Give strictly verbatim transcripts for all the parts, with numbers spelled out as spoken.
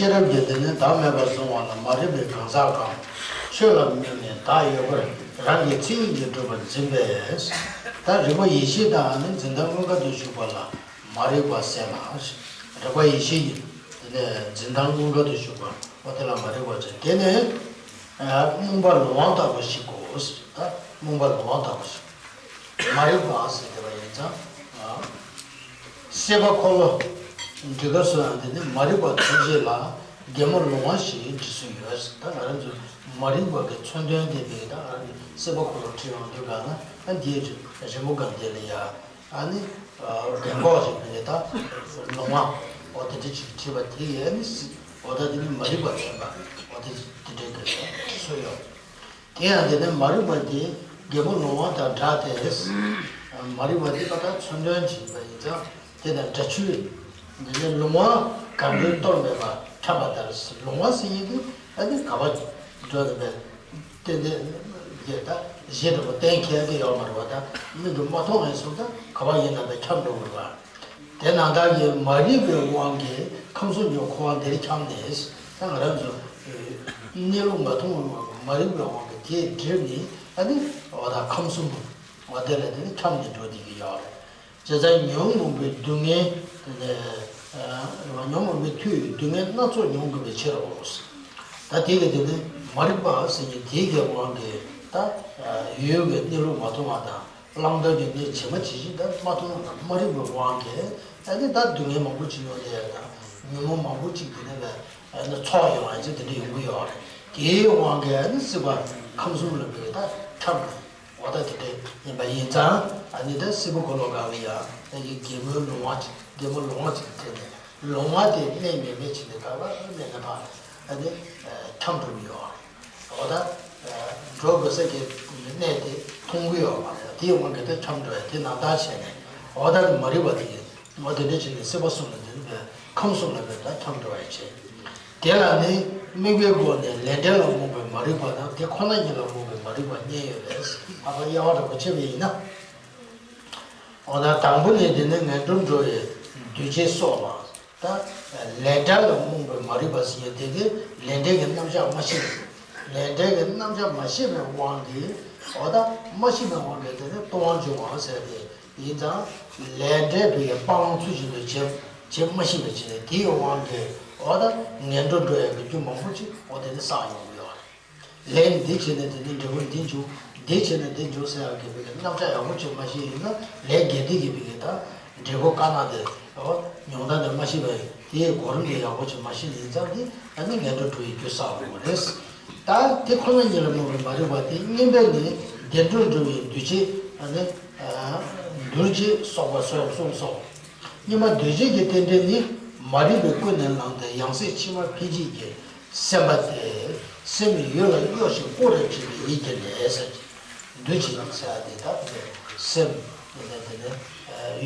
ཤེས་རབ་ཀྱིས་དེ་ནི་བདག་མེད་པར་གཟུང་བ་ལ། མ་རིག་པའི་གང་ཟག་གམ། ཆོས་ལ་དམིགས་ནས་བདག་ཡོད་པར་རང་གི་ཚེ་ཡིན་གྱིས་གྲུབ་པར་འཛིན་པས། ད་རིག་པ་ཡེ་ཤེས་དང་ནི་འཛིན་སྟངས་མངོན་དགའ་དུ་ཞུགས་པ་ལ་མ་རིག་པ་ཟེར་ལ། རིག་པ་ཡེ་ཤེས་ཀྱི་དེ་ནི་འཛིན་སྟངས་མངོན་དགའ་དུ་ཞུགས་པ་འོ་དེ་ལ་མ་རིག་པ་ཟེར། དེ་ནི་རྨོངས་པ་ལོང་བ་ལྟ་བུ་ཞིག་གོ། ད་རྨོངས་པ་ལོང་བ་ལྟ་བུ་ཞིག་མ་རིག་པ་ཟེར་བ་ཡིན་ཙང་། སྲིད་པ་འཁོར་ལོ་འདི་ག་སོ་ཡང་དེ་ནི་མ་རིག་པ་ཐམས་ཅད་ལ་རྒན་མོ་ལོང་བ་ཞེས་འབྲི་སྲོལ་ཡོད། ད་ང་རང་ཚོ་མ་རིག་པ་གི་མཚོན་དོན་དེ་བས་ད་ང་རང་ཚོ་སྲིད་པ་འཁོར་ལོ་ཁྲིད་ཡོང་དུས་ག་ན་ཨ་འདིའི་རི་མོ་གང་དེ་ལ་ཡ་ཨ་ནི་རྒན་གོག་ཅིག་བས་ད་ལོང་བ་འོ་དེ་འདྲ་ཅིག་བྲིས་པ་དེ་ཡས་ནི་སྲིད་འོ་ད་དེ་ནི་མ་རིག་པ་མཚོན་པ་འོ་དེ་དེ་འདྲའི་གི་སྲོལ་ཡོད། དེ་ཡང་དེ་ནས་མ་རིག་པ་དེ་རྒན་མོ་ལོང་བ་དང་འདྲ་སྟེ། མ་རིག་པ་དེ་ད་ལྟ་མཚོན་དོན་བྱེད་པ་ཡིན་ཙང་དེ་དང་འདྲ་ཆུ། དེ་ནས་ལོང་བ་གང་གིས་གཏོར་མེད་པ་འཁྱམས་པ་ལྟར། ལོང་བ་ཟེར་ཡིན་དུས་ཨ་ནི་ག་བ་འགྲོ་ནས་པས་ཏན་ཏན་དེ་ད་གཞན་འདྲ་པོ་གཏན་འཁེལ་གི་ཡོད་མ་རེད་པ། ད་མི་འདུག་མ་མཐོང་ངེས་སོང་ད་ག་བ་ཡིན་ན་པས་འཁྱམས་འགྲོ་དགོས་པ། དེ་ནང་བདག་གིས་མ་རིག་པའི་དབང་གིས་ཁམས་གསུམ་གྱི་འཁོར་བ་འདིར་འཁྱམས་ནས། ད་ང་རང་ཚོ་གནས་ལུགས་མ་མཐོང་བ་མ་རིག་པའི་དབང་གིས་དེས་བསྒྲིབས་ནས་ཨ་ནི་འོ་ད་ཁམས་གསུམ་འོ་དེ་ལ་དེ་ནི་འཁྱམས་ནས་འགྲོ་བསྡད་ཀྱི་ཡོད་རེད། བྱས་ཙང་ཉོན་མོངས་པའི་སྡུག་བསྔལ་དེ་ནས་ཉོན་མོངས་པའི་མཐུས་སྡུག་བསྔལ་སྣ་ཚོགས་མྱོང་དགོས་པའི་ཕྱིར་རོ། ད་དེ་གི་དེ་ནི་མ་རིག་པ་ཟེར་མཁན་དེ་གི་དབང་གིས་ད་ཡུལ་གྱི་གནས་ལུགས་མ་མཐོང་བ་དང་། བླང་དོར་གྱི་གནས་ཇི་མ་ཇི་བཞིན་དུ་མ་མཐོང་བ་དང་མ་རིག་པའི་དབང་གིས་ཨ་ནི་ད་སྡུག་བསྔལ་མང་པོ་ཅིག་ཡོང་དེ་ཡ་དང་ཉོན་མོངས་མང་པོ་ཅིག་དེ་ནས་ལ་ཨ་ནི་ཚོགས་ཡོང་བ་ཅིག་དེ་འདྲ་ཡོང་གི་ཡོད་རེད། དེའི་དབང་གིས་ཨ་ནི་སྲིད་པ་ཁམས་གསུམ་ལ་བས་ད་འཁྱམས་ནས་འོ་ད་དེ་འདྲ་ཡིན་པ་ཡིན་ཙང་ཨ་ནི་ད་སྲིད་པ་འཁོར་ལོ་སྒང་ལ་ཡ་ཨ་ནི་རྒན་མོའི་ལོང་བ་ཅིག་རྒན་མོ་ལོང་བ་ཅིག་དེ་ནས་ལོང་བ་དེ་གནས་མེད་མེད་ཅིག་ནས་ག་ལ་གནས་མེད་པ་ཨ་ནི་འཁྱམས་འགྲོ་གི་ཡོད་རེད། འོ་ད། འགྲོ་དགོས་ས་གི་གནས་དེ་མཐོང་གི་ཡོད་མ་རེད། དེའི་དབང་གིས་ད་འཁྱམས་འགྲོ་ཡ་དེ་ནང་ལྟར་བྱས་ནས་འོ་ད་ནི་མ་རིག་པ་དེ་གིས་འོ་དེ་འདྲ་བྱས་ནས་སྲིད་པ་གསུམ་ལ་དེ་ནི་ཁམས་གསུམ་ལ་བས་ད་འཁྱམས་འགྲོ་བ་ཡ་བྱས། དེ་ལ་ནི་དམིགས་པའི་སྒོ་ནས་ལས་འབྲས་ལ་རྨོངས་པའི་མ་རིག་པ་དང་དེ་ཁོ་ན་ཉིད་ལ་རྨོངས་པའི་མ་རིག་པ་གཉིས་ཡོད་པས་ཨ་ཕ་དབྱེ་བ་འདྲ་པོ་ཕྱེ་བ་ཡིན་ན། འོ་ད་དང་པོ་ནི་དེ་ནི་ངན་འགྲོར་འགྲོ་བའི་འདུས་བྱས་སོགས་ལ། ད་ལས་འབྲས་ལ་རྨོངས་པའི་མ་རིག་པ་ཟེར་ཡ་དེ་གི་ལས་འབྲས་ཀྱི་རྣམ་གཞག་མ་ཤེས། ལས་འབྲས་ཀྱི་རྣམ་གཞག་མ་ཤེས་པའི་དབང་གིས་འོ་ད་མ་ཤེས་པའི་དབང་གིས་དེ་ནི་ལྟུང་བ་འབྱུང་བ་ཟེར་ཏེ་ཡིན་ཙང་ལས་འབྲས་པའི་སྤང་བླང་ཚུལ་བཞིན་དུ་བྱེད་བྱེད་མ་ཤེས་པའི་ཕྱིར་དེའི་དབང་གིས་འོ་ད་ངན་འགྲོར་འགྲོ་ཡ་གི་རྒྱུ་མང་པོ་ཅིག་འོ་དེ་ནི་བསགས་ཡོང་གི་ཡོད་རེད། ལས་འདི་བྱས་ནས་དེ་ནི་འབྲས་བུ་འདི་འབྱུང་། འདི་བྱས་ནས་འདི་འབྱུང་ཟེར་ཡག་གི་བི་གི་རྣམ་གཞག་ཡག་པོ་ཅིག་མ་ཤེས་ཡིན་ན་ལས་དགེ་སྡིག་གི་བི་གི་ད་འབྲས་བུ་དཀར་ནག་དེ་ཨོ་མྱོང་སྟངས་དེ་མ་ཤེས་པ་ཡིན་དེའི་གོ་རིམ་དེ་ཡག་པོ་ཅིག་མ་ཤེས་ཡིན་ཙང་དེ་ཨ་ནི་ངན་འགྲོར་འགྲོ་བའི་རྒྱུ་བསགས་འོང་བ་རེད། ད་དེ་ཁོ་ན་ཉིད་ལ་རྨོངས་པའི་མ་རིག་པ་དེ་གཉིས་པས་ནི་བདེ་འགྲོར་འགྲོ་བའི་འདུས་བྱས་ཨ་ནི་འདུ་བྱེད་སོགས་པ་སོགས་གསུམ་སོ། གཉིས་པ་འདུས་བྱས་ཀྱི་རྟེན་འབྲེལ་ནི་མ་རིག་པས་ཀུན་ནས་བསླངས་ཏེ་ཡང་སྲིད་ཕྱི་མ་འཕེན་བྱེད་ཀྱི་སེམས་པ་སྟེ། སེམས་ཡུལ་ལ་གཡོ་ཞིང་བསྐོར་བར་བྱེད་པའི་ཡིད་ཀྱི་ལས་ཟེར། འདུ་བྱེད་ཀྱི་ཚེ་འདི་ལྟ་སྟེ་སེམས་དེ་ནས་དེ་ནས་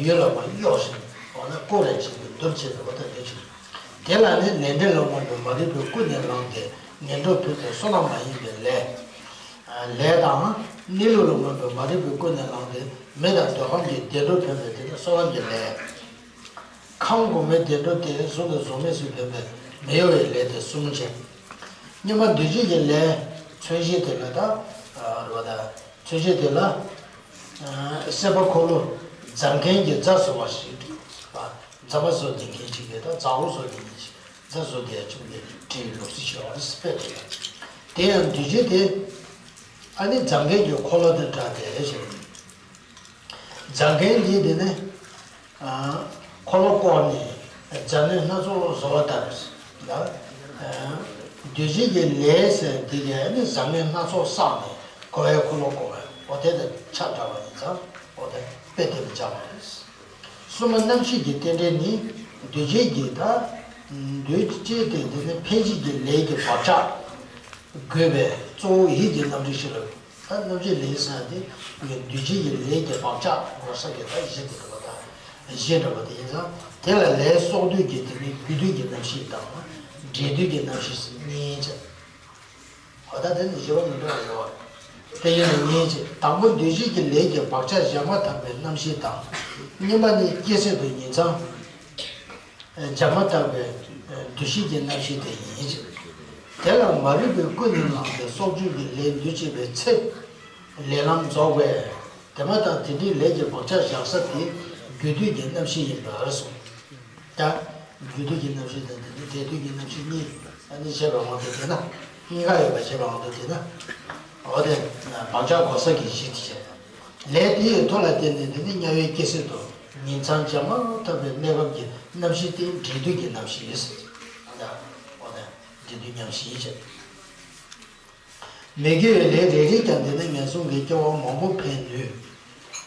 ཡུལ་ལ་མ་གཡོ་ཞིང་འོ་ན་བསྐོར་བར་བྱེད་པའི་འདུ་བྱེད་པའི་འོ་ད་འདུ་བྱེད། དེ་ལ་ནི་ལས་འབྲས་ལ་རྨོངས་པའི་མ་རིག་པས་ཀུན་ནས་བསླངས་ཏེ་ངན་འགྲོར་འཕེན་པའི་བསོད་ནམས་མ་ཡིན་པའི་ལས། ལས་དང་། གནས་ལུགས་ལ་རྨོངས་པའི་མ་རིག་པས་ཀུན་ནས་བསླངས་ཏེ་མེ་དང་འདོད་ཁམས་ཀྱི་བདེ་འགྲོར་འཕེན་པའི་དེ་ནི་བསོད་ནམས་ཀྱི་ལས། ཁམས་གོང་མའི་བདེ་འགྲོ་དེ་གཟུགས་ལ་གཟུགས་མེད་སུ་འཕེན་པའི་མི་གཡོ་བའི་ལས་དེ་གསུམ་བྱས། གཉིས་པ་འདུས་བྱས་ཀྱི་ལས་མཚོན་བྱེད་དེ་ལ་ད་རེད་པ་ད་མཚོན་བྱེད་དེ་ལ་སྲིད་པ་འཁོར་ལོ་རྫ་མཁན་གྱི་རྫ་བཟོ་བ་ཞིག་རེད་པ། རྫ་མ་བཟོ་བསྡད་མཁན་ཅིག་གིས་ད་རྫ་བོ་བཟོ་བསྡད་མཁན་ཅིག་རྫ་བཟོ་བསྡད་ཡ་བཅོམ་ལྡན་འདས་བྲིས་ལུགས་སྲོལ་ཞིག་ཡོད་རེད་དཔེ་དེ་ལ། དེ་ཡང་འདུས་བྱས་དེ་ཨ་ནི་རྫ་མཁན་གྱི་འཁོར་ལོ་དང་འདྲ་སྟེ་ཞེས། རྫ་མཁན་འདི་དེ་ནི་འཁོར་ལོ་བསྐོར་ནས་རྫ་སྣོད་སྣ་ཚོགས་བཟོ་བ་ལྟར་ལ། འདུས་བྱས་ཀྱི་ལས་ཟེར་འདི་གས་ནི་རྫ་སྣོད་སྣ་ཚོགས་བསགས་ནས་འཁོར་བའི་འཁོར་ལོ་བསྐོར་བའི་འོ་དེ་དང་ཆ་འདྲ་བ་ཡིན་ཙང་འོ་དེ་དཔེ་དེ་ལ་སྦྱར་བ་རེད། གསུམ་པ་རྣམ་ཤེས་ཀྱི་རྟེན་འབྲེལ་ནི་འདུས་བྱས་ཀྱི་ད་འདུས་བྱས་དེ་འདི་ནི་འཕེན་བྱེད་ཀྱི་ལས་ཀྱི་བག་ཆགས་དགོས་པས་གཙོ་བོ་ཡིད་ཀྱི་རྣམ་འགྲེལ་ཞིག་ལ། ད་རྣམ་འབྱེད་ལས་ཟེར་ན་དེ་ངས་འདུས་བྱས་ཀྱི་ལས་ཀྱི་བག་ཆགས་འགོག་ས་ཀྱི་ད་གཞི་དེ་འདྲ་བ་དང་གཞི་འདྲ་བ་དེ་ཡིན་ཙང་དེ་ལ་ལས་གསོག་དུས་ཀྱི་དེ་ནི་རྒྱུ་དུས་ཀྱི་རྣམ་ཤེས་དང་འབྲས་དུས་ཀྱི་རྣམ་ཤེས་གཉིས་བྱས། འོ་ད་དེ་ནི་བཞི་པ་མི་འདྲ་བ་ཡོད་རེད། དེ་ཡིན་ན་གཉིས་བྱས་དང་པོ་འདུས་བྱས་ཀྱི་ལས་ཀྱི་བག་ཆགས་བཞག་མ་ཐག་པའི་རྣམ་ཤེས་དང་། གཉིས་པ་ནི་སྐྱེ་ཚད་དུ་ཡིན་ཙང་། བྱ་མ་དག་པའི་ འདུ་ཤེས་ཀྱི་རྣམ་ཤེས་དེ་ཡིན་ཞེས། དེ་ལ་མ་རིག་པའི་ཀུན་ནས་བསླངས་ཏེ་སྲོག་གཅོད་ཀྱི་ལས་འདུ་བྱེད་པའི་ཚེ། ལས་ལམ་རྫོགས་པས། དེ་མ་ཐག་དེ་འདྲའི་ལས་ཀྱི་བག་ཆགས་བཞག་ས་དེ་རྒྱུ་དུས་ཀྱི་རྣམ་ཤེས་ཡིན་པར་གསུངས། ད་རྒྱུ་དུས་ཀྱི་རྣམ་ཤེས་དང་དེ་ནི་འབྲས་དུས་ཀྱི་རྣམ་ཤེས་གཉིས་ཨ་ནི་བྱས་པའི་དབང་དུ་བྱས་ན། གཉིས་ཀ་ཡོད་པ་བྱས་པའི་དབང་དུ་བྱས་ན། འོ་དེ་བག་ཆགས་གོ་ས་གི་གཞི་དེ་བྱས། ལས་དེ་ཡི་མཐུ་ལ་བརྟེན་ནས་དེ་ནི་དམྱལ་བའི་སྐྱེ་སྲིད་དུ་ཉིང་མཚམས་བཅད་མ་ཐག་པའི་གནས་སྐབས་ཀྱི་རྣམ་ཤེས་དེ་འབྲས་དུས་ཀྱི་རྣམ་ཤེས་ཡིན། འོ་དེ་འོ་དེ་འབྲས་དུས་རྣམ་ཤེས་ཡིན། མི་དགེ་བའི་ལས་རེ་རེས་ཀྱང་དེ་ནི་ངན་སོང་གི་སྐྱེ་བ་མང་པོ་འཕེན་ནུས།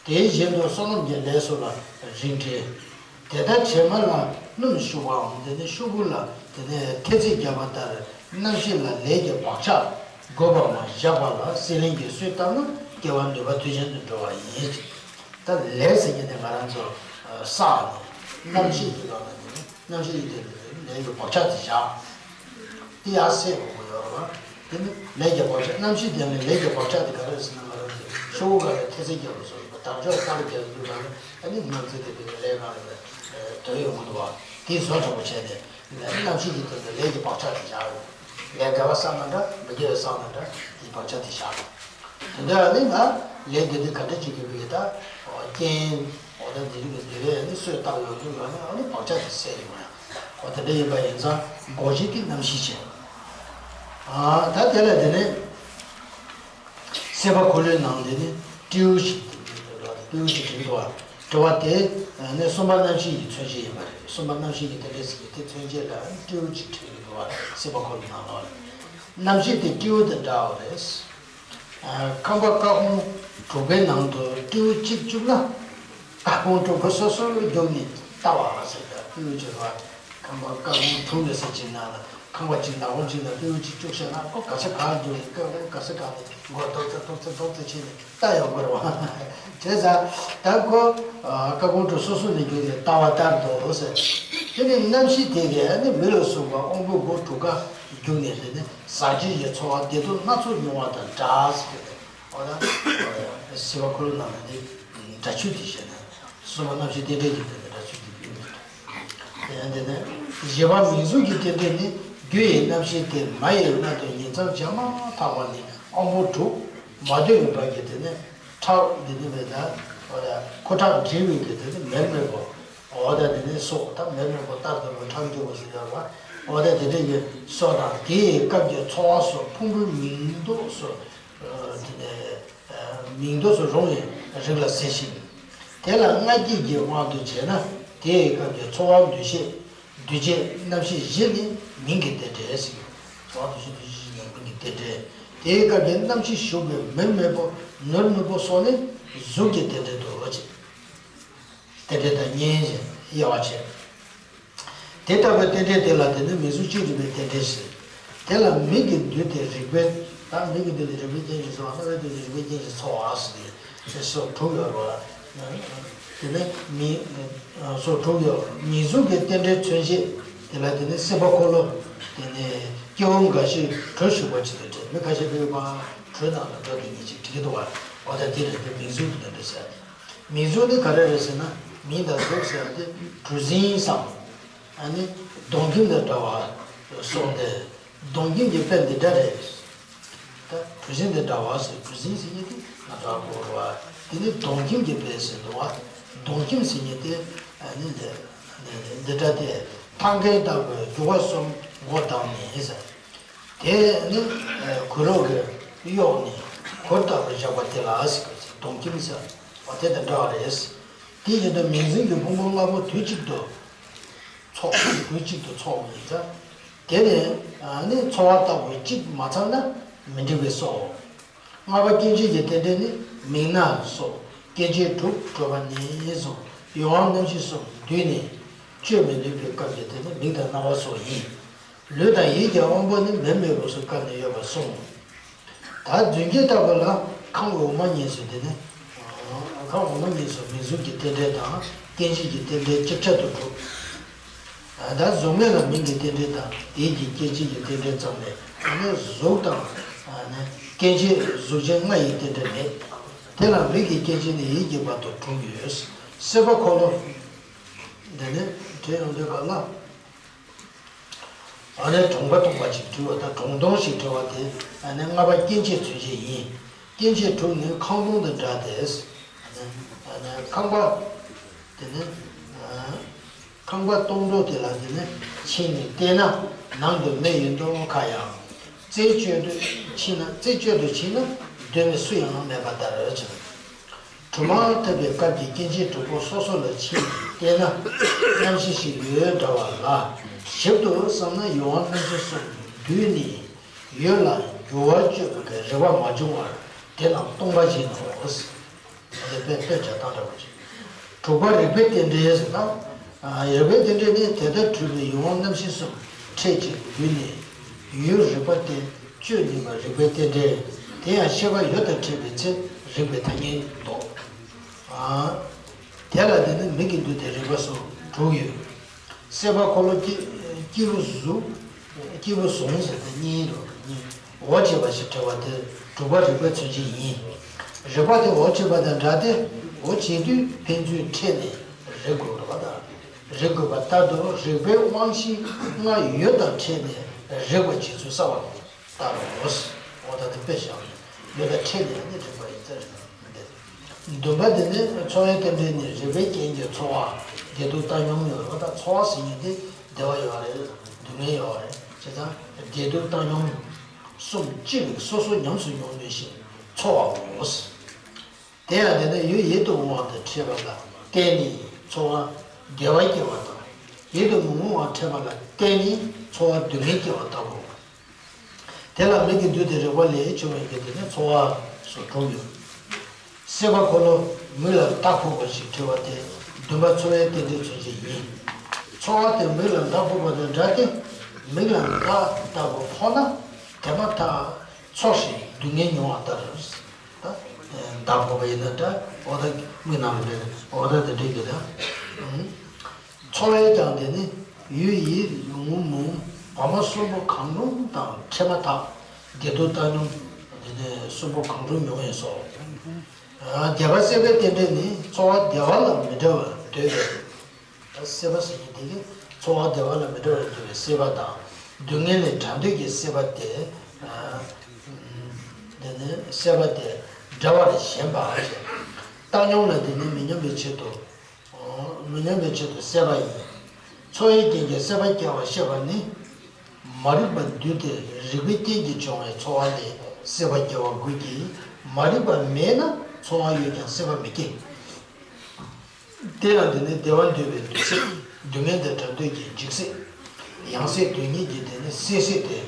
དེ་བཞིན་དུ་བསོད་ནམས་ཀྱི་ལས་སུ་ལ་རིགས་འགྲེ། དེ་ལྟར་བྱེ་མ་ལ་སྣུམ་བཤུ་བའམ་དེ་ནི་ཤོག་གུ་ལ་དེ་ནི་ཐེལ་ཙེ་བརྒྱབ་པ་ལྟར་རྣམ་ཤེས་ལ་ལས་ཀྱི་བག་ཆགས་དགོས་པ་མ་བཞག་པ་ལ་སྲེད་ལེན་གྱིས་གསོས་བཏབ་ན་སྐྱེ་བ་ནུས་པ་དུས་ཆེན་དུ་འགྲོ་བ་ཡིན། ད་ལས་ཟེར་མཁན་དེ་ང་རང་ཚོ་བསགས་ནས་རྣམ་ཤེས་ཀྱི་ལམ་ལ་དེ་ནི་རྣམ་ཤེས་ཀྱི་དེ་ལས་ཀྱི་བག་ཆགས་དེ་བཞག་དེ་ཡར་སེལ་དགོས་ཀྱི་ཡོད་རེད་བ། དེ་ནི་ལས་ཀྱི་བག་ཆགས་རྣམ་ཤེས་ལྡན་ལས་ལས་ཀྱི་བག་ཆགས་དེ་ག་རེ་ཟེར་ན་ང་རང་ཚོ་ཤོག་གུ་སྒང་ལ་ཐེལ་ཙེ་བརྒྱབ་པ་སོགས་དག་ཕྱོགས་ས་ལ་བརྒྱབ་དུས་སྒང་ལ་ཨ་ནི་སྣུམ་ཚོས་དེ་དེ་ལས་སྒང་ལ་དོན་ཡོང་གི་འདུག་བ། དེ་བཟོ་དྲག་པོ་བྱས་ནས་རྣམ་ཤེས་ཀྱི་དོན་དུ་ལས་ཀྱི་བག་ཆགས་དེ་བཞག་ཡོད། ལས་དགེ་བ་བསགས་ན་འདྲ་མི་དགེ་བ་བསགས་ན་འདྲ་དེའི་བག་ཆགས་དེ་བཞག་ཡོད། དེ་འདྲ་ནི་ང་ལས་འདི་འདི་ག་འདྲ་བྱེད་དགོས་ཀྱི་ད་རྐྱེན་འོ་ད་འདི་རིགས་ཀྱི་འདི་རེད་ནི་སོས་བཏབ་ཡོང་དུས་ང་ནི་ཨ་ནི་བག་ཆགས་དེ་སད་ཡོང་ཡ། འོ་དེ་འདྲ་ཡིན་པ་ཡིན་ཙང་སྒོ་བཞི་དེ་རྣམ་ཤེས་བྱས། ཨ་ད་དེ་ལ་དེ་ནི་སྲིད་པ་འཁོར་ལོའི་ནང་དེ་ནི་སྤྲེའུ་ཞིག་སྤྲེའུ་ཞིག་དྲན་འདུག་བ། དྲི་བ་དེ་ནི་གསུམ་པ་རྣམ་ཤེས་ཀྱི་མཚོན་བྱེད་ཡིན་པ་རེད། གསུམ་པ་རྣམ་ཤེས་ཀྱི་དེ་འདྲ་ཟེར་གྱི་དེ་མཚོན་བྱེད་ལ་སྤྲེའུ་ཅིག་དྲན་གྱི་འདུག་བ། སྲིད་པ་འཁོར་ལོའི་ནང་ལོགས་ལ་རྣམ་ཤེས་དེ་སྤྲེའུ་དང་འདྲ་བ་རེད། ཁང་པ་ཀ་གོང་དྲུག་པའི་ནང་དུ་སྤྲེའུ་གཅིག་བཅུག་ན། ཀ་གོང་དྲུག་པ་སོ་སོར་རྒྱུགས་ནས་ལྟ་བ་ཟེར་ད་སྤྲེའུ་བྱེད་པ། ཁང་པ་ཀ་གོང་དྲུག་ནས་ཟེར་གྱི་ན་ལ་ཁང་པ་གཅིག་ནག་པོ་གཅིག་ལ་སྤྲེའུ་གཅིག་བཅུག་བྱས་ན་ཁོ་ག་ས་ག་རྒྱུགས་ནས་ཀ་གོང་ག་ས་ག་ནས་མགོ་རྡོག་ཙེ་རྡོག་ཙེ་རྡོག་ཙེ་བྱས་ནས་ལྟ་ཡོང་དགོས་རེད་བ། བྱས་ཙང་ད་ཁོ་ཀ་གོང་དྲུག་སོ་སོ་ནས་རྒྱུགས་ནས་ལྟ་བ་ལྟར་དུ་ཟེར། དེ་ནས་རྣམ་ཤེས་དེ་གས་ནི་མི་ལ་སོགས་པ་དབང་པོ་སྒོ་དྲུག་ཀ་རྒྱུགས་ནས་དེ་ནི། ཟག་བཅས་ཀྱི་ཚོར་བ་བདེ་སྡུག་སྣ་ཚོགས་མྱོང་བ་དང་འདྲ་ཟེར་གྱི་འདུག་འོ་ན་སྲིད་པ་འཁོར་ལོ་ནང་ན་ནི་སྒྲ་ཆོས་དེ་བཤད་ན་གསུམ་པ་རྣམ་ཤེས་རྟེན་འབྲེལ་གྱི་སྟེང་དུ་སྒྲ་ཆོས་དེ་ཕུལ་མི་འདུག་དེ་ཡང་དེ་ནས་བཞི་པ་མིང་གཟུགས་ཀྱི་རྟེན་འབྲེལ་ནི་རྒྱུ་ཡི་རྣམ་ཤེས་དེ་མ་ཡི་རྣམ་དུ་ཉིང་མཚམས་བཅད་མ་ཐག་པ་ནས་དབང་པོ་དྲུག་མ་དོན་ཡོད་པ་གྱི་དེ་ནས་ཁྲག་འདི་ནི་མེད་ན་ཁོ་ཁྲག་འདྲིལ་བའི་གི་དེ་ནི་མེར་མེར་པོ། འོ་ད་དེ་ནས་སོགས་ད་མེར་མེར་པོ་ལྟར་དུ་ཁྲག་འཇུ་བ་ཟེར་ཡོད་པ། འོ་ད་དེ་འདྲ་གི་སོགས་དང་དེའི་སྐབས་ཀྱི་ཚོར་བ་སོགས་ཕུང་པོའི་མིང་འདོགས་སུ། དེ་ནས་མིང་འདོགས་སུ་རུང་བའི་རིགས་ལ་ཟེར་ཞིང་། དེ་ལ་མངལ་སྐྱེས་ཀྱི་དབང་དུ་བྱས་ན་དེའི་སྐབས་ཀྱི་ཚོར་བ་འདུ་ཤེས་འདུ་བྱེད་རྣམ་ཤེས་བཞི་ནི་མིང་གི་རྟེན་འབྲེལ་ཟེར། ཚོར་བ་འདུ་ཤེས་འདུ་བྱེད་བཞི་ནི་མིང་གི་རྟེན་འབྲེལ། དེའི་སྐབས་ཀྱི་རྣམ་ཤེས་ཞུགས་པའི་མེར་མེར་པོ་ནུར་ནུར་པོ་སོགས་ནི་གཟུགས་ཀྱི་རྟེན་འབྲེལ་དུ་བྱེད། རྟེན་འབྲེལ་དང་གཉེན་ཞེས་དབྱེ་བ་ཕྱེ། དེ་ལྟ་བུའི་རྟེན་འབྲེལ་དེ་ལ་དེ་ནི་མིང་གཟུགས་ཅན་རིག་པའི་རྟེན་འབྲེལ་ཟེར། དེ་ལ་མིང་གི་འདུས་ཏེ་རིག་པའི་ད་མིང་གི་འདུས་ཏེ་རིག་པའི་རྐྱེན་གྱིས་ཚོར་བ། རྣ་བའི་འདུས་ཏེ་རིག་པའི་རྐྱེན་གྱིས་ཚོར་བ་ཟེར་ཏེ་དེ་སོགས་དྲུག་ཡོད་རེད་བ། དེ་ནི་མིང་སོགས་དྲུག་ཡོད། མིང་གཟུགས་ཀྱི་རྟེན་འབྲེལ་མཚོན་བྱེད་དེ་ལ་དེ་ནི་སྲིད་པ་འཁོར་ལོ་དེ་ནི་སྐྱེ་བོ་འགའ་ཞིག་གྲུ་ཞུགས་པ་ཅིག་དང་འབྲེལ། མི་ཁ་ཤས་པས་པ་གྲུ་ནང་ལ་འགྲོ་དེ་ཉིད་ཅིག་བྲིས་ཀྱི་འདུག་བ། འོ་ད་དེ་རེད་དེ་མིང་གཟུགས་ཀྱི་རྟེན་འབྲེལ་ཟེར། མིང་གཟུགས་ནི་ག་རེ་རེད་ཟེར་ན། མིང་དང་གཟུགས་ཟེར་ཡ་དེ་གྲུ་གཟིངས་སམ། ཨ་ནི་གདོང་ཁྱིམ་དང་འདྲ་བ་སོགས་ཏེ། གདོང་ཁྱིམ་གྱི་དཔེ་འདི་འདྲ་རེད། ད་གྲུ་གཟིངས་དང་འདྲ་བ་ཟེར། གྲུ་གཟིངས་ཟེར་མཁན་དེ་ང་ཚོ་ཨ་ཁུ་རེད་བ། དེ་ནི་གདོང་ཁྱིམ་གྱི་དཔེ་ཟེར་འདུག་བ། གདོང་ཁྱིམ་ཟེར་མཁན་དེ་ཨ་ནི་འདི་འདི་འདྲ་སྟེ། ཐང་གའི་ལྟ་བུའི་རྒྱུ་བ་གསུམ་མགོ་བསྡམས་ནས་ཟེར། དེ་ནི་གོས་རོག་གིས་གཡོགས་ནས་གུར་ལྟ་བུར་བཞག་པ་དེ་ལ་ཟེར་གི་གདོང་ཁྱིམ་ཟེར་བ་དེ་དང་འདྲ་བ་རེད། དེ་བཞིན་དུ་མིང་གཟུགས་ཀྱི་ཕུང་པོ་ལྔ་པོ་དུས་གཅིག་ཏུ་ཚོགས། དུས་གཅིག་ཏུ་ཚོགས་པ་ཡིན་ཙང་། དེ་ནི་ནི་ཚོར་བ་ལྟ་བུ་གཅིག་མ་ཚང་ན་མི་འགྲིག་པས་སོ། ལྔ་པ་སྐྱེ་མཆེད་ཀྱི་རྟེན་འབྲེལ་ནི་མིག་རྣ་སོགས་སྐྱེ་མཆེད་དྲུག་གྲུབ་པ་ནས་བཟུང་ཡུལ་དབང་རྣམ་ཤེས་གསུམ་འདུས་ནས་གཅོད་མི་ནུས་པའི་སྐབས་ཀྱི་དེ་ནི་མིག་དང་རྣ་བ་སོགས་ཡིན། ལུས་དང་ཡིད་ཀྱི་དབང་པོ་ནི་མེར་མེར་པོ་སུ་བཀར་ནས་ཡོད་པར་གསུངས། ད་རྫུན་གྱི་ལྟ་བུ་ལ་ཁམས་འོག་མ་གཉིས་སུ་དེ་ནི། ཁམས་འོག་མ་གཉིས་སུ་མིང་གཟུགས་ཀྱི་རྟེན་འབྲེལ་དང་སྐྱེ་མཆེད་ཀྱི་རྟེན་འབྲེལ་ཅིག་ཆར་དུ་གྲུབ། ད་གཟུགས་མེད་ལ་མིང་གི་རྟེན་འབྲེལ་དང་ཡིད་ཀྱི་སྐྱེ་མཆེད་ཀྱི་རྟེན་འབྲེལ་ཙམ་ལས་ཨ་ནི་གཟུགས་དང་སྐྱེ་མཆེད་གཟུགས་ཅན་ལྔ་ཡི་རྟེན་འབྲེལ་མེད། དེ་ལ་མིག་གི་སྐྱེ་མཆེད་ནི་ཡིད་ཀྱི་བར་དུ་གྲུབ་ཡོད། སྲིད་པ་འཁོར་ལོ། འདི་ནི་བྲིས་ཡོང་དུས་སྐབས་ལ། ཨ་ནི་གྲོང་པ་སྟོང་པ་ཅིག་བྲི་བ་དང་གྲོང་སྟོང་ཞིག་བྲི་བ་དེ་ཨ་ནི་ལྔ་པ་སྐྱེ་མཆེད་མཚོན་བྱེད་ཡིན། སྐྱེ་མཆེད་དྲུག་ནི་ཁང་སྟོང་དང་འདྲ་སྟེ། ཨ་ནི་ཁང་པ་དེ་ནི་ཁང་པ་སྟོང་གྲོགས་དེ་ལ་དེ་ནི་ཕྱིན་ནས་བལྟས་ན་ནང་དུ་མི་ཡི་མདོག་ཁ་ཡང་། རྩད་གཅོད་དུ་ཕྱིན་ན་རྩད་གཅོད་དུ་ཕྱིན་ན་སྡོད་མི་སུ་ཡང་མེད་པ་ལྟར་བྱུང་། གྲུབ་མཐའ་ཐོབ་པའི་སྐབས་ཀྱི་སྐྱེ་མཆེད་དྲུག་པོ་སོ་སོ་ལ་ཕྱིན་ནས་བལྟས་ན་རྣམ་ཤེས་ཤིག་ཡོད་འདྲ་བ་ལ། ཞིབ་ཏུ་བསམ་ན་ཡུལ་དབང་རྣམ་ཤེས་གསུམ་འདུས་ནས་ཡུལ་ལ་འགྱུར་བ་གཅོད་པའི་རིག་པ་མ་བྱུང་བར་དེ་རྣམས་སྟོང་པ་ཡིན་ནོ། དེ་དཔེ་དཔེ་བྱ་སྟངས་འདྲ་བོ་ཅིག་དྲུག་པ་རིག་པའི་རྟེན་འབྲེལ་ཟེར་ན། རིག་པའི་རྟེན་འབྲེལ་ནི་དེ་ལྟར་གྲུབ་པའི་ཡུལ་དབང་རྣམ་ཤེས་གསུམ་ཕྲད་ཅིང་འདུས་ནས་ཡུལ་རིག་པ་སྟེ་གཅོད་ནུས་པ་རིག་པའི་རྟེན་འབྲེལ། དེ་ཡང་ཤེས་པ་ཡུལ་དང་ཕྲད་པའི་ཚེ་རིག་པའི་ཐ་སྙད་འདོགས། དེ་ལ་དེ་ནི་མིག་གི་འདུས་ཏེ་རིག་པ་སོགས་དྲུག་ཡོད། སྲེད་པ་འཁོར་ལོ་སྐྱེ་སྐྱེས་བུ་གཟུགས། སྐྱེས་བུ་གཟུགས་ཟེར་ཏེ་གཉིས་རོ་གཉིས། འོ་བྱེད་པ་ཞེས་བྲི་བ་དེ་དྲུག་པ་རིག་པའི་མཚོན་བྱེད་ཡིན། རིག་པ་དེ་འོ་བྱེད་པ་དང་འདྲ་སྟེ་འོ་བྱེད་དུས་ཕན་ཚུན་ཕྲད་ནས་རིག་དགོས་པ་དང་། རིག་དགོས་པ་ལྟར་དུ་རིག་པའི་དབང་ཤེས་ལྔ་ཡོད་དང་ཕྲད་ནས་རིག་པ་བྱེད་ཚུལ་གསལ་བར་ལྟར་རོ། འོ་ད་དེ་དཔེ་བཞག་ནས་ཡོད་དང་ཕྲད་ནས་ནི་རིག་པ་ཡིན་ཙང་རེད། བདུན་པ་དེ་ནི་ཚོར་བའི་རྟེན་འབྲེལ་ནི་རིག་པའི་རྐྱེན་གྱིས་ཚོར་བ་བདེ་སྡུག་བཏང་སྙོམས་ཡོད་རེད་པ། ད་ཚོར་བ་ཟེར་མཁན་དེ་བདེ་བ་ཡོད་རེད། སྡུག་བསྔལ་ཡོད་རེད། བྱས་ཙང་བདེ་སྡུག་བཏང་སྙོམས་གསུམ་ཅི་རིགས་སོ་སོ་ཉམས་སུ་མྱོང་ནུས་ཤིང་ཚོར་བའོ། དེ་ཡང་དེ་ནི་ཡུལ་ཡིད་དུ་འོང་བ་དང་ཕྲད་པ་ལ་བརྟེན་ནས་ཚོར་བ་བདེ་བ་སྐྱེ་བ་དང་། ཡིད་དུ་མི་འོང་བ་ཕྲད་པ་ལ་བརྟེན་ནས་ཚོར་བ་སྡུག་བསྔལ་སྐྱེ་བ་ལྟ་བུའོ། དེ་ལ་མིག་གི་འདུས་ཏེ་རེག་པ་ལས་བྱུང་བའི་གི་དེ་ནི་ཚོར་བ་སོགས་དྲུག་ཡོད། སྲེད་པ་འཁོར་ལོ་མིག་ལ་མདའ་ཕོག་པ་ཞིག་བྲི་བ་སྟེ་བདུན་པ་ཚོར་བའི་རྟེན་འབྲེལ་མཚོན་བྱེད་ཡིན། ཚོར་བ་དེ་མིག་ལ་མདའ་ཕོག་པ་དང་འདྲ་སྟེ་མིག་ལ་མདའ་ལྟ་བུ་ཕོག་ན་དེ་མ་ཐག་ཚོར་ཞིང་སྡུག་བསྔལ་མྱོང་བ་ལྟར། ད་མདའ་ཕོག་པ་ཡིན་ན་འདྲ་འོ་ད་མིག་ནང་ལ་འདྲ་འོ་ད་དེ་འདྲ་གི་ད། ཚོར་བས་ཀྱང་དེ་ནི་ཡུལ་ཡིད་འོང་མི་འོང་བ་མ་གསུམ་པོ་གང་རུང་དང་ཕྲད་མ་ཐག་བདེ་སྡུག་བཏང་སྙོམས་དེ་ནི་གསུམ་པོ་གང་རུང་མྱོང་བས་སོ། བདེ་བ་སྲེད་པའི་རྟེན་འབྲེལ་ནི་ཚོར་བ་བདེ་བ་ལ་མི་འདྲ་བར་འདོད་པའི། སྲེད་པ་ཟེར་མཁན་དེ་གིས་ཚོར་བ་བདེ་བ་ལ་མི་འདྲ་བར་འདོད་པའི་སྲེད་པ་དང་སྡུག་བསྔལ་ལས་བྲལ་འདོད་ཀྱི་སྲེད་པ་སྟེ། དེ་ནི་སྲེད་པ་སྟེ་བྲལ་བར་ཞེན་པ། བཏང་སྙོམས་ལ་དེ་ནི་མི་སྙོམས་པའི་ཆེད་དུ། མི་སྙོམས་པའི་ཆེད་དུ་སྲེད་པ་ཡིན། ཚོར་བའི་རྐྱེན་གྱིས་སྲེད་པ་སྐྱེ་བར་བཤད་པ་ནི། མ་རིག་པ་འདུས་ཏེ་རིག་པའི་རྐྱེན་གྱིས་བྱུང་བའི་ཚོར་བ་ལས་སྲེད་པ་སྐྱེ་བ་དགོས་ཀྱི། མ་རིག་པ་མེད་ན་ཚོར་བ་ཡོད་ཀྱང་སྲེད་པ་མི་སྐྱེ། དེ་ཡང་དེ་ནི་བདེ་བ་འདོད་པའི་འདུ་ཤེས་སྡུག་བསྔལ་དང་བྲལ་འདོད་ཀྱི་འཇིགས་སྲེད། ཡང་སྲིད་སྡུག་བསྔལ་གྱི་དེ་ནི་སྲེད་སྲེད་དེ་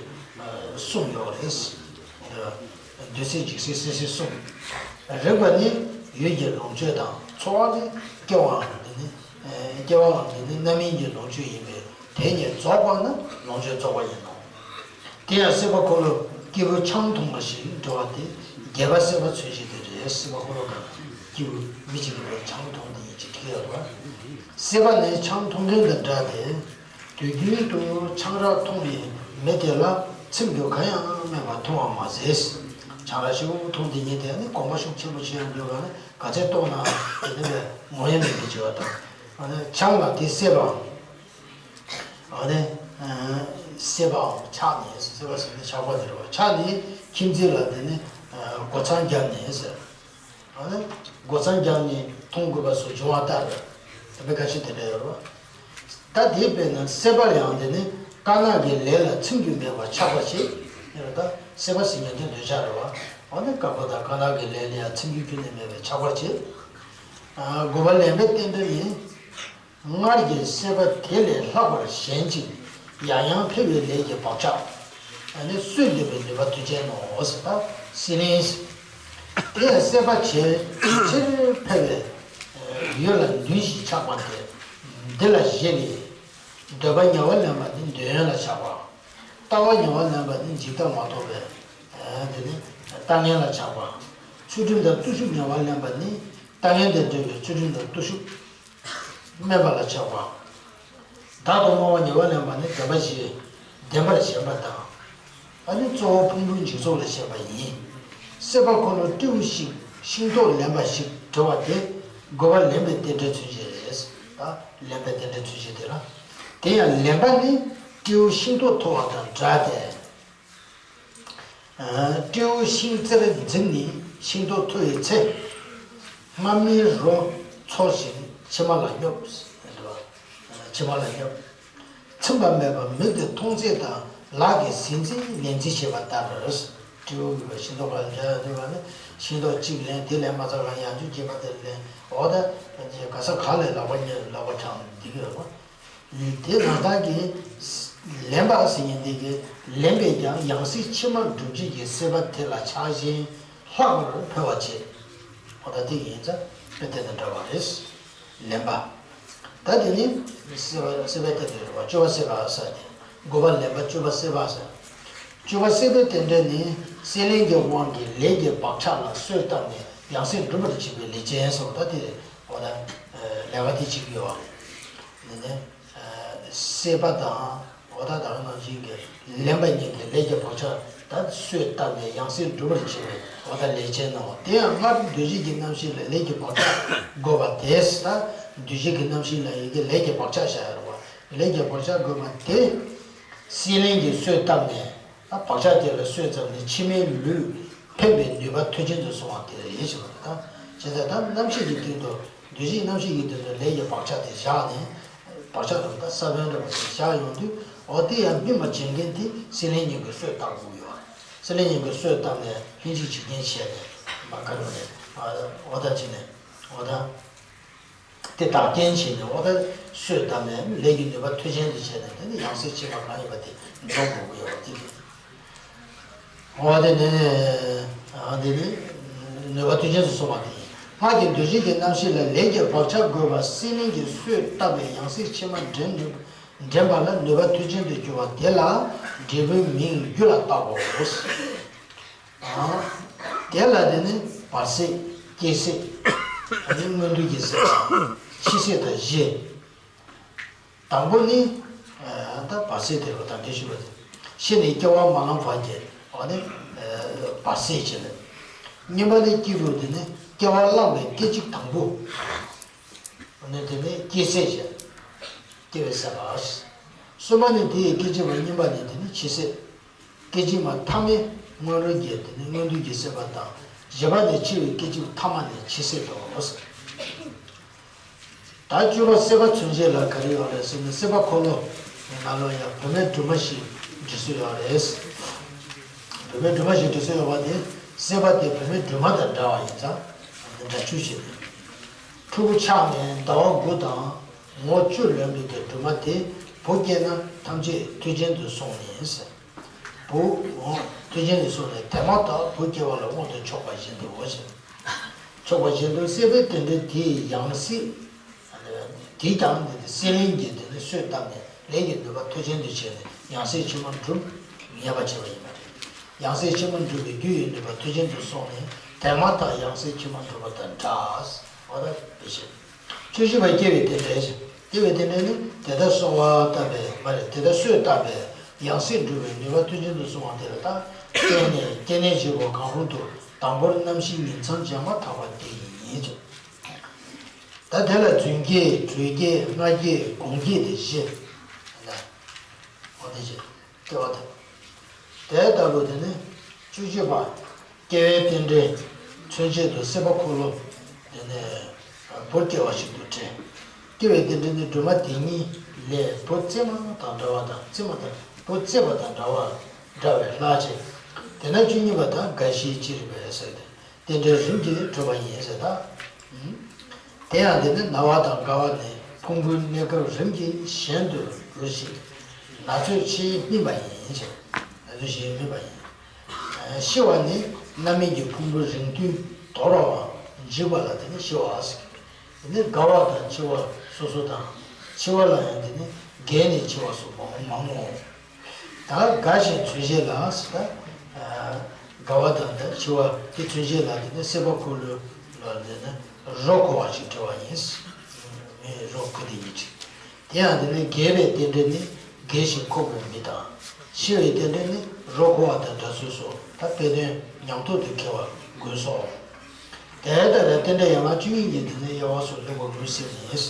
གསུམ་ཡོད་རེད། འདུ་སྲེད་འཇིགས་སྲེད་སྲེད་སྲེད་གསུམ། རེག་པ་ནི་ཡུལ་གྱི་ལོངས་སྤྱོད་དང་ཚོར་བ་ནི་སྐྱེ་བའམ་དེ་ནི་སྐྱེ་བའམ་དེ་ནི་རྣམ་སྨིན་གྱི་ལོངས་སྤྱོད་ཡིན་པས་དེ་གཉིས་རྫོགས་པ་ན་ལོངས་སྤྱོད་རྫོགས་པ་ཡིན་ནོ། དེ་ཡང་སྲེད་པ་འཁོར་ལོ་སྐྱེས་བུ་ཆང་འཐུང་བ་ཞིག་འགྲོ་བ་དེ་རྒྱས་པ་སྲེད་པ་མཚོན་བྱེད་དེ་རེད། སྲེད་པ་འཁོར་ལོ་གང་སྐྱེས་བུ་མི་གཅིག་གིས་ཆང་འཐུང་དེ་ཡིན་ཅིག་ཁྲིད་ཡོད་པ། སྲེད་པ་ནི་ཆང་འཐུང་མཁན་དང་འདྲ་སྟེ། དུས་རྒྱུན་དུ་ཆང་རག་འཐུང་བའི་མི་དེ་ལ་ཚིམ་རྒྱུ་གང་ཡང་མེད་པར་འཐུང་བ་མ་ཟད། ཆང་རག་ཞེ་པོ་འཐུང་དེ་ཉིད་དེ་ནི་གོམས་པ་ཤུགས་ཆེན་པོ་བྱེད་ཡང་འདོད་པ་ནི་ག་ཚད་བཏུང་ན་དེ་ནི་བས་ངོ་ཡང་མེད་པའི་བྱེད་པ་དང་། ཆང་ལ་དེ་སྲེད་པའམ། ཨ་ནི། སྲེད་པའམ་ཆགས་ནས་སྲེད་པ་ཟེར་ནས་ཆགས་པ་དེ་རེད་བ། ཆགས་ནས་ཁྱིམ་མཚེས་ལ་དེ་ནི་སྒོ་མཚམས་བརྒྱབ་ནས་ཟེར། ཨ་ནི་སྒོ་མཚམས་བརྒྱབ་ནས་འཐུང་དགོས་པ་སོགས་འབྱུང་བ་ལྟར། དེ་འདྲ་ཁ་ཤས་དེ་འདྲ་ཡོད་རེད་བ། ད་དེ་དཔེར་ན་སྲེད་པ་ལ་ཡང་དེ་ནི་དཀར་ནག་གི་ལས་ལ་ཚིམ་རྒྱུ་མེད་པར་ཆགས་པར་བྱེད། ཡོད་རེད། ད་སྲེད་པ་ཟེར་མཁན་དེ་འདོད་ཆགས་རེད་བ། ཨ་ནི་དཀར་པོ་དང་དཀར་ནག་གི་ལས་ལ་ཡང་ཚིམ་རྒྱུ་ཁྱོན་ནས་མེད་པར་ཆགས་པར་བྱེད། དགུ་པ་ལེན་པའི་རྟེན་འབྲེལ་ནི། སྔར་གྱི་སྲེད་པ་དེ་ལས་ལྷག་པར་ཞན་ཅིང་ཡང་ཡང་འཕེལ་བའི་ལས་ཀྱི་བག་ཆགས། ཨ་ནི་སྲོད་འདོད་པའི་ནུས་པ་དུས་ཅན་ནོ་ཟེར། ད་སྲེད་ལེན་ཟེར། དེ་ཡང་སྲེད་པ་ཇེ་ཆེར་འཕེལ་བའི་ཡུལ་ལ་འདུན་ཞིང་ཆགས་པ་སྟེ། འདི་ལ་བཞི་ལས། འདོད་པ་ཉེ་བར་ལེན་པ་ནི་འདོད་ཡོན་ལ་ཆགས་པ། ལྟ་བ་ཉེ་བར་ལེན་པ་ནི་འཇིག་ལྟ་མ་རྟོགས་པའི་དེ་ནི་ལྟ་ངན་ལ་ཆགས་པ། ཚུལ་ཁྲིམས་དང་བརྟུལ་ཞུགས་ཉེ་བར་ལེན་པ་ནི་ལྟ་ངན་དང་འབྲེལ་བའི་ཚུལ་ཁྲིམས་དང་བརྟུལ་ཞུགས། དམན་པ་ལ་ཆགས་པ། བདག་ཏུ་སྨྲ་བ་ཉེ་བར་ལེན་པ་ནི་བདེན་པ་བཞི་བདེན་པར་ཞེན་པ་དང་། ཨ་ནི་གཙོ་བོ་ཕུང་པོའི་འཇིག་ཚོགས་ལ་ཞེན་པ་ཡིན། སྲེད་པ་འཁོར་ལོ་སྤྲེའུ་ཞིག་ཤིང་ཏོག་ལེན་པ་ཞིག་བྲི་བ་དེ་དགུ་པ་ལེན་པའི་རྟེན་འབྲེལ་མཚོན་བྱེད་རེད། ད་ལེན་པའི་རྟེན་འབྲེལ་མཚོན་བྱེད་དེ་ལ། དེ་ཡང་ལེན་པ་ནི་ སྤྲེའུ་ཤིང་ཏོག་འཐུ་བ་དང་འདྲ་སྟེ། སྤྲེའུ་ཤིང་རྩེར་འཛེགས་ནས་ཤིང་ཏོག་འཐུ་བའི་ཚེ། རྨ་སྨིན་རོ་འཚོ་ཞིང་མཆི་མ་ལ་སྙོབ། མཆི་མ་ལ་སྙོབ། ཚིམ་པ་མེད་པར་མིག་གིས་མཐོང་ཚད་དང་ལག་གིས་ཟིན་ཚད་ལེན་རྩིས་བྱེད་པ་ལྟར། སྤྲེའུ་གིས་ཤིང་ཏོག་ལ་འཇལ་འདོད་པ་ནི་ཤིང་ཏོག་གཅིག་ལེན། དེ་ལེན་མ་ཚར་བར་ཡང་ཅུང་རྒྱས་པ་དེ་ལེན། འོ་ད་ག་ས་ག་ལས་ལག་པ་གཉིས་ལག་པ་འཆང་འདི་གི་རེད་པ། དེ་ན་བདག་གིས་ལེན་པ་ཟེར་མཁན་འདི་གིས་ལེན་པས་ཀྱང་ཡང་སྲིད་ཕྱི་མར་སྒྲུབ་བྱེད་ཀྱི་སྲེད་པ་དེ་ལ་ཆགས་ཞེན་ལྷག་པར་འཕེལ་བར་བྱེད། འོ་ད་དེ་ཡིན་ཙང་དཔེ་དེ་དང་འདྲ་བ་རེད། ལེན་པ། ད་དེ་ནི་སྲེད་པ་སྲེད་པའི་རྟེན་འབྲེལ་རེད་པ། སྤྱོད་པ་སྲེད་པ་ཟེར་ཏེ། དགོས་པ་ལེན་པ་སྤྱོད་པ་སྲེད་པ་ཟེར། སྤྱོད་པ་སྲེད་པའི་རྟེན་འབྲེལ་ནི་སྲེད་ལེན་གྱི་དབང་གིས་ལས་ཀྱི་བག་ཆགས་ལ་གསོས་བཏབ་ནས་ཡང་སྲིད་སྒྲུབ་པར་བྱེད་པའི་ལས་ཅན་སོགས། ད་དེ་འོ་ད་ལས་ཀ་དེ་བྱེད་ཀྱི་ཡོད་པ་རེད། དེ་ནི་སྲེད་པ་དང་། འོ་ད་ད་ག་ནང་བཞིན་གྱི་ལེན་པ་གཉིས་ཀྱི་ལས་ཀྱི་བག་ཆགས་ད་གསོས་བཏབ་ནས་ཡང་སྲིད་སྒྲུབ་པར་བྱེད་པའི་འོ་ད་ལས་ཅན་ནོ། དེ་ཡང་སྔར་འདུ་བྱེད་ཀྱི་རྣམ་ཤེས་ལ་ལས་ཀྱི་བག་ཆགས་དགོས་པ་དེས། ད་འདུ་བྱེད་ཀྱི་རྣམ་ཤེས་ལ་ཡི་གེ་ལས་ཀྱི་བག་ཆགས་བཞག་ཡོད་རེད་པ། ལས་ཀྱི་བག་ཆགས་དགོས་པ་དེ་སྲེད་ལེན་གྱིས་གསོས་བཏབ་ནས། ད་བག་ཆགས་དེ་ལ་གསོས་བཏབ་ནས་ཕྱི་མའི་ལུས་འཕེན་པའི་ནུས་པ་མཐུ་ཅན་དུ་སོང་བ་དེ་རེད་ཞེས་པ་རེད། ད་བྱས་ཙང་ད་རྣམ་ཤེས་ཀྱི་སྟེང་དུ། འདུ་བྱེད་རྣམ་ཤེས་ཀྱི་སྟེང་དུ་ལས་ཀྱི་བག་ཆགས་དེ་བཞག་ནས། བག་ཆགས་དང་ད་ས་བོན་འདྲ་བ་ཞིག་བཞག་ཡོང་དུས། འོ་དེ་ཡང་སྨིན་པ་བྱེད་མཁན་དེ་སྲེད་ལེན་གཉིས་ཀྱིས་གསོས་བཏབ་དགོས་ཡོད་རེད། སྲེད་ལེན་གཉིས་ཀྱིས་གསོས་བཏབ་ནས་ལྷན་ཅིག་བྱེད་རྐྱེན་བྱས་ནས་མ་དགའ་རུ་ནས། འོ་ད་བྱས་ནས་འོ་ད། དེ་བདག་རྐྱེན་བྱས་ནས་འོ་ད་གསོས་བཏབ་ནས་ལས་ཀྱི་ནུས་པ་མཐུ་ཅན་དུ་བྱས་ནས། དེ་ནི་ཡང་སྲིད་ཕྱི་མ་གང་ཡིན་པ་དེ་འགྲོ་དགོས་ཀྱི་ཡོད་པ་དེ་རེད། འོ་དེ་ནི། འོ་དེ་ནི་ནུས་པ་མཐུ་ཅན་དུ་སོང་བ་དེ་ཡིན། སྔར་གྱི་འདུ་བྱེད་ཀྱི་རྣམ་ཤེས་ལ་ལས་ཀྱི་བག་ཆགས་དགོས་པ་སྲེད་ལེན་གྱིས་གསོས་བཏབ་པས་ཡང་སྲིད་ཕྱི་མ་འདྲེན་ནུས། འདྲེན་པ་ལ་ནུས་པ་མཐུ་ཅན་དུ་གྱུར་པ་དེ་ལ་འབྲས་བུའི་མིང་རྒྱུ་ལ་བཏགས་གོ། དེ་ལ་དེ་ནི་བར་སྲེད། སྐྱེ་སྲེད། ཨ་ནི་མངོན་འདུས་ཀྱི་སྲེད་དང་། འཆི་སྲེད་དང་བཞི། དང་པོ་ནི་ད་བར་སྲེད་དེ་རུ་ད་འདྲེ་ཞུ་བ་དེ། ཤི་ནས་སྐྱེ་བ་མ་བླངས་བར་གྱི་འོ་ནི་བར་སྲེད་བྱས་ནས། གཉིས་པ་ནི་སྐྱེ་རུ་དེ་ནི་སྐྱེ་བ་བླངས་པའི་སྐད་ཅིག་དང་པོ། འོ་ནི་དེ་ནི་སྐྱེ་སྲེད་བྱས། སྐྱེ་བའི་སྲེད་པ། གསུམ་པ་ནི་དེའི་སྐད་ཅིག་མ་གཉིས་པ་ནི་དེ་ནི་འཆི་སྲེད། སྐད་ཅིག་མ་ཐ་མའི་སྔོན་རོལ་གྱི་དེ་ནི་མངོན་འདུས་ཀྱི་སྲེད་པ་དང་། བཞི་པ་ནི་འཆི་བའི་སྐད་ཅིག་ཐ་མ་ནི་འཆི་སྲེད་དོ། ད་བཅུ་པ་སྲེད་པ་མཚོན་བྱེད་ལ་ག་རེ་ཡོད་རེད་ཟེར་ན། སྲེད་པ་འཁོར་ལོ་ནང་ལ་ཡང་བུད་མེད་སྦྲུམ་མ་ཞིག་འབྲི་སྲོལ་ཡོད་རེད། བུད་མེད་སྦྲུམ་མ་ཞིག་འབྲི་སྲོལ་ཡོད་པ་དེ། སྲེད་པ་དེ་བུད་མེད་སྦྲུམ་མ་དང་འདྲ་བ་ཡིན་ཙང་འདྲ་བཅུག་བྱས་ནས། ཕྲུ་གུ་ཆགས་ནས་ཟླ་བ་དགུ་དང་ངོ་བཅུ་ལོན་པའི་གི་སྦྲུམ་མ་དེ་བུ་སྐྱེས་ན་ཐམས་ཅད་མཐུ་ཅན་དུ་སོང་ནས་ཟེར། བུ་མཐུ་ཅན་དུ་སོང་ནས་དེ་མ་ཐག་བུ་སྐྱེ་བ་ལ་དབང་དུ་ཕྱོགས་པ་བཞིན་དུའོ་ཞེས། ཕྱོགས་པ་བཞིན་དུ་སྲེད་པའི་རྟེན་འབྲེལ་དེའི་ཡང་སྲིད། དེས་ཀྱང་སྲེད་ལེན་གྱིས་དེ་ནི་གསོས་བཏབ་ནས་ལས་ཀྱི་ནུས་པ་མཐུ་ཅན་དུ་བྱས་ནས་ཡང་སྲིད་ཕྱི་མ་སྒྲུབ་ངེས་པར་བྱེད་པ་ཡིན་པ་རེད། ཡང་སྲིད་ཕྱི་མ་སྒྲུབ་པའི་རྒྱུ་ཡི་ནུས་པ་མཐུ་ཅན་དུ་སོང་ནས་དེ་མ་ཐག་ཡང་སྲིད་ཕྱི་མ་སྒྲུབ་པ་དང་འདྲ། འོ་ད་དེ་བཞིན། བཅུ་བཞི་པ་སྐྱེ་བའི་རྟེན་འབྲེལ། སྐྱེ་བའི་རྟེན་འབྲེལ་ནི་དེ་ལྟར་གསོ་བ་བཏབ་པས་མ་རེད། དེ་ལྟར་གསོས་བཏབ་པས་ཡང་སྲིད་སྒྲུབ་པའི་ནུས་པ་མཐུ་ཅན་དུ་སོང་བ་དེ་ལ་ད་སྐྱེས་ནས་སྐྱེ་གནས་བཞི་པོ་གང་རུང་དུ་དང་པོར་རྣམ་ཤེས་ཉིང་མཚམས་སྦྱར་མ་ཐག་པ་དེ་ཡིན་ཀྱང་། ད་དེ་ལ་རྫུན་སྐྱེས་གྲོས་སྐྱེས་སྔ་སྐྱེས་གོང་སྐྱེས་དེ་བཞི་ལ། འོ་དེ་བཞིན། སྐྱེ་བ་དང་། དེ་ལྟ་བུ་དེ་ནི་བཅུ་གཅིག་པ། སྐྱེ་བའི་རྟེན་འབྲེལ་མཚོན་བྱེད་དུ་སྲེད་པ་འཁོར་ལོ་དེ་ནི་བུ་སྐྱེ་བ་ཞིག་ཏུ་དྲན། སྐྱེ་བའི་རྟེན་འབྲེལ་ནི་སྦྲུམ་མ་དེ་ཉིད་ལས་བུ་བཙས་མ་དང་འདྲ་བ་དང་། བཙས་མ་དང་བུ་བཙས་པ་དང་འདྲ་བ་འདྲ་བས་ལྷག་ཅིང་། དེས་ན་བཅུ་གཉིས་པ་དང་རྒ་ཤིའི་སྤྱི་རིགས་པས་ཟེར་ཏེ། རྟེན་འབྲེལ་རིམ་གྱིས་གྲུབ་པ་ཡིན་ཟེར་ད། དེ་ཡང་དེ་ནི་ན་བ་དང་རྒ་བ་ནི་ཕུང་པོའི་གནས་སྐབས་རིམ་གྱིས་གཞན་དུ་འགྱུར་ཞིང་ན་ཚོད་ཕྱིའི་སྨིན་པ་ཡིན་ཞེས། ན་ཚོད་ཕྱིའི་སྨིན་པ་ཡིན། ཤི་བ་ནི་རྣམ་སྨིན་གྱི་ཕུང་པོའི་རིང་ཐུང་དོར་བའམ་འཇིག་པ་ལ་དེ་ནི་ཤི་བ་ཟེར། དེ་ནི་རྒ་བ་དང་འཆི་བ་སོ་སོ་དང་། འཆི་བ་ལ་ཡང་དེ་ནི་རྒས་ནས་འཆི་བ་སོགས་མང་མང་ངོ་། ད་རྒ་ཞེས་མཚོན་བྱེད་ལ་ཟེར་ད། རྒ་བ་དང་ད་འཆི་བ་དེ་མཚོན་བྱེད་ལ་དེ་ནི་སྲེད་པ་འཁོར་ལོ་ལ་དེ་ནི་རོ་འཁོར་བ་ཞིག་བྲི་བ་ཡིན། མི་རོ་འཁོར་དེ་ཉིད་བྲི། དེ་ཡང་དེ་ནི་རྒས་པའི་རྟེན་འབྲེལ་ནི་རྒས་ཤིང་འཁོགས་པའི་མི་དང་། ཤི་བའི་རྟེན་འབྲེལ་ནི་རོ་འཁོར་བ་དང་འདྲ་ཚུལ་སོགས་ད་དཔེ་དོན་ཉམས་རྟོགས་དེ་མཁས་པ་དགོས་སོ། དེ་ལྟར་རྟེན་འབྲེལ་ཡན་ལག་བཅུ་གཉིས་ཀྱི་དེ་ནི་དབྱེ་བ་སོགས་ལེགས་པར་ངོས་ཟིན་ནས།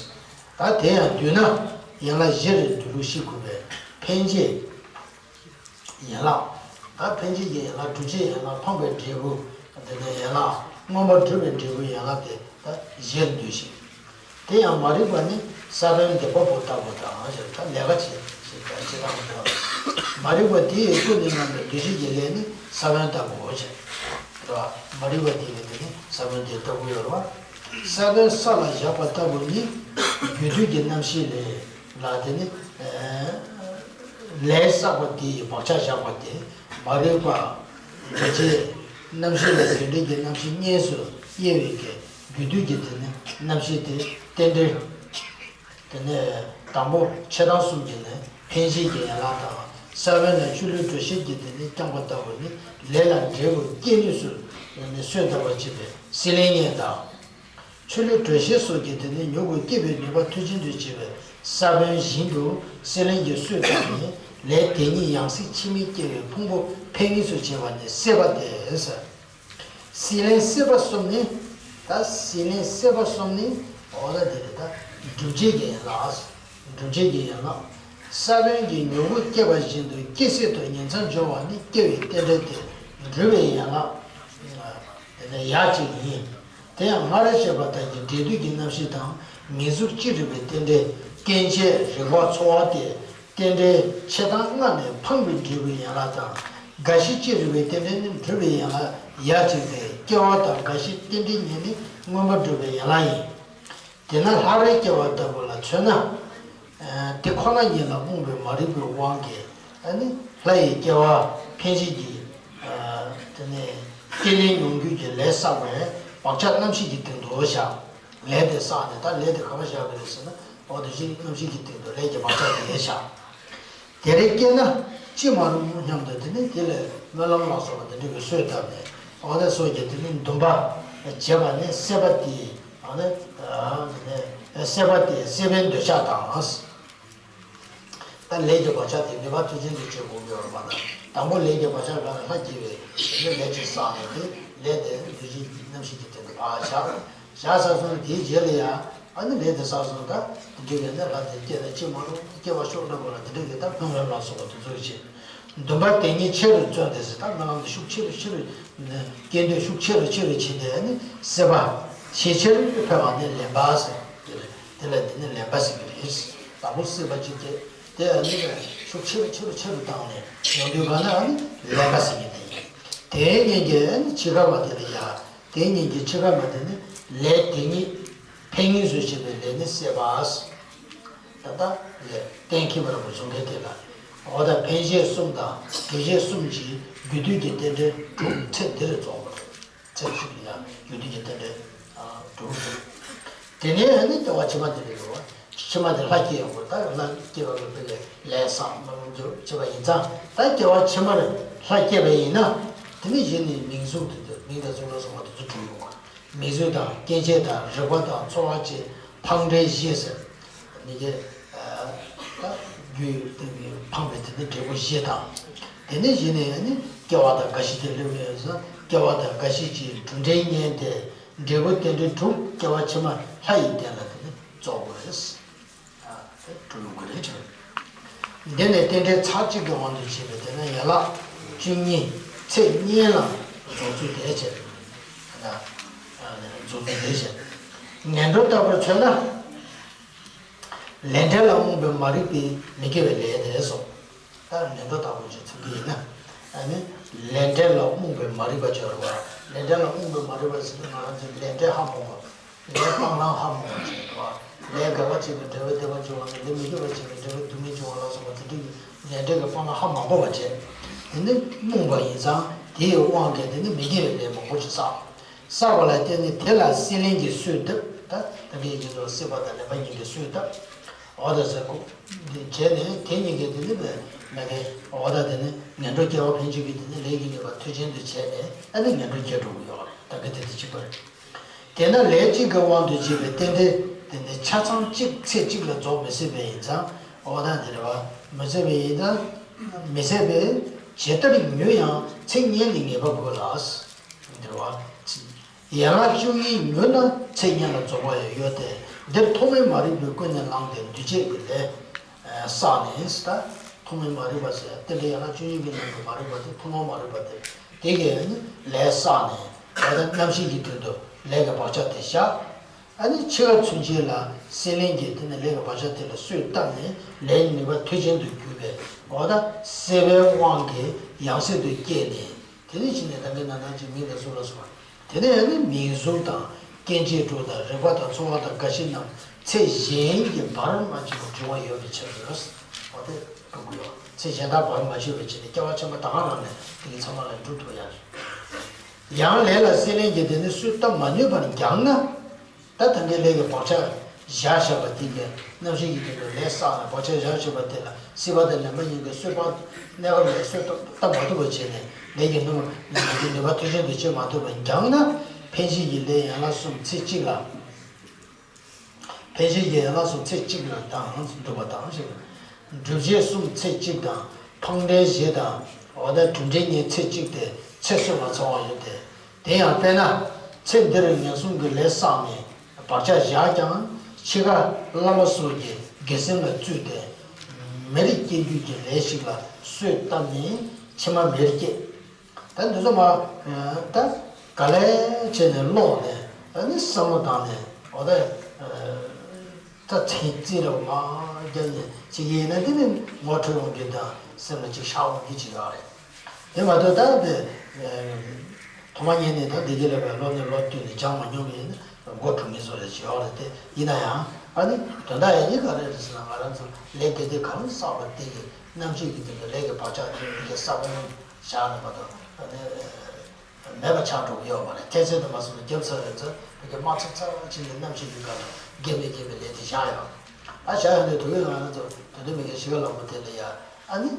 ད་དེ་ཡང་བསྡུས་ན་ཡན་ལག་བཞི་རེ་འདུས་ལུགས་ཤེས་དགོས་པས། འཕེན་བྱེད་ཡན་ལག་ད་འཕེན་བྱེད་ཀྱི་ཡན་ལག་སྒྲུབ་བྱེད་ཡན་ལག་འཕངས་པའི་འབྲས་བུ། དེ་ནས་ཡན་ལག་མངོན་པར་སྒྲུབ་པའི་འབྲས་བུ་ཡན་ལག་དེ་ད་བཞིར་འདུས་ཤིང་། དེ་ཡང་མ་རིག་པ་ནི་ས་བོན་འདེབས་པ་པོ་ལྟ་བུ་དང་ཞེས་ད་ལས་ཀ་བྱེད་ཞེས་ད་ཅི་ལྟ་བུ་དང་། མ་རིག་པ་དེ་ཡི་ཀུན་ནས་བསླངས་པའི་འདུས་བྱས་ཀྱི་ལས་ནི་ས་བོན་ལྟ་བུའོ་ཞེས། རེད་བ། མ་རིག་པ་དེ་ཡི་དེ་ནི་ས་བོན་དེ་ལྟ་བུ་ཡོད་རེད་བ། ས་བོན་ས་ལ་བཞག་པ་ལྟ་བུ་ནི་རྒྱུ་དུས་ཀྱི་རྣམ་ཤེས་ལས་ལ་དེ་ནི་ལས་བསགས་པ་དེ་ཡི་བག་ཆགས་བཞག་པ་དེ་མ་རིག་པ། འདུས་བྱས་རྣམ་ཤེས་ལ་རྒྱུ་འབྲས་ཀྱི་རྣམ་ཤེས་གཉིས་སུ་དབྱེ་བའི་གི་རྒྱུ་དུས་ཀྱི་དེ་ནི་རྣམ་ཤེས་དེ་རྟེན་འབྲེལ། དེ་ནས་དང་པོ་ཕྱེད་དང་གསུམ་གྱི་ནི་འཕེན་བྱེད་ཀྱི་ཡན་ལག་དང་ས་བོན་ལ་ཆུ་ལུད་དྲོད་གཤེར་གྱི་དེ་ནི་རྐྱང་པ་ལྟ་བུ་ནི་ལས་ལ་འབྲས་བུ་སྐྱེད་ནུས་སུ་ནི་གསོས་ལྟ་བུ་བྱེད་པའི་སྲེད་ལེན་གཉིས་དང་། ཆུ་ལུད་དྲོད་གཤེར་སོགས་ཀྱི་དེ་ནི་མྱུ་གུ་སྐྱེད་པའི་ནུས་པ་མཐུ་ཅན་དུ་བྱེད་པའི་ས་བོན་བཞིན་དུ་སྲེད་ལེན་གྱི་གསོས་དང་ནི་ལས་དེ་ཉིད་ཡང་སྲིད་ཕྱི་མའི་སྐྱེ་བའི་ཕུང་པོ་འཕེན་ནུས་སུ་བྱེད་པ་ནི་སྲེད་པ་སྟེ། སྲེད་ལེན་སྲེད་པ་གསུམ་ནི། ད་སྲེད་ལེན་སྲེད་པ་གསུམ་ནི། འོ་ད་དེ་རེད་ད། སྒྲུབ་བྱེད་ཀྱི་ཡན་ལག་སྒྲུབ་བྱེད་ཀྱི་ཡན་ལག་ས་བོན་གྱི་མྱུ་གུ་སྐྱེས་པ་བཞིན་དུ་སྐྱེ་སྲིད་དུ་ཉིང་མཚམས་སྦྱོར་བ་ནི་སྐྱེ་བའི་རྟེན་འབྲེལ་ཏེ། སྒྲུབ་པའི་ཡན་ལག་དེ་ནས་ཡ་གཅིག་ཡིན། དེ་ཡང་སྔར་བཤད་པ་ལྟར་གྱི་འབྲས་དུས་ཀྱི་རྣམ་ཤེས་དང་མིང་གཟུགས་ཅི་རིགས་པའི་རྟེན་འབྲེལ་སྐྱེ་མཆེད་རེག་པ་ཚོར་བ་སྟེ། རྟེན་འབྲེལ་ཕྱེད་དང་ལྔ་ནི་འཕངས་པའི་འབྲས་བུའི་ཡན་ལག་དང་། རྒ་ཤི་ཅི་རིགས་པའི་རྟེན་འབྲེལ་ནི་སྒྲུབ་པའི་ཡན་ལག་ཡ་གཅིག་སྟེ། སྐྱེ་བ་དང་རྒ་ཤིའི་རྟེན་འབྲེལ་གཉིས་ནི་མངོན་པར་སྒྲུབ་པའི་ཡན་ལག་ཡིན། དེས་ན་ལྷ་རའི་སྐྱེ་བ་ལྟ་བུ་ལ་མཚོན་ན། དེ་ཁོ་ན་ཉིད་ལ་རྨོངས་པའི་མ་རིག་པའི་དབང་གིས་ནི་ལྷ་ཡི་སྐྱེ་བ་འཕེན་བྱེད་ཀྱི་དེ་ནས་རྟེན་འབྲེལ་མྱོང་འགྱུར་གྱི་ལས་བསགས་པའི་བག་ཆགས་རྣམ་ཤེས་ཀྱི་སྟེང་དུ་བཞག་ལས་དེ་བསགས་ནས་ད་ལས་དེ་ག་པར་བཞག་པ་རེད་ཟེར་ན། འོ་དེ་བཞིན་རྣམ་ཤེས་ཀྱི་སྟེང་དུ་ལས་ཀྱི་བག་ཆགས་དེ་བཞག་དེ་རེ་སྐྱེས་ན་ཅི་མ་རུང་སྙམ་དུ་དེ་ནི་དེ་ལ་སྨོན་ལམ་ལ་སོགས་པ་དེ་འདྲ་གི་གསོས་བཏབ་ནས། འོ་དེ་སོགས་ཀྱི་དེ་ནི་འདུན་པ་བྱེད་པ་ནི་སྲེད་པ་དེ། འོ་ན་དེ་ནི་སྲེད་པ་དེ་སྲེད་པའི་འདོད་ཆགས་དང་། ད་ལས་ཀྱི་བག་ཆགས་དེ་ནུས་པ་མཐུ་ཅན་དུ་བྱེད་དགོས་ཀྱི་ཡོད་པ་དང་། དང་པོ་ལས་ཀྱི་བག་ཆགས་ལ་ལྷ་སྐྱེ་བའི་དེ་ནི་ལས་ཀྱི་བསགས་ནས་དེ་ལས་དེ་འདུས་བྱས་ཀྱི་རྣམ་ཤེས་ཀྱི་སྟེང་དུ་ཕར་བཞག་བཞག་ཚར་སོང་། དེའི་རྗེས་ལ་ཡང་ཨ་ནི་ལས་དེ་བསགས་སོང་། ད་འདི་འདྲ་གི་ནི་ལྷ་དེ་སྐྱེས་ན་ཅི་མ་རུང་སྐྱེ་བ་ཤོར་འགྲོ་དགོས་ལ་དེ་འདྲ་གི་ད་སྨོན་ལམ་ལ་སོགས་པ་དེ་ཚོ་བྱེད། འདུན་པ་དེ་ཉིད་ཆེ་རུ་བརྩོན་ཏེ་ཟེར། ད་སྨོན་ལམ་དེ་ཤུགས་ཆེ་རུ་ཆེ་རུ་སྐྱེ་འདོད་ཤུགས་ཆེ་རུ་ཆེ་རུ་བྱེད་དེ་ཨ་ནི་སྲེད་པ་ཆེས་ཆེར་འཕེལ་བ་ནི་ལེན་པ་ཟེར། དེ་ལ་དེ་ལ་དེ་ནི་ལེན་པ་ཟེར་གྱི་རེད། དང་པོ་སྲེད་པ་གཅིག་སྐྱེས་དེ་ཨ་ནི་ཤུགས་ཆེ་རུ་ཆེ་རུ་ཆེ་རུ་བཏང་ནས་ཡོང་དུས་ག་ན་ཨ་ནི་ལེན་པ་ཟེར་གྱི་དེ་ཡིན། དེའི་གཉེན་གྱི་ཨ་ནི་འཆི་ཁ་བ་དེ་ལ་ཡ། དེའི་གཉེན་གྱི་འཆི་ཁ་མ་དེ་ནི་ལས་དེ་ཉིད་འཕེན་ངེས་སུ་བྱེད་པའི་ལས་ནི་སྲེད་པ། ད་ལྟ་ལས་གཏན་འཁེལ་བ་ར་བ་བཟུང་མཁན་དེ་ལ། འོ་ད་འཕེན་བྱེད་གསུམ་དང་སྒྲུབ་བྱེད་གསུམ་གྱིས་རྒྱུ་དུས་ཀྱི་རྟེན་འབྲེལ་དྲུག་ཚེ་འདིར་རྫོགས་པ། ཚེ་གཅིག་ལ་ཡང་རྒྱུ་དུས་ཀྱི་རྟེན་འབྲེལ་དྲུག་དེ་ནས་ནི་སྐྱེ་བ་ཕྱི་མ་དེ་ལ་ཡོད་པ། ཕྱི་མ་དེ་ལྷ་སྐྱེ་ཡོང་དགོས། ད་ལྷ་སྐྱེ་བ་ལ་དཔེ་ལས་ལས་བསགས་སྨོན་ལམ་རྒྱུ་བྱེད་པ་ཡིན་ཙང་། ད་སྐྱེ་བ་ཕྱི་མར་ལྷ་སྐྱེས་པ་ཡིན་ན། དེ་ནི་གཞི་ནས་མིང་གཟུགས་དེ་ཚོ་མིང་དང་གཟུགས་ལ་སོགས་པ་དེ་ཚོ་གྲུབ་ཡོང་བ། མིང་གཟུགས་དང་སྐྱེ་མཆེད་དང་རེག་པ་དང་ཚོར་བ་བཅས་འཕངས་འབྲས་བཞི་ཟེར། མི་དགེ། ད་རྒྱུ་དང་འཕངས་པའི་དེ་ནི་འབྲས་བུ་བཞི་དང་། དེ་ནི་གཞི་ནས་ནི་སྐྱེ་བ་དང་རྒ་ཤི་དེ་སླེབས་ཡོད་ཙང་སྐྱེ་བ་དང་རྒ་ཤི་བཅས་འབྲས་བུ་རྟེན་འབྲེལ་དྲུག་སྐྱེ་བ་ཕྱི་མ་ལྷ་ཡི་རྟེན་ལ་དེ་ནི་རྫོགས་དགོས་རེད། ཨ་དེ་གྲུབ་ཡོང་གི་རེད་ཅེས། འདི་ནི་རྟེན་འབྲེལ་ཚར་གཅིག་གི་དབང་དུ་བྱས་པའི་དེ་ན་ཡན་ལག་བཅུ་གཉིས་ཚེ་བསྙེན་ལ་རྫོགས་ཚུལ་དེ་བྱས། ཨ་རྫོགས་ཚུལ་དེ་བྱས། ངན་འགྲོ་ལྟ་བུར་མཚོན་ན། ལས་འབྲས་ལ་རྨོངས་པའི་མ་རིག་པས་མི་དགེ་བའི་ལས་དེ་སོ། ད་ངན་འགྲོ་ལྟ་བུ་ཅིག་མཚོན་གྱི་ཡིན་ན། ཨ་ནི་ལས་འབྲས་ལ་རྨོངས་པའི་མ་རིག་པ་ཅིག་ཡོད་རེད་བ། ལས་འབྲས་ལ་རྨོངས་པའི་མ་རིག་པ་ཟེར་ན་ང་རང་ཚོའི་ལས་འབྲས་ཧ་མ་གོ། ལས་སྤང་བླང་ཧ་མ་གོ་བ་བྱས་འགྲོ་བ། ལས་དགེ་བ་བྱས་ནས་འབྲས་བུ་བདེ་བ་འབྱུང་བ་དང་ལས་མི་དགེ་བ་བྱས་ནས་འབྲས་བུ་སྡུག་བསྔལ་འབྱུང་བ་ལ་སོགས་པ་དེ་འདྲ་གི་ལས་འབྲས་ཀྱི་སྤང་བླང་ཧ་མ་གོ་བ་བྱས། དེ་ནི་རྨོངས་པ་ཡིན་ཙང་དེའི་དབང་གིས་དེ་ནི་མི་དགེ་བའི་ལས་མང་པོ་ཞིག་བསགས། བསགས་པ་ལ་བརྟེན་ནས་དེ་ལ་སྲེད་ལེན་གྱི་གསོས་བཏབ། ད་ད་གིན་ཡིན་ནོ་སྲེད་པ་དང་ལེན་པ་གཉིས་ཀྱི་གསོས་བཏབ། འོ་ད་ཟེར་གོ། འདི་བྱས་ནས་དེ་གཉིས་ཀྱིས་དེ་ནི་མེད་མེད་མཁན། འོ་ད་དེ་ནི་ངན་འགྲོ་སྐྱེ་བ་འཕེན་བྱེད་ཀྱི་དེ་ནི་ལས་ཀྱི་ནུས་པ་མཐུ་ཅན་དུ་བྱས་ནས་ཨ་ནི་ངན་འགྲོ་སྐྱེ་འགྲོ་གི་ཡོད་རེད། ད་གིན་དེ་དེ་གཅིག་པ་རེད། དེས་ན་ལས་གཅིག་གི་དབང་དུ་བྱས་པའི་རྟེན་འབྲེལ་དེ་ནི་ཆ་ཚང་གཅིག་ཚེ་གཅིག་ལ་རྫོགས་མི་སྲིད་པས་ཡིན་ཙང་། འོ་ད་དེ་རེད་བ། མི་སྲིད་པས་ཡིན་ཙང་། མི་སྲིད་པས་ཇི་ལྟར་མྱུར་ཡང་ཚེ་བསྙེན་ལ་ངེས་པ་དགོས་ལ། འདིར་བ། ཡན་ལག་བཅུ་གཉིས་མྱུར་ན་ཚེ་བསྙེན་ལ་རྫོགས་པ་ཡང་ཡོད་དེ། འདིར་ཐོག་མའི་མ་རིག་པས་ཀུན་ནས་བསླངས་ཏེ་འདུས་བྱས་ཀྱི་ལས་བསགས་ནས་ད། ཐོག་མའི་མ་རིག་པ་ཟེར་རྟེན་འབྲེལ་ཡན་ལག་བཅུ་གཉིས་ཀྱི་ནང་གི་མ་རིག་པ་དེ་ཐོག་མ་མ་རིག་པ་དེ་དེ་གས་ནི་ལས་བསགས་ནས་ད་ལྟ་རྣམ་ཤེས་ཀྱི་དོན་དུ་ལས་ཀྱི་བག་ཆགས་དེ་བཞག་ཨ་ནི་འཆི་བ་ཚུན་ཆད་ལ་སྲེད་ལེན་གྱི་དེ་ནི་ལས་ཀྱི་བག་ཆགས་དེ་ལ་གསོས་བཏབ་ནས་ལས་ནུས་པ་མཐུ་ཅན་དུ་གྱུར་པའི་འོ་ད་སྲེད་པའི་དབང་གིས་ཡང་སྲིད་དུ་སྐྱེས་ནས་དེ་ནི་ཕྱི་ནས་ད་གིན་ན་ནང་གི་མིང་དང་གཟུགས་ལ་སོགས་པ་དེ་ནས་ནི་མིང་གཟུགས་དང་སྐྱེ་མཆེད་དྲུག་དང་རེག་པ་དང་ཚོར་བ་དང་རྒ་ཤི་རྣམས་ཚེ་གཞན་གྱི་བར་མ་ཆད་པར་འབྱུང་བ་ཡོད་པའི་ཕྱིར། འོ་དེ་སྒྲུབ་དགོས་ཡོད། ཚེ་གཞན་དག་བར་མ་ཆད་པའི་ཕྱིར་ནི་སྐྱེ་བ་ཕྱི་མ་ད་ག་རང་ནས་དེ་གི་ཚང་མ་ལ་འགྲུབ་ཐུབ་ཡ་རེད། ཡང་ལས་ལ་སྲེད་ལེན་གྱི་དེ་ནི་གསོས་བཏབ་མ་ནུས་པར་འགྱངས་ན། ད་ད་གིན་ལས་ཀྱི་བག་ཆགས་བཞག་བཞག་པ་དེ་གའི་རྣམ་ཤེས་ཀྱི་དོན་དུ་ལས་བསགས་ནས་བག་ཆགས་བཞག་བཞག་པ་དེ་ལ་སྲིད་པ་དང་ལེན་པ་གཉིས་ཀྱི་གསོས་པ་གནས་སྐབས་ལས་གསོས་བཏབ་མ་ཐུབ་པ་བྱས་ནས་ལས་ཀྱི་ནུས་པ་ལས་ཀྱི་ནུས་པ་མཐུ་ཅན་དུ་སྐྱེ་མ་ཐུབ་པར་འགྱངས་ན། འཕེན་བྱེད་ཀྱི་ལས་ཡན་ལག་གསུམ་ཚེ་གཅིག་ལ། འཕེན་བྱེད་ཀྱི་ཡན་ལག་གསུམ་ཚེ་གཅིག་ལ་དང་སྒྲུབ་པ་དང་ཞེས། སྒྲུབ་བྱེད་གསུམ་ཚེ་གཅིག་དང་འཕངས་འདྲེན་བཞི་དང་འོ་ད་གྲུབ་འབྲས་གཉིས་ཚེ་གཅིག་སྟེ་ཚེ་གསུམ་ལ་ཚང་བ་ཡོད་དེ། དེ་ཡང་དཔེར་ན། ཚེ་འདིར་ངན་སོང་གི་ལས་བསགས་ནས་བག་ཆགས་བཞག་ཀྱང་འཆི་ཁ་བླ་མ་སོགས་ཀྱི་དགེ་སེམས་ལ་བཙུད་དེ། མིར་སྐྱེ་རྒྱུ་གྱི་ལས་ཤིག་ལ་གསོས་བཏབ་ནས་ཕྱི་མ་མིར་སྐྱེ། ད་འདི་ཚོ་མ། ད་ག་ལེ་བྱས་ནས་ཀློག་ནས་ཨ་ནི་བསམ་བློ་བཏང་ནས་འོ་ད། ད་ཚིག་རྩིས་རེ་བ་མ་རྒྱབ་ནས་བྱེད་ཀྱི་ཡིན་ན་དེ་ནི་ངོ་འཕྲོད་ཡོང་རྒྱུ་དང་སེམས་ལ་ཅིག་ཤར་འོང་རྒྱུ་ཅིག་ཡོད་རེད། དེ་མ་གཏོགས་ད་དེ། ཐོག་མ་ཉིད་ནས་ད་བདེ་སྐྱིད་ལ་བའི་སློབ་གཉེར་ལོ་བསྟུད་ནས་སྦྱངས་མ་མྱོང་བ་ཡིན་ན་མགོ་འཁྲུག་མི་བཟོ་རེ་བྱེད་ཡོད་རེད་དེ་ཡིན་ན་ཡང་ཨ་ནི་དོན་དག་ཡང་ཡིན་ག་རེ་རེད་ཟེར་ན་ང་རང་ཚོ་ལས་དེ་དེ་གང་བསགས་པ་དེ་གི་རྣམ་ཤེས་ཀྱི་སྟེང་དུ་ལས་ཀྱི་བག་ཆགས་དེ་གི་ས་བོན་བཞག་ནས་མ་གཏོགས་ཨ་ནི། མེད་པ་ཆགས་འགྲོ་གི་ཡོད་མ་རེད། ཁྱད་ཚད་དུ་མ་སོང་བརྒྱབ་ཚར་བའི་ཚེ་བོད་ཀྱི་དམག་ཚབ་ཚབ་ཕྱིན་ནས་རྣམ་ཤེས་ཀྱི་སྒང་ལ་རྒས་མེད་རྒས་པའི་ལས་དེ་བཞག་ཡོད། ད་བཞག་ཡོད་དུས་དུས་ང་རང་ཚོ་དོན་དུ་མི་དགེ་བཞི་ཀ་ལ་མོ་དེ་ལ་ཡ་ཨ་ནི།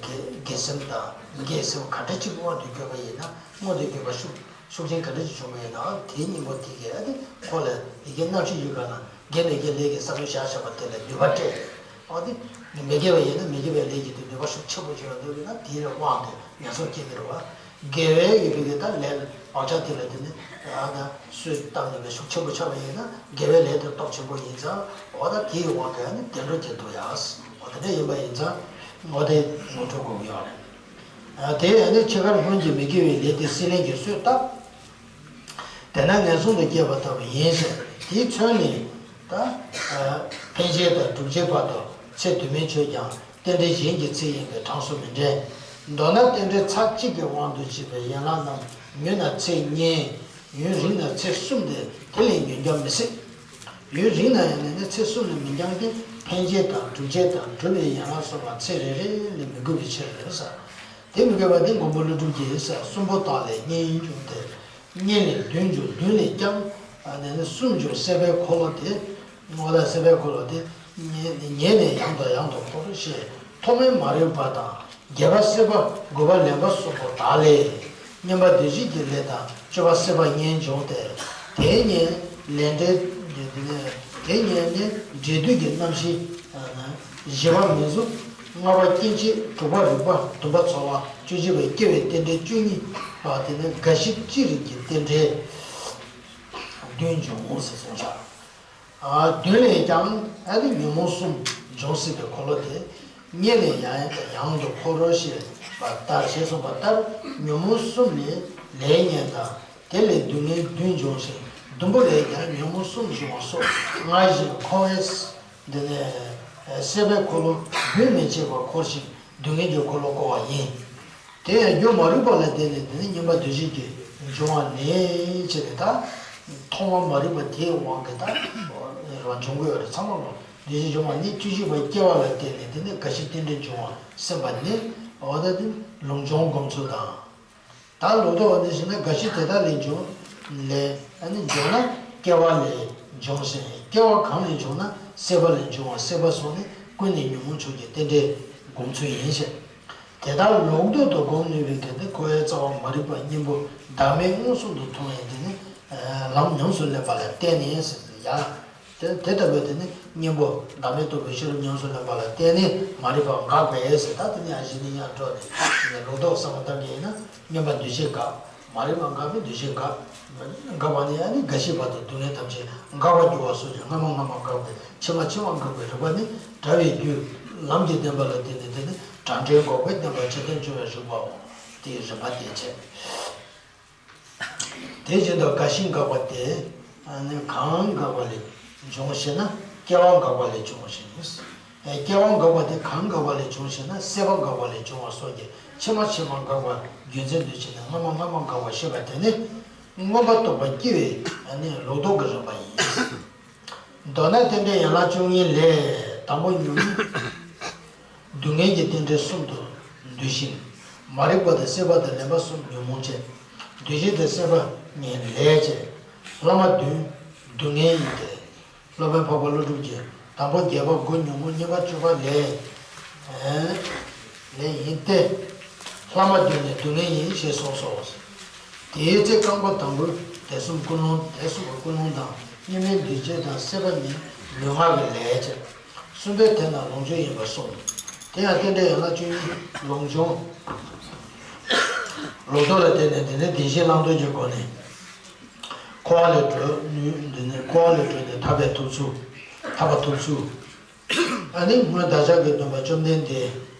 དགེ་དགེ་སེམས་དང་མི་དགེ་སེམས་ག་འདྲ་ཅིག་མངོན་དུ་གྱུར་པ་ཡིན་ན་མངོན་དུ་གྱུར་པ་ཤུགས་ཤུགས་ཆེན་ག་འདྲ་ཅིག་བྱུང་བ་ཡིན་ན་དེའི་སྙིང་པོ་དེ་གས་ཨ་ནི་ཁོ་ལ་ཡི་གེ་རྣམ་ཤེས་ཡུལ་ག་ན། དགེ་མི་དགེ་ལས་ཀྱི་ས་བོན་བཞག་བཞག་པ་དེ་ལ་ནུས་པ་སྤྲད། འོ་དེ། མི་དགེ་བ་ཡིན་ན་མི་དགེ་བའི་ལས་ཀྱི་དེ་ནུས་པ་ཤུགས་ཆེན་པོ་ཅིག་ཡོང་འདུག་ན་དེའི་དབང་དུ་ངན་སོང་སྐྱེ་གི་རེད་བ། དགེ་བའི་ཡོད་པའི་གི་ད་ལས་བག་ཆགས་དེ་ལ་དེ་ནི་ཨ་ད་གསོས་བཏབ་ནུས་པའི་ཤུགས་ཆེན་པོ་ཆགས་པ་ཡིན་ན་དགེ་བའི་ལས་དེ་སྟོབས་ཆེན་པོ་ཡིན་ཙང་འོ་ད་དེའི་དབང་གིས་ཨ་ནི་བདེ་འགྲོ་སྐྱེ་འདུག་ཡ། འོ་དེ་འདྲ་ཡིན་པ་ཡིན་ཙང་འོ་དེ་ངོ་སྤྲོད་དགོས་ཀྱི་ཡོད་རེད། དེ་ཡང་ནི་འཆི་ཁར་སྔོན་གྱི་མི་དགེ་བའི་ལས་དེ་སྲེད་ལེན་གྱིས་གསོས་བཏབ། དེས་ན་ངན་སོང་དུ་སྐྱེས་པ་ལྟ་བུ་ཡིན་ཞིང་དེས་མཚོན་ནས་ད། འཕེན་བྱེད་དང་སྒྲུབ་བྱེད་བར་དུ་ཚེ་དུ་མའི་ཆོས་ཀྱང་རྟེན་འབྲེལ་གཞན་གྱི་ཚེ་ཡིན་པས་གྲངས་སུ་མི་འདྲེན། མདོར་ན་རྟེན་འབྲེལ་ཚར་གཅིག་གི་དབང་དུ་བྱས་པའི་ཡན་ལག་རྣམས་ཉུང་ན་ཚེ་གཉིས། ཡུན་རིང་ན་ཚེ་གསུམ་སྟེ་དེ་ལས་ཉུང་འགྱངས་མི་སྲིད། ཡུན་རིང་ན་ཡང་ནི་ཚེ་གསུམ་ལས་མི་འགྱངས་ཏེ་འཕེན་བྱེད་དང་སྒྲུབ་བྱེད་དང་སྒྲུབ་པའི་ཡན་ལག་སོགས་ལ་ཚེ་རེ་རེ་ལས་མི་དགོས་པའི་ཕྱིར་ཟེར། དེ་མི་དགོས་པ་དེ་མགོན་པོ་ཀླུ་སྒྲུབ་ཀྱིས་ཟེར་གསུམ་པོ་དག་ལས་གཉིས་འབྱུང་སྟེ། གཉིས་ལས་བདུན་འབྱུང་བདུན་ལས་ཀྱང་ནི་གསུམ་འབྱུང་སྲེད་པའི་འཁོར་ལོ་དེ། ངོ་ལ་སྲེད་པའི་འཁོར་ལོ་དེ། ཉེ་ནས་ཡང་དང་ཡང་དུ་འཁོར་ཞེས་ཐོག་མའི་མ་རིག་པ་དང་། བརྒྱད་པ་སྲེད་པ་དགུ་པ་ལེན་པ་སོགས་པ་དག་ལས། སྙོམས་པ་འདུ་བྱེད་ཀྱི་ལས་དང་སྤྱོད་པ་སྲེད་པ་གཉིས་འབྱུང་སྟེ། དེ་གཉིས་ལས་འབྲས། དེ་གཉིས་ནི་འབྲས་དུས་ཀྱི་རྣམ་ཤེས། བཞི་པ་མིང་གཟུགས། ལྔ་པ་སྐྱེ་མཆེད། དྲུག་པ་རེག་པ། བདུན་པ་ཚོར་བ། བཅུ་གཅིག་པ་སྐྱེ་བའི་རྟེན་འབྲེལ་བཅུ་གཉིས་པ་དེ་ནི་རྒ་ཤི་ཅི་རིགས་ཀྱི་རྟེན་འབྲེལ་བདུན་འབྱུང་ངོ་ཟེར་གསུངས་བཞག་བདུན་ལས་ཀྱང་ཨ་ནི་ཉོན་མོངས་གསུམ་འབྱུང་སྲིད་པའི་འཁོར་ལོ་དེ། གཉིས་ལས་ཡང་ཡང་དུ་འཁོར་རོ་ཞེས་པ་ལྟར་ཞེས་གསུངས་པ་ལྟར་ཉོན་མོངས་གསུམ་ནི་ལས་ངན་དང་དེ་ལས་སྡུག་བསྔལ་བདུན་འབྱུང་ཞིང་བདུན་པོ་ལས་ཀྱང་ཉོན་མོངས་གསུམ་འབྱུང་བ་སོགས་སྔར་བཞིན་འཁོར་བའི་འདི་ནས་སྲེད་པའི་འཁོར་ལོ་རྒྱུན་མི་འཆད་པར་འཁོར་ཞིང་སྡུག་བསྔལ་གྱི་འཁོར་ལོ་བསྐོར་བ་ཡིན། དེ་ཡང་རྒྱུ་མ་རིག་པ་ལ་བརྟེན་ནས་དེ་ནི་སྙོམས་པ་འདུ་བྱེད་ཀྱི་འབྱུང་བ་ནི་ཅེས་ནས་ད། ཐོག་མ་མ་རིག་པ་དེའི་དབང་གིས་ད། འབྱུང་དགོས་པ་རེད་ཚང་མ་ལོ། འདུ་བྱེད་འབྱུང་བ་ནི་བཅུ་གཅིག་པ་སྐྱེ་བ་ལ་བརྟེན་ནས་དེ་ནི་རྒ་ཤི་རྟེན་འབྲེལ་འབྱུང་བ་སེམས་པ་ནི། འོ་ད་དེ་ལུགས་འབྱུང་སྒོམ་ཚུལ་དང་། ད་ལོག་རྟོག་པ་འདི་ཞིག་ན་རྒ་ཤི་དེ་དག་ལས་འབྱུང་། ལས་ཨ་ནི་འབྱུང་ན་སྐྱེ་བ་ལས་འབྱུང་ཞིང་སྐྱེ་བ་གང་ལས་འབྱུང་ན་སྲེད་པ་ལས་འབྱུང་བ་སྲེད་པ་སོགས་ནི་ཀུན་ནས་ཉོན་མོངས་ཕྱོགས་ཀྱི་རྟེན་འབྲེལ་སྒོམ་ཚུལ་ཡིན་ཞེས། དེ་ལྟར་ལོག་རྟོག་ཏུ་སྒོམ་ནུས་པའི་གལ་ཏེ་འཁོར་བའི་རྩ་བ་མ་རིག་པ་གཉེན་པོ་བདག་མེད་མངོན་སུམ་དུ་མཐོང་བའི་དེ་ནི་ལམ་ཉམས་སུ་ལེན་པ་ལ་བརྟེན་ནས་ཟེར་ཡ། དེ་དེ་ལྟ་བུའི་དེ་ནི་གཉེན་པོ་བདག་མེད་རྟོགས་པའི་ཤེས་རབ་ཉམས་སུ་ལེན་པ་ལ་བརྟེན་ནས་མ་རིག་པ་འགགས་པས་ཟེར། ད་དེ་ནི་ཡང་གཞི་ནས་ཡང་འགྲོ་ནས་ལོག་རྟོག་བསམ་བློ་བཏང་གི་ཡིན་ན་སྙོམས་པ་འདུ་བྱེད་འགག་མ་རིག་པ་འགགས་པས་འདུ་བྱེད་འགག་འགག་པ་ནི་ཡང་ནི་རྒ་ཤི་བར་དུ་སྡུག་བསྔལ་ཐམས་ཅད་འགག་པར་འགྱུར་བ་སོགས་ཀྱི་སྔ་མ་སྔ་མ་འགགས་པས་ཕྱི་མ་ཕྱི་མ་འགག་པའི་རིག་པ་ནི་བྲལ་བའི་རྒྱུ། ལམ་གྱི་བདེན་པ་ལ་བརྟེན་ནས་དེ་ནི་དྲང་ཕྲེང་འགོག་པའི་བདེན་པ་ཇི་ལྟར་འབྱུང་བའི་རིགས་པའོ། དེའི་རིམ་པ་དེ་བྱས། དེ་བཞིན་དུ་རྒ་ཤི་འགག་པ་སྟེ། ཨ་ནི་གང་འགག་པ་ལས་བྱུང་ཞེ་ན། སྐྱེ་བ་འགག་པ་ལས་བྱུང་ཞེས། ཨེ་སྐྱེ་བ་འགག་པ་དེ་གང་འགག་པ་ལས་བྱུང་ཞེ་ན། སྲེད་པ་འགག་པ་ལས་བྱུང་བ་སོགས་ཀྱི་ཕྱི་མ་ཕྱི་མ་འགག་པ་རྒྱུ་མཚན་དུ་བྱས་ནས་སྔ་མ་སྔ་མ་འགག་པ་ཤེས་པ་དེ་ནི་མངོན་པར་རྟོགས་པ་སྐྱེ་བའི་ཨ་ནི་ལོག་རྟོག་གི་རིམ་པ་ཡིན། མདོར་ན་རྟེན་འབྲེལ་ཡན་ལག་བཅུ་གཉིས་ལས། དང་པོ་ཉོན་མོངས། སྡུག་བསྔལ་གྱི་རྟེན་འབྲེལ་གསུམ་དུ་འདུས་ཤིང་། མ་རིག་པ་དང་སྲེད་པ་དང་ལེན་པ་གསུམ་ཉོན་མོངས་བྱས། འདུ་བྱེད་དང་སྲེད་པ་གཉིས་ལས་བྱས། ལྷག་མ་བདུན་སྡུག་བསྔལ་ཡིན་ཏེ། སློབ་དཔོན་འཕགས་པ་ཀླུ་སྒྲུབ་ཀྱིས་དང་པོ་བརྒྱད་པ་དགུ་ཉོན་མོངས་གཉིས་པ་བཅུ་པ་ལས། ལས་ཡིན་ཏེ། ལྷག་མ་བདུན་ནི་སྡུག་བསྔལ་ཡིན་ཞེས་གསུངས་སོ། དེའི་ཚེ་རྐང་པ་དང་པོའི་དེ་གསུམ་ཀུན་སློང་དེ་གསུམ་པ་ཀུན་སློང་དང་གཉིས་མེད་འདུ་བྱེད་དང་སྲེད་པ་གཉིས་ལུས་ངག་གི་ལས་བྱས། གསུམ་པའི་དེ་རྣམས་ལོངས་སྤྱོད་ཡིན་པར་གསུངས། དེ་ཡང་རྟེན་འབྲེལ་ཡན་ལག་བཅུ་གཉིས་ལོངས་སྤྱོད་ལོག་རྟོག་ལ་བརྟེན་ནས་དེ་ནས་བདེན་བཞི་བླང་དོར་གྱི་སྒོ་ནས། འཁོར་བ་ལས་གྲོལ་ནུས། འདི་ནི་འཁོར་བ་ལས་གྲོལ་ནས་ཐར་པའི་ཐོབ་ཚུལ། ཐར་པ་ཐོབ་ཚུལ། ཨ་ནི་སྔོན་བདག་ཅག་གི་སྟོན་པ་བཅོམ་ལྡན་འདས་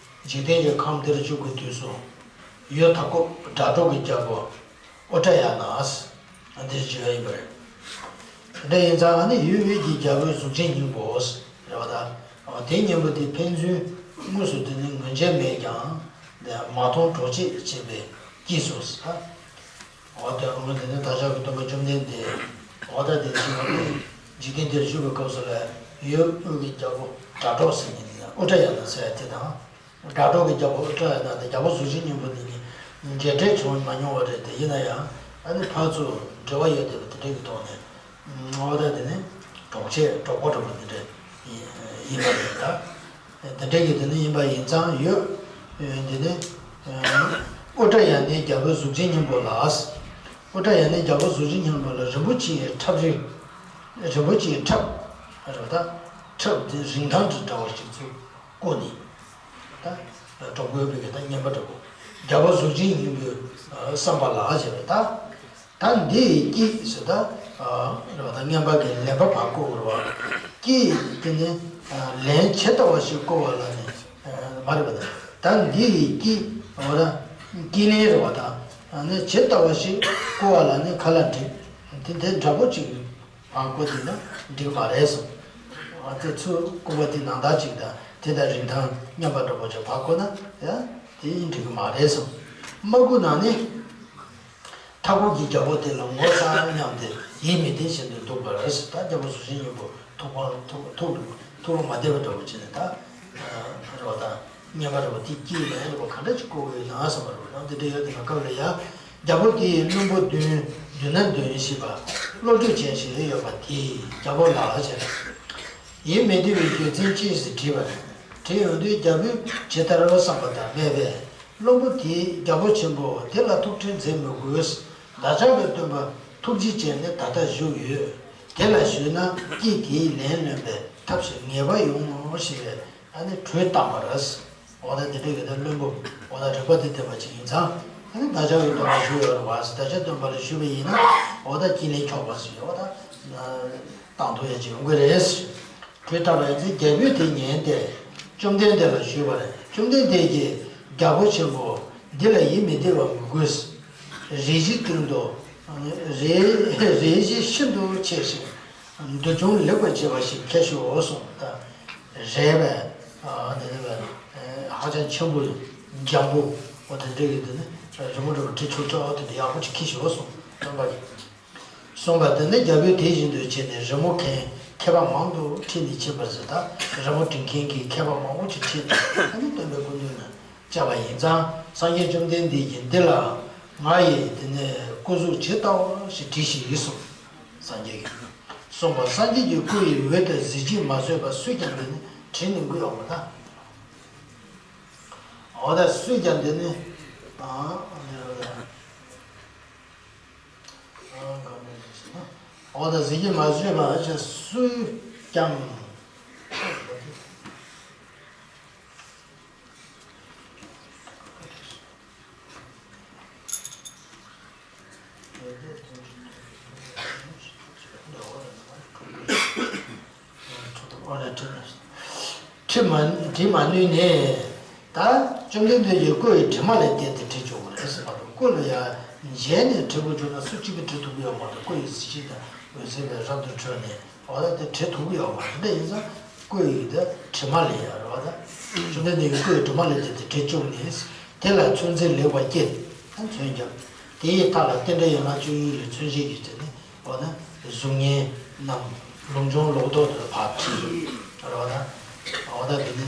འཇིག་རྟེན་གྱི་ཁམས་འདིར་བཞུགས་པའི་དུས་སུ། ཡུལ་མཐའ་འཁོབ་སྒྲ་སྒྲོགས་ཀྱི་རྒྱལ་པོ་ཨུ་ཏྲ་ཡ་ན། འདིར་བཞུགས་ཡོད་པ་རེད། དེ་འདྲ་ཡིན་ཙང་ཨ་ནི་ཡུལ་དབུས་ཀྱི་རྒྱལ་པོའི་གཟུགས་ཅན་སྙིང་པོ་རེད་པ། ད་དེ་སྙིང་པོ་དེ་ཕན་ཚུན་དངོས་སུ་དེ་ནི་ངོས་འཛིན་མེད་ཀྱང་། དེ་མ་མཐོང་གྲོགས་མཆེད་བྱེད་པའི་དཀྱིལ་སུ། འོ་དེ་འོ་དེ་ནི་བདག་ཅག་གི་སྟོན་པ་བཅོམ་ལྡན་འདས། འོ་ད་དེ་ཞིག་འཇིག་རྟེན་འདིར་བཞུགས་པའི་སྐབས་སུ་ལ། ཡུལ་དབུས་ཀྱི་རྒྱལ་པོ་སྒྲ་སྒྲོགས་ཟེར་མཁན་དེ་ཨུ་ཏྲ་ཡ་ན་ཟེར་ཡ་དེ་དང་། སྒྲ་སྒྲོགས་ཀྱི་རྒྱལ་པོ་ཨུ་ཏྲ་ཡ་ན་དེ་རྒྱལ་པོ་གཟུགས་ཅན་སྙིང་པོ་དེ་གཉིས་མཇལ་འཕྲད་བྱུང་མ་མྱོང་བ་རེད་དེ། ཡིན་ན་ཡང་ཨ་ནི་ཕར་ཚུར་འབྲེལ་བ་ཡོད་བསྡད་པ་དེ་འདྲ་གི་ཐོག་ནས། འོ་ད་དེ་ནི་གྲོགས་མཆེད་གྲོགས་པོ་འདྲ་པོ་དེ་འདྲ་ཡིན་པ་རེད་ད། དེ་འདྲའི་གི་དེ་ནི་ཡིན་པ་ཡིན་ཙང་ཡོད། འདི་ནི་ཨུ་ཏྲ་ཡ་ནའི་རྒྱལ་པོའི་གཟུགས་ཅན་སྙིང་པོ་ལ། ཨུ་ཏྲ་ཡ་ནའི་རྒྱལ་པོ་གཟུགས་ཅན་སྙིང་པོ་ལ་རིན་པོ་ཆེའི་ཁྲབ་རིལ། རིན་པོ་ཆེའི་ཁྲབ་རེད་པ། ད་ཁྲབ་དེ་རིན་ཐང་དུ་འདྲ་བ་ཞིག་ཚུར་བསྐོར་ནས། ད་གྲོགས་པོའི་བུ་གི་ད་རྔན་པ་འདྲ་པོ། རྒྱལ་པོ་གཟུགས་ཅན་སྙིང་པོའི་བསམ་པ་ལ་བྱས་པ་ད། ད་འདི་ཡི་དཀྱིལ་ཟེར་ད། རེད་པ། ད་རྔན་པ་གི་ལེན་པ་ཕར་བསྐོར་བ་རེད་པ། དཀྱིལ་དེ་ནི་ལན་ཇི་ལྟ་བ་ཞིག་བསྐོར་བ་ལ་ནི། མ་རེད་པ། ད་འདི་ཡི་དཀྱིལ་འོ་ད་དཀྱིལ་ལན་རེད་པ། ད་ནི་ཇི་ལྟ་བ་ཞིག་བསྐོར་བ་ལ་ནི་ག་ལ་འགྲིག། དེ་དེ་འདྲ་པོ་ཅིག་ཕར་བསྐོར་དེ་ན་འགྲིག་མ་རེད་གསུངས། དེ་ཚུར་བསྐོར་བ་དེ་ནང་ལྟར་ཅིག་དང་དེ་དང་རིན་ཐང་མཉམ་པ་འདྲ་པོ་ཅིག་ཕར་བསྐོར་ན་ཡང་དེ་འགྲིག་གི་མ་རེད་གསུངས། མ་བསྐོར་ན་ནི། མཐའ་འཁོབ་ཀྱི་རྒྱལ་པོ་དེ་ལ་ངོ་ཚ་སྙམ་སྟེ་ཡིད་མི་བརྟན་བཞིན་དུ་འདུག་པར་ཟེར། ད་རྒྱལ་པོ་གཟུགས་ཅན་སྙིང་པོ་ཐུགས་ཕམ་ཐུགས་ཐུགས་ཐུགས་ལ་མ་བདེ་བ་འདྲ་པོ་བྱས་ནས་ད། རེད་པ། ད་རྔན་པ་འདྲ་པོ་དེ་དཀྱིལ་ལན་འདྲ་པོ་ག་འདྲ་ཅིག་བསྐོར་གྱི་ཡོད་ན་བསམ་པ་རེད་པ། ཡང་དེ་འདྲ་ཡོད་དེ་ན་སྐབས་ལ་ཡང་རྒྱལ་པོ་དེ་ཡི་བློན་པོ་བདུན་མདུན་ན་འདོན་ཞེས་པ་བློ་གྲོས་ཅན་ཞིག་ཡོད་པ་དེས་རྒྱལ་པོ་ལ་བྱས། ཡིད་མི་བདེ་བའི་རྒྱུ་མཚན་ཅི་ཞེས་དྲིས་པ་རེད། དྲིས་ཡོང་དུས་རྒྱལ་པོས་ཇི་ལྟར་བསམ་པ་དང་སྨྲས་པས། བློན་པོ་དེས་རྒྱལ་པོ་ཆེན་པོ་དེ་ལ་ཐུགས་ཁྲལ་མཛད་མི་དགོས། བདག་ཅག་གི་སྟོན་པ་ཐུགས་རྗེ་ཅན་ནི་ད་ལྟ་བཞུགས་ཡོད། དེ་ལ་ཞུས་ན་དཀྱིལ་དེའི་ལན་ལོན་པའི་ཐབས་ཤིག་ངེས་པར་ཡོང་ངོ་ཞེས་པའི་ཨ་ནི་གྲོས་བཏང་བ་རེད། འོ་ད་དེ་འདྲ་གི་ད་བློན་པོ་འོ་ད་རིག་པ་དེ་ལྡན་པ་ཅིག་ཡིན་ཙང་ཨ་ནི་བདག་ཅག་གི་སྟོན་པ་བཞུགས་ཡོད་རེད་པ་ཟེར། བདག་ཅག་སྟོན་པ་ལ་ཞུས་པ་ཡིན་ན་འོ་ད་དཀྱིལ་ལན་འཁྱོག་པ་ཟེར། འོ་ད་བཏང་ཐུབ་ཡ་ཅིག་ཡོང་གི་རེད། གྲོས་བཏང་བ་ཡིན་ཚེ་རྒྱལ་པོས་དེ་ཉན་ཏེ་བཅོམ་ལྡན་འདས་ལ་ཞུས་པ་རེད། བཅོམ་ལྡན་འདས་ཀྱིས་རྒྱལ་པོ་ཆེན་པོ་འདི་ལ་ཡིད་མི་བདེ་བ་མི་དགོས། རས་གཞིའི་སྟེང་དུ་རས་རས་གཞི་ཤིན་ཏུ་ཆེ་ཞིང་མདོ་ཆུང་ལེགས་པར་བྱས་པ་ཞིག་ཁྱེར་ཤོག་གསུངས། ད་རས་པའི་འདི་ནི་ཧ་ཅང་ཆེན་པོ་འཇམ་པོ་འོ་དེ་འདྲ་གི་འདི་ནི་རི་མོ་འདྲ་པོ་བྲིས་ཆོག་ཆོག་འོ་དེ་འདྲ་ཡག་པོ་ཅིག་ཁྱེར་ཤོག་གསུངས། སྟོན་པ་གིས། གསུངས་པ་དེ་ནི་རྒྱལ་པོས་དེ་བཞིན་དུ་བྱས་ནས་རི་མོ་མཁན་མཁས་པ་མང་དུ་ཁྲིད་ནས་ཕྱིན་པར་ཟེར། ད་རི་མོ་འབྲི་མཁན་གྱི་མཁས་པ་མང་པོ་ཅིག་ཁྲིད་ནས་ཨ་ནི་སྟོན་པའི་སྐུ་མདུན་ན་བཅར་བ་ཡིན་ཙང་། སངས་རྒྱས་བཅོམ་ལྡན་འདས་ཀྱིས་འདི་ལ་ང་ཡི་དེ་ནས་སྐུ་གཟུགས་ཇི་ལྟ་བ་ཞིག་བྲིས་ཤིག་གསུངས། སངས་རྒྱས་ཀྱིས་གསུངས་པ། སངས་རྒྱས་ཀྱི་སྐུ་ཡི་འོད་དང་གཟི་བརྗིད་མ་བཟོད་པ་སུས་ཀྱང་འདི་ནི་བྲིས་ནས་འགུལ་ཡོང་བ་དང་། འོ་ད་སུས་ཀྱང་འདི་ནི་ཨ་འདི་རུ་ད། འོ་ད་གཟི་བརྗིད་མ་བཟོད་པ་ཅིག་སུས་ཀྱང་། འོ་ད་ཁྲིད་ དྲི་མ་དྲི་མ་ནུས་ནས། ད་བཅོམ་ལྡན་འདས་ཀྱིས་སྐུ་ཡི་དྲི་མ་ལས་བརྟེན་ཏེ་བྲི་བཅུག་པ་རེད་ཟེར་མ་གཏོགས། སྐུ་ལ་ཡང་འཇལ་ནས་བྲི་དགོས་བྱུང་ན་སུ་གཅིག་གིས་བྲི་ཐུབ་ཀྱི་ཡོད་མ་རེད། སྐུ་ཡི་གཟི་བརྗིད་དང་འོད་ཟེར་བས་རབ་ཏུ་འཕྲོས་ནས། འོ་ད་དེ་བྲི་ཐུབ་ཀྱི་ཡོད་མ་རེད། དེ་ཡིན་ཙང་སྐུ་ཡི་དེ་དྲི་མ་ལས་ཡང་རེད་བ། ད་བཅོམ་ལྡན་འདས་ཀྱིས་སྐུ་ཡི་དྲི་མ་ལས་བརྟེན་ཏེ་བྲི་བཅུག་ནས། དེ་ལ་ཚོད་འཛིན་ལེགས་པར་སྐྱེས། ད་མཚོན་བརྒྱབ། དེའི་མཐའ་ལ་རྟེན་འབྲེལ་ཡན་ལག་བཅུ་གཉིས་ལས་མཚོན་བྱེད་ཀྱི་དེ་ནི། འོ་ན་གཟུགས་བརྙན་རྣམས་ལུགས་འབྱུང་ལོག་རྟོག་ཏུ་ཕར་བྲིས་རེད་བ་ད། འོ་ད་དེ་ནི་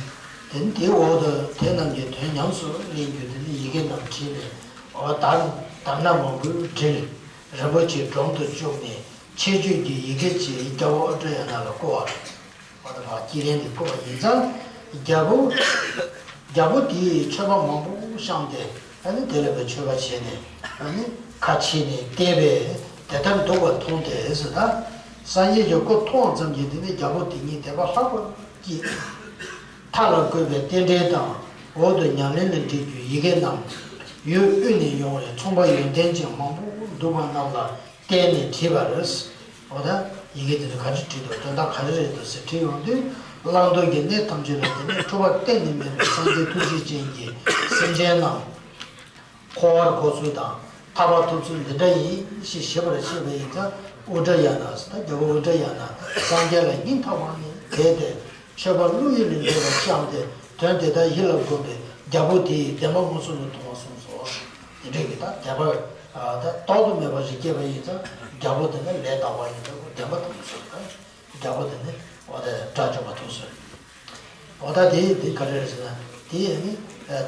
དེ་ནི་དེའི་འོག་ཏུ་དེ་རྣམས་ཀྱི་དོན་ཉམས་སུ་ལེན་རྒྱུ་དེ་ནི་ཡི་གེ་རྣམས་བྲིས་ནས། འོ་ད་དར་སྣ་མང་པོས་བསྒྲིལ། རིན་པོ་ཆེའི་སྒྲོམ་དུ་བཅུག་ནས་ཆེད་བརྗོད་ཀྱི་ཡི་གེ་ཅིག་རྒྱལ་པོ་ཨུ་དྲ་ཡ་ན་ལ་བསྐུར་བ་རེད། འོ་ད་ཕར་དཀྱིལ་ལན་དེ་བསྐུར་བ་ཡིན་ཙང་། རྒྱལ་པོ། རྒྱལ་པོ་དེས་མཆོད་པ་མང་པོ་བཤམས་ཏེ། ཨ་ནི་དེ་ལ་བའི་མཆོད་པ་བྱས་ནས། ཨ་ནི་ཁ་ཕྱེ་ནས་བལྟས་པས་དེ་ལྟར་འདུག་པ་མཐོང་སྟེ་ཟེར་ད། སངས་རྒྱས་ཀྱི་སྐུ་མཐོང་བ་ཙམ་གྱིས་དེ་ནི་རྒྱལ་པོ་དེ་ཉིད་དད་པ་ལྷག་པར་སྐྱེས། མཐའ་ལ་བཀོད་པའི་རྟེན་འབྲེལ་དང་འོག་ཏུ་ཉམས་ལེན་ལ་འབྲེལ་རྒྱུའི་ཡི་གེ་རྣམས་ཡུལ་དབུས་ནས་ཡོང་བའི་ཚོང་པ་ཡོན་ཏན་ཅན་མང་པོ་འདུག་པ་རྣམས་ལ། བརྟེན་ནས་བྲིས་པ་རེད། འོ་ད་ཡི་གེ་དེ་ཚོ་ག་རེ་བྲིས་འདུག་དོན་དག་ག་རེ་རེད་འདུག་ཟེར་བྲིས་ཡོང་དུས། བླང་དོར་གྱི་གནས་ཐམས་ཅད་ལ་བརྟེན་ནས་འཁྲུལ་པ་གཏན་ནས་མེད་པའི་སངས་རྒྱས་ཐུགས་རྗེ་ཅན་གྱིས་སེམས་ཅན་རྣམས་འཁོར་བར་འགོད་ཚུལ་དང་ཐར་པ་ཐོབ་ཚུལ་འདི་འདྲ་ཡིན་ཞེས་ཞིབ་པར་བཤད་པ་ཡིན་ཙང་། ཨུ་དྲ་ཡ་ན་ཟེར་ད་རྒྱལ་པོ་ཨུ་དྲ་ཡ་ན་སངས་རྒྱས་ལ་སྙིང་ཐག་པ་ནས་དད་དེ། མཆོད་པ་བླུགས་ཡུལ་ལས་འདས་པར་བཤམས་ཏེ། དོན་དེ་དག་ཡིད་ལ་བསྒོམས་པས་རྒྱལ་པོ་དེ་ཡི་བདེན་པ་མངོན་སུམ་དུ་མཐོང་བ་གསུངས་སོ། དེ་འདྲའི་གི་ད་དད་པ་ད་ལྡོག་ཏུ་མེད་པ་ཞིག་སྐྱེས་པ་ཡིན་ཙང་། རྒྱལ་པོ་དེ་ནི་ལས་དག་པ་ཡིན་ཙང་བདེན་པ་མཐོང་སོང་ད། རྒྱལ་པོ་དེ་ནི་འོ་དེ་དགྲ་བཅོམ་པ་མཐོང་སོང་། འོ་ད་དེ་དེ་ག་རེ་རེད་ཟེར་ན། དེ་ཡང་ནི་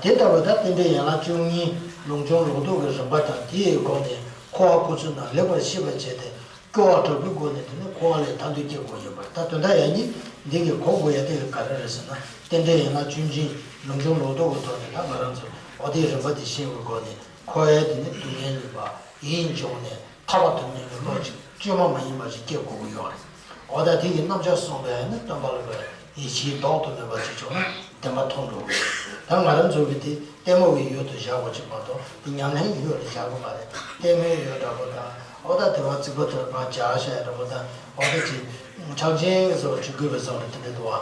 དེ་ལྟ་བུ་ད་རྟེན་འབྲེལ་ཡན་ལག་བཅུ་གཉིས་ལུགས་འབྱུང་ལོག་རྟོག་གི་རིམ་པ་དང་། དེའི་སྒོ་ནས་འཁོར་བ་འགོད་ཚུལ་རྣམས་ལེགས་པར་ཤེས་པར་བྱས་ཏེ། སྐྱོ་བ་དྲག་པོའི་སྒོ་ནས་དེ་ནི་འཁོར་བ་ལས་ཐར་འདོད་སྐྱེ་དགོས་ཡོད་པ་རེད། ད་དོན་དག་ཡང་ནི་འདི་གི་གོ་དགོས་ཡ་དེ་ག་རེ་རེད་ཟེར་ན། རྟེན་འབྲེལ་ཡན་ལག་བཅུ་གཉིས་ལུགས་འབྱུང་ལོག་རྟོག་གི་ཐོག་ནས་ད་ང་རང་ཚོ་འོ་དེའི་རིམ་པ་དེ་ཤེས་པའི་སྒོ་ནས། འཁོར་བའི་དེ་ནི་སྡུག་བསྔལ་ལས་ཕར་ཡིད་འབྱུང་ནས་ཐར་པ་དོན་གཉེར་གྱི་བློ་ཅིག་བཅོས་མ་མ་ཡིན་པ་ཞིག་སྐྱེ་དགོས་ཀྱི་ཡོད་རེད། འོ་ད་དེ་གི་རྣམ་གཞག་གསུངས་པས་ནི་སྟོན་པ་ལ་བའི་ཡིད་ཆེས་ལྡོག་ཏུ་མེད་པ་ཅིག་བྱུང་ན་བདེན་པ་མཐོང་འགྲོ་གི་རེད། ད་ང་རང་ཚོ་གི་དེ་ལྟད་མོ་གི་ཡུལ་དུ་བཞག་པ་ཅིག་མ་གཏོགས་དེ་ཉམས་ལེན་ཡུལ་དུ་བཞག་གི་མ་རེད། ལྟད་མོའི་ཡུལ་འདྲ་པོ་དང་། འོ་ད་དེ་བ་རྩིག་པ་དེར་ཕར་བཞག་བཞག་ཡ་འདྲ་པོ་དང་། འོ་ད་ཅིག་ཆག་ཆེན་གྱི་བཟོ་བ་ཅིག་དགོས་པའི་བཟོ་འདྲ་དེ་འདྲ་འདུག་བ།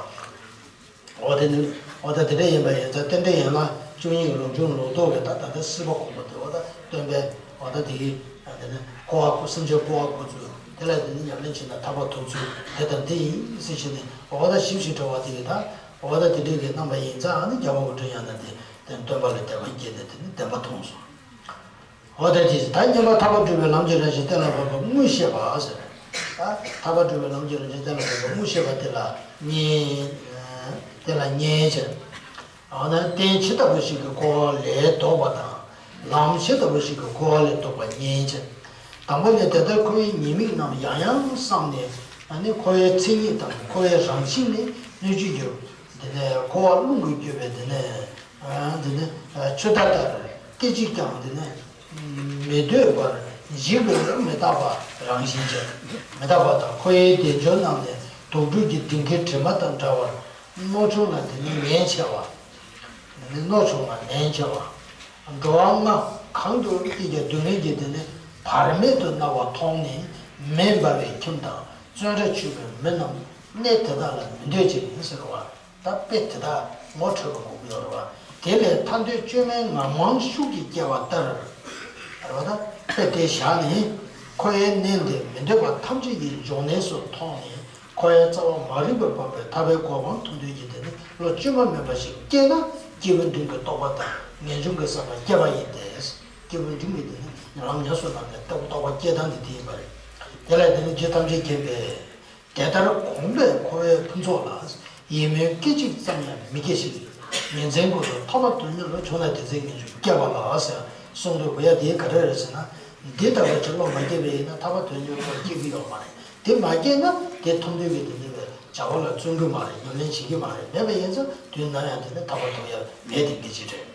འོ་དེ་ནི། འོ་ད་དེ་འདྲ་ཡིན་པ་ཡིན་ཙང་རྟེན་འབྲེལ་ཡན་ལག་བཅུ་གཉིས་ཀྱི་ལུགས་འབྱུང་ལོག་རྟོག་གི་ད་ད་ལྟ་སྲིད་པ་གོང་མ་དེ། འོ་ད་སྟོན་པས་འོ་ད་དེ་གི་དེ་ནི་འཁོར་བ་སེམས་ཅན་འཁོར་བ་འགོད་ཚུལ། དེ་ལ་དེ་ནི་ཉམས་ལེན་བྱས་ན་ཐར་པ་ཐོབ་ཚུལ་དེ་ལྟར་འདི་ཡིན་ཟེར་བྱས་ནས། འོ་ད་ཞིབ་ཞིབ་འགྲེལ་བ་དེ་གི་ད། འོ་ད་དེ་འདྲའི་གི་རྣམ་པ་ཡིན་ཙང་། ཨ་ནི་རྒྱལ་བ་ཨུ་དྲ་ཡ་ན་དེ་དེ་སྟོན་པ་ལ་དད་པ་སྐྱེས་ནས་དེ་ནི་བདེན་པ་མཐོང་སོང་། འོ་ད་དེ་ད་བསྙེན་པ་ཐར་པ་སྒྲུབ་པའི་ལམ་གྱི་རང་བཞིན་གཏན་ལ་ཕབ་པ་དངོས་བཤད་པ་ཟེར། ད་ཐར་པ་སྒྲུབ་པའི་ལམ་གྱི་རང་བཞིན་གཏན་ལ་ཕབ་པ་དངོས་བཤད་པ་དེ་ལ་བསྙེན། དེ་ལ་བསྙེན་བྱ། འོ་ན་རྟེན་ཇི་ལྟ་བུ་ཞིག་གིས་འཁོར་བ་ལས་ལྡོག་པ་དང་། ལམ་ཇི་ལྟ་བུ་ཞིག་གིས་འཁོར་བ་ལས་ལྡོག་པ་བསྙེན་བྱ། དང་པོ་ནི་དེ་ལྟར་འཁོར་བའི་ཉེས་དམིགས་རྣམས་ཡང་ཡང་བསམས་ནས། ཨ་ནི་འཁོར་བའི་མཚན་ཉིད་དང་འཁོར་བའི་རང་བཞིན་ནི་སྣོད་བཅུད་ཀྱི་དེ་ནས་འཁོར་བ་རླུང་གིས་བསྐྱོད་པའི་དེ་ནས། ཨ་དེ་ནི་ཆུ་ཟླ་ལྟར་སྐད་ཅིག་ཀྱང་དེ་ནི་མི་སྡོད་པར་འཇིག་པའི་མི་རྟག་པ་རང་བཞིན་ཅན། མི་རྟག་པ་དང་། འཁོར་བའི་བདེ་འབྱོར་རྣམས་ནི་དུག་སྦྲུལ་གྱི་གདེངས་ཀའི་དྲི་མ་དང་འདྲ་བར། རྣོ་ཆུང་ལ་དེ་ནི་ནན་ཆེ་བ། དེ་ནི་རྣོ་ཆུང་ལ་ནན་ཆེ་བ། འགྲོ་བ་ལྔ་གང་དུ་སྐྱེས་ཀྱང་སྡུག་བསྔལ་གྱི་དེ་ནི་བར་མེད་དུ་མནར་བ་མཐོང་ནས་མེ་འབར་བའི་ཁྱིམ་དང་བཙོན་རར་ཆུད་པའི་མི་རྣམས་གནས་དེ་དག་ལ་མི་འདོད་ཅིང་ཟེར་བ། ད་དཔེ་དེ་དག་ངོ་འཕྲོད་པ་དགོས་ཀྱི་ཡོད་རེད་བ། དེ་ལས་ཐར་འདོད་བཅོས་མའི་ངར་མང་ཤུགས་ཀྱིས་སྐྱེ་བ་ལྟར། རེད་བ། ད་དཔེ་དེ་བཞག་ནས། འཁོར་བའི་གནས་འདིར་མི་འདོད་པ་ཐམས་ཅད་ཀྱི་འབྱུང་གནས་སུ་མཐོང་ནས། འཁོར་བའི་རྩ་བ་མ་རིག་པས་སྤངས་པའི་ཐར་པའི་གོ་འཕང་ཐོབ་འདོད་ཀྱི་དེ་ནི་བློ་བཅོས་མ་མེད་པ་ཞིག་སྐྱེས་ན། སྐྱེས་བུ་འབྲིང་གི་རྟོགས་པ་དང་ངེས་འབྱུང་གི་བསམ་པ་སྐྱེ་བ་ཡིན་ཏེ། སྐྱེས་བུ་འབྲིང་གི་དེ་ནི་ལམ་ཉམས་སུ་བླངས་ནས་རྟོགས་པ་སྐྱེ་སྟངས་དེ་དེ་ཡིན་པ་རེད། དེ་ལས་དེ་ནི་རྗེ་ཐམས་ཅད་མཁྱེན་པས། དེ་ལྟར་གོམས་པས་འཁོར་བའི་ཕུན་ཚོགས་ལ། ཡིད་སྨོན་སྐད་ཅིག་ཙམ་ཡང་མི་སྐྱེ་ཞིང་། ཉིན་མཚན་ཀུན་ཏུ་ཐོབ་པ་དོན་གཉེར་བྱུང་ན། དེ་ཚེ་ངེས་འབྱུང་སྐྱེ་བ་ལ་ཟེར་གསུངས་འདུག་གོ། ཡ་དེ་ག་རེ་རེད་ཟེར་ན། འདི་ལྟ་བུ་ཅིག་བློ་མ་སྐྱེས་པ་ཡིན་ན་ཐར་པ་དོན་གཉེར་བློ་སྐྱེ་གི་ཡོད་མ་རེད། དེ་མ་སྐྱེས་ན་དེ་ཐོབ་འདོད་ཀྱི་དེ་འདྲ་བའི་བྱ་བ་ལ་བརྩོན་གི་མ་རེད། ཉམས་ལེན་བྱེད་ཀྱི་མ་རེད། མེད་པ་ཡིན་ཙང་དུས་ནམ་ཡང་དེ་ནི་ཐར་པ་ཐོབ་ཡ་མེད་དེ་འདི་ཅི་རེད།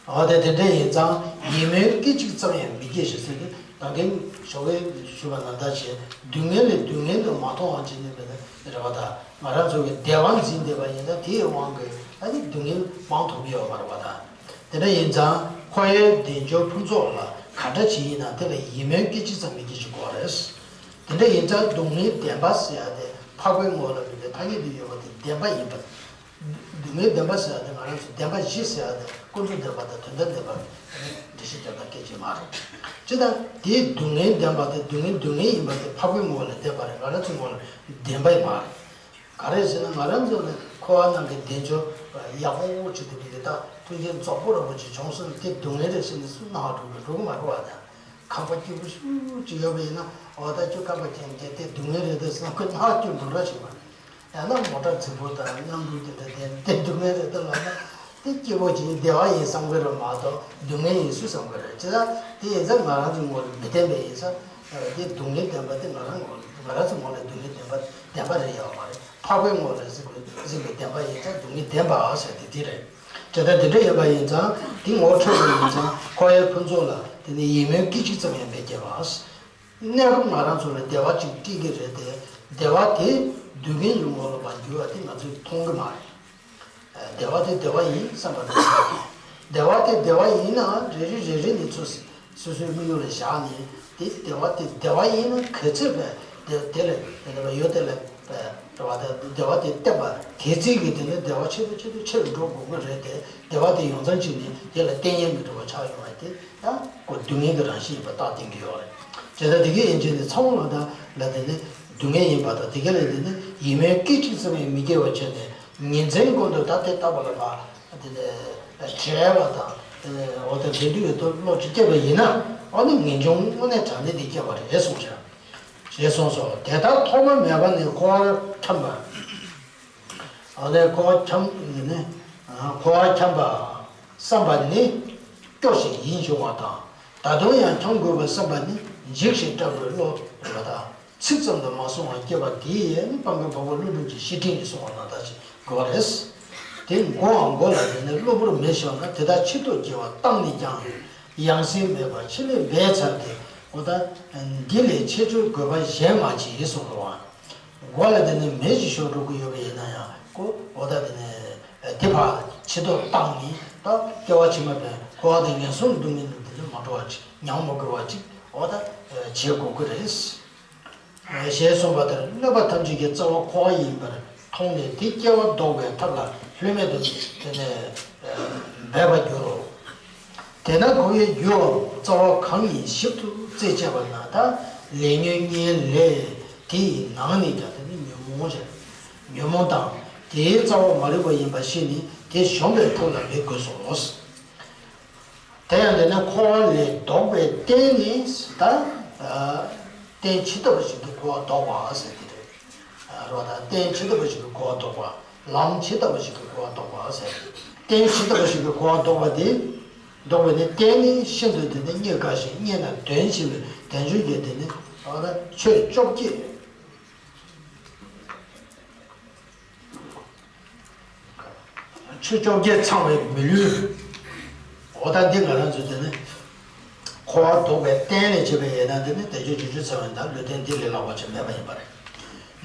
འོ་དེ་དེ་འདྲ་ཡིན་ཙང་ཡིད་སྨོན་སྐད་ཅིག་ཙམ་ཡང་མི་སྐྱེ་ཞིང་ཟེར་ཏེ། ད་གིན་ཞོགས་ཀས་ཞུས་པ་ནང་ལྟར་བྱས། སྡུག་བསྔལ་ལས་སྡུག་བསྔལ་དུ་མ་མཐོང་བ་ཅིག་ནི་མེད་ན་རེད་བ། ད་ང་རང་ཚོ་གི་བདེ་བ་འཛིན་བསྡད་པ་ཡིན་ན་དེའི་དབང་གིས་ཨ་ནི་སྡུག་བསྔལ་སྤང་ཐུབ་ཀྱི་ཡོད་མ་རེད་བ། ད་དེ་འདྲ་ཡིན་ཙང་འཁོར་བའི་བདེ་འབྱོར་ཕུན་ཚོགས་ལ་ག་འདྲ་ཅིག་ཡིན་ན་དེ་ལ་ཡིད་སྨོན་སྐད་ཅིག་ཙམ་མི་སྐྱེ་ཞིག་དགོས་རེད། དེ་འདྲ་ཡིན་ཙང་སྡུག་བསྔལ་བདེན་པ་ཟེར་ཡ་དེ་ འཕགས་པའི་ངོ་བོ་ལ་མི་འདོད་ཐ་སྙད་དུ་ཡོད་པ་དེ་བདེན་པ་ཡིན་པ། སྡུག་བསྔལ་བདེན་པ་ཟེར་ཡ་དེ་ང་རང་ཚོ་བདེན་པ་བཞི་ཟེར་ཡ་དེ་ཀུན་རྫོབ་བདེན་པ་དང་དོན་དམ་བདེན་པ་རེད། འགྲེལ་བཤད་རྒྱག་སྟངས་སྐད་ཅིག་མ་རེད། ཅི་ལྟར་དེའི་སྡུག་བསྔལ་བདེན་པ་དེ་སྡུག་བསྔལ་སྡུག་བསྔལ་ཡིན་པ་དེ་འཕགས་པའི་ངོ་བོ་ལ་བདེན་པ་རེད། ང་རང་ཚོའི་ངོ་ལ་བདེན་པ་ཡིན་མ་རེད། ག་རེ་ཟེར་ན་ང་རང་ཚོ་ནི་འཁོར་བ་ནང་གི་བདེ་འབྱོར་ཡག་པོ་ཅིག་དེ་འདྲ་ད་ཐུགས་རྗེ་རྫོགས་པ་རིན་པོ་ཆེ་བྱུང་སོང་ན་དེ་སྡུག་བསྔལ་རེད་ཟེར་ནས་སུ་སྣང་བ་འགྲོ་གི་འགྲོ་གི་མ་རེད་བ། ད་ཁང་པ་སྐྱིད་པོ་ཞེ་ཅིག་ཡོད་པ་ཡིན་ན་འོ་ད་ཁྱོད་ཁང་པ་ཁྱེད་ཀྱི་དེ་སྡུག་བསྔལ་རེད་ད་ཟེར་ན་ཁོ་སྣང་བ་སྐྱིད་འགྲོ་འདྲ་ཞིག་བ། ཡང་ན་མོ་ཊ་རྫིག་པོ་དང་གནམ་གྲུ་དེ་འདྲ་དེ་དེ་སྡུག་བསྔལ་རེད་ད་ལབ་ན་དེ་སྐྱིད་པོ་ཅིག་བདེ་བ་ཡིན་བསམ་གི་རེད་མ་གཏོགས་སྡུག་བསྔལ་ཡིན་སུས་བསམ་གི་རེད། ཅི་ལྟར་དེ་ཡིན་ཙང་ང་རང་ཚོའི་ངོ་ལ་མི་བདེན་པ་ཡིན་ཙང་དེ་སྡུག་བསྔལ་བདེན་པ་དེ་ང་རང་ངོ་ལ་ང་རང་ཚོའི་ངོ་ལ་སྡུག་བསྔལ་བདེན་པ་བདེན་པ་རེད་ཡོད་མ་རེད། འཕགས་པའི་ངོ་ལ་གཟིགས་པའི་གཟིགས་པའི་བདེན་པ་ཡིན་ཙང་སྡུག་བསྔལ་བདེན་པ་ཟེར་དེ་དེ་རེད། དེ་ལྟར་དེ་འདྲ་ཡིན་པ་ཡིན་ཙང་དེ་ངོ་འཕྲོད་པ་ཡིན་ཙང་འཁོར་བའི་ཕུན་ཚོགས་ལ་དེ་ནི་ཡིད་སྨོན་སྐད་ཅིག་ཙམ་ཡང་མི་སྐྱེ་བ། གནས་སྐབས་ང་རང་ཚོ་ལ་བདེ་བ་ཅིག་སྐྱེ་གི་རེད་དེ་བདེ་བ་དེ་སྡུག་བསྔལ་གྱི་ངོ་ལ་མ་འགྱུར་བ་དེ་ང་ཚོས་མཐོང་གི་མ་རེད། བདེ་བ་དེ་བདེ་བ་ཡིན་བསམ་པ་རེད། བདེ་བ་དེ་བདེ་བ་ཡིན་ནའང་རེ་རེ་རེ་རེ་ནས་ཚུར་སོ་སོའི་དམིགས་ཡུལ་ལ་བཞག་ནས་དེ་བདེ་བ་དེ་བདེ་བ་ཡིན་ན་ག་ཚོད་བས་དེ་དེ་ལས་དེ་ལས་ཡོད་དེ་ལས་རེ་བ་དང་བདེ་བ་དེ་བསྟེན་པ་དེ་ཚིག་གི་དེ་ནི་བདེ་བ་ཆེ་རུ་ཆེ་རུ་ཆེ་རུ་འགྲོ་དགོས་ཀྱི་རེད་དེ་བདེ་བ་དེ་ཡོང་ཙམ་ཅིག་ནས་དེ་ལ་བསྟེན་ཡས་མི་འགྲོ་བ་ཆགས་ཡོང་བ་དེ་ཡང་ཁོ་སྡུག་བསྔལ་གྱི་རང་བཞིན་ཡིན་པ་རྟགས་བསྟན་གྱི་ཡོད་རེད། བྱས་ཙང་དེ་གའི་ཡན་ཆད་ནི་ཚ་བོ་ལ་དང་ལ་དེ་ནི་སྡུག་བསྔལ་ཡིན་པ་དང་དེ་ག་ལས་དེ་ནི་ཡིད་སྨོན་སྐད་ཅིག་ཙམ་ཡང་མི་སྐྱེ་བ་བྱས་ནས་ཉིན་མཚན་ཀུན་ཏུ་ད་དེ་ལྟ་བུ་ལ་ཕར་དེ་ནི་བྲེལ་བ་དང་དེ་ནི་འོ་དེ་འབྲེལ་འདུས་ཀྱི་ཐོག་བློ་ཅིག་སྐྱེས་པ་ཡིན་ན་ཨ་ནི་ངེས་འབྱུང་དངོས་གནས་དྲང་གནས་དེ་སྐྱེ་བ་རེད་གསུངས་བྱས། ཞེས་གསུངས་སོ། དེ་ལྟར་ཐོག་མ་མེད་པ་ནས་འཁོར་བར་འཁྱམས་པ། ཨ་ནི་འཁོར་བར་འཁྱམས་ནི་འཁོར་བར་འཁྱམས་པ་བསམ་པ་ནི་སྐྱོ་ཞིང་ཡིད་འབྱུང་བ་དང་ད་དུང་ཡང་འཁྱམས་དགོས་པར་བསམ་པ་ནི་འཇིགས་ཤིང་སྐྲག་པའི་བློ་རེད་པ་དང་ཚིག་ཙམ་དུ་མ་སོང་བར་སྐྱེ་བ་དེ་ཡིས་སྤང་པོ་འཕགས་པ་ཀླུ་སྒྲུབ་ཀྱི་བཤེས་སྤྲིང་གིས་གསུངས་པ་ནང་ལྟར་ཞིག་དགོས་པ་རེད། དེ་མགོའམ་མགོ་ལ་དེ་ནི་གློ་བུར་མེ་ཤོར་ན་དེ་དག་ཕྱིར་ལྡོག་སྐྱེ་བ་བཏང་ནས་ཀྱང་ཡང་སྲིད་མེད་པར་ཕྱི་ལས་འབད་ཚར་ཏེ་འོ་ད་འདི་ལས་ཆེ་ཆུང་དགོས་པ་གཞན་མ་མཆིས་གསུངས་པ། མགོ་ལ་དེ་ནི་མེ་ཞིག་ཤོར་འགྲོ་གི་ཡོད་པ་ཡིན་ན་ཡང་ཁོ་འོ་ད་དེ་ནི་དེ་ཕར་ཕྱིར་ལྡོག་བཏང་ནས་ད་སྐྱེ་བ་ཕྱི་མ་པའི་འཁོར་བ་དང་ངན་སོང་སྡུག་བསྔལ་དེ་ནི་མ་འགྲོ་བ་ཅིག་མྱང་མ་དགོས་པ་ཅིག་འོ་ད་བྱེད་དགོས་ཀྱི་རེད། ཞེས་གསུངས་པ་ལྟར་སྨོན་པ་ཐམས་ཅད་ཀྱི་རྩ་བ་འཁོར་བ་ཡིན་པར་མཐོང་ནས་དེ་སྐྱེ་བ་ལྡོག་པའི་ཐབས་ལ་ལྷོད་མེད་དུ་དེ་ནས་འབད་པར་འགྱུར་རོ། དེས་ན་འཁོར་བའི་རྒྱུའམ་རྩ་བ་གང་ཡིན་ཞིབ་ཏུ་རྩད་བཅད་པ་ན་ད་ལས་ཉོན་གཉིས་ལས་དེ་ཡི་ནང་ནས་ཀྱང་དེ་ནི་ཉོན་མོངས་བྱ། ཉོན་མོངས་དང་དེའི་རྩ་བ་མ་རིག་པ་ཡིན་པ་ཤེས་ནས་དེ་གཞོམ་པའི་ཐབས་ལ་འབད་དགོས་སོ། དེ་ཡང་དེ་ནི་འཁོར་བ་ལས་ལྡོག་པའི་རྟེན་ནི་ད་རྟེན་ཇི་ལྟ་བུ་ཞིག་གིས་འཁོར་བ་ལྡོག་པ་ཟེར་གྱི་རེད། རེད་བ། ད་རྟེན་ཇི་ལྟ་བུ་ཞིག་གིས་འཁོར་བ་ལྡོག་པ། ལམ་ཇི་ལྟ་བུ་ཞིག་གིས་འཁོར་བ་ལྡོག་པ་ཟེར། རྟེན་ཇི་ལྟ་བུ་ཞིག་གིས་འཁོར་བ་ལྡོག་པ་དེ། ལྡོག་པའི་ནི་རྟེན་ནི་ཤིན་ཏུ་དེ་ནི་རྙེད་དཀའ་ཞིང་རྙེད་ན་དོན་ཆེ་བའི་དལ་འབྱོར་གྱི་དེ་ནི་ཆོས་བཅོ་བརྒྱད། ཆོས་བཅོ་བརྒྱད་ཚང་བའི་མི་ལུས། འོ་ད་འདི་ང་རང་ཚོ་དེ་ནི་འཁོར་བ་ལྡོག་པའི་རྟེན་ལས་བྱེད་པའི་ཡས་ན་དེ་ནི་དལ་འབྱོར་བཅུ་བཅུ་ཚང་བའི་ད་ལུས་རྟེན་འདི་ལས་ལྷག་པ་ཅིག་མེད་པ་ཡིན་པ་རེད།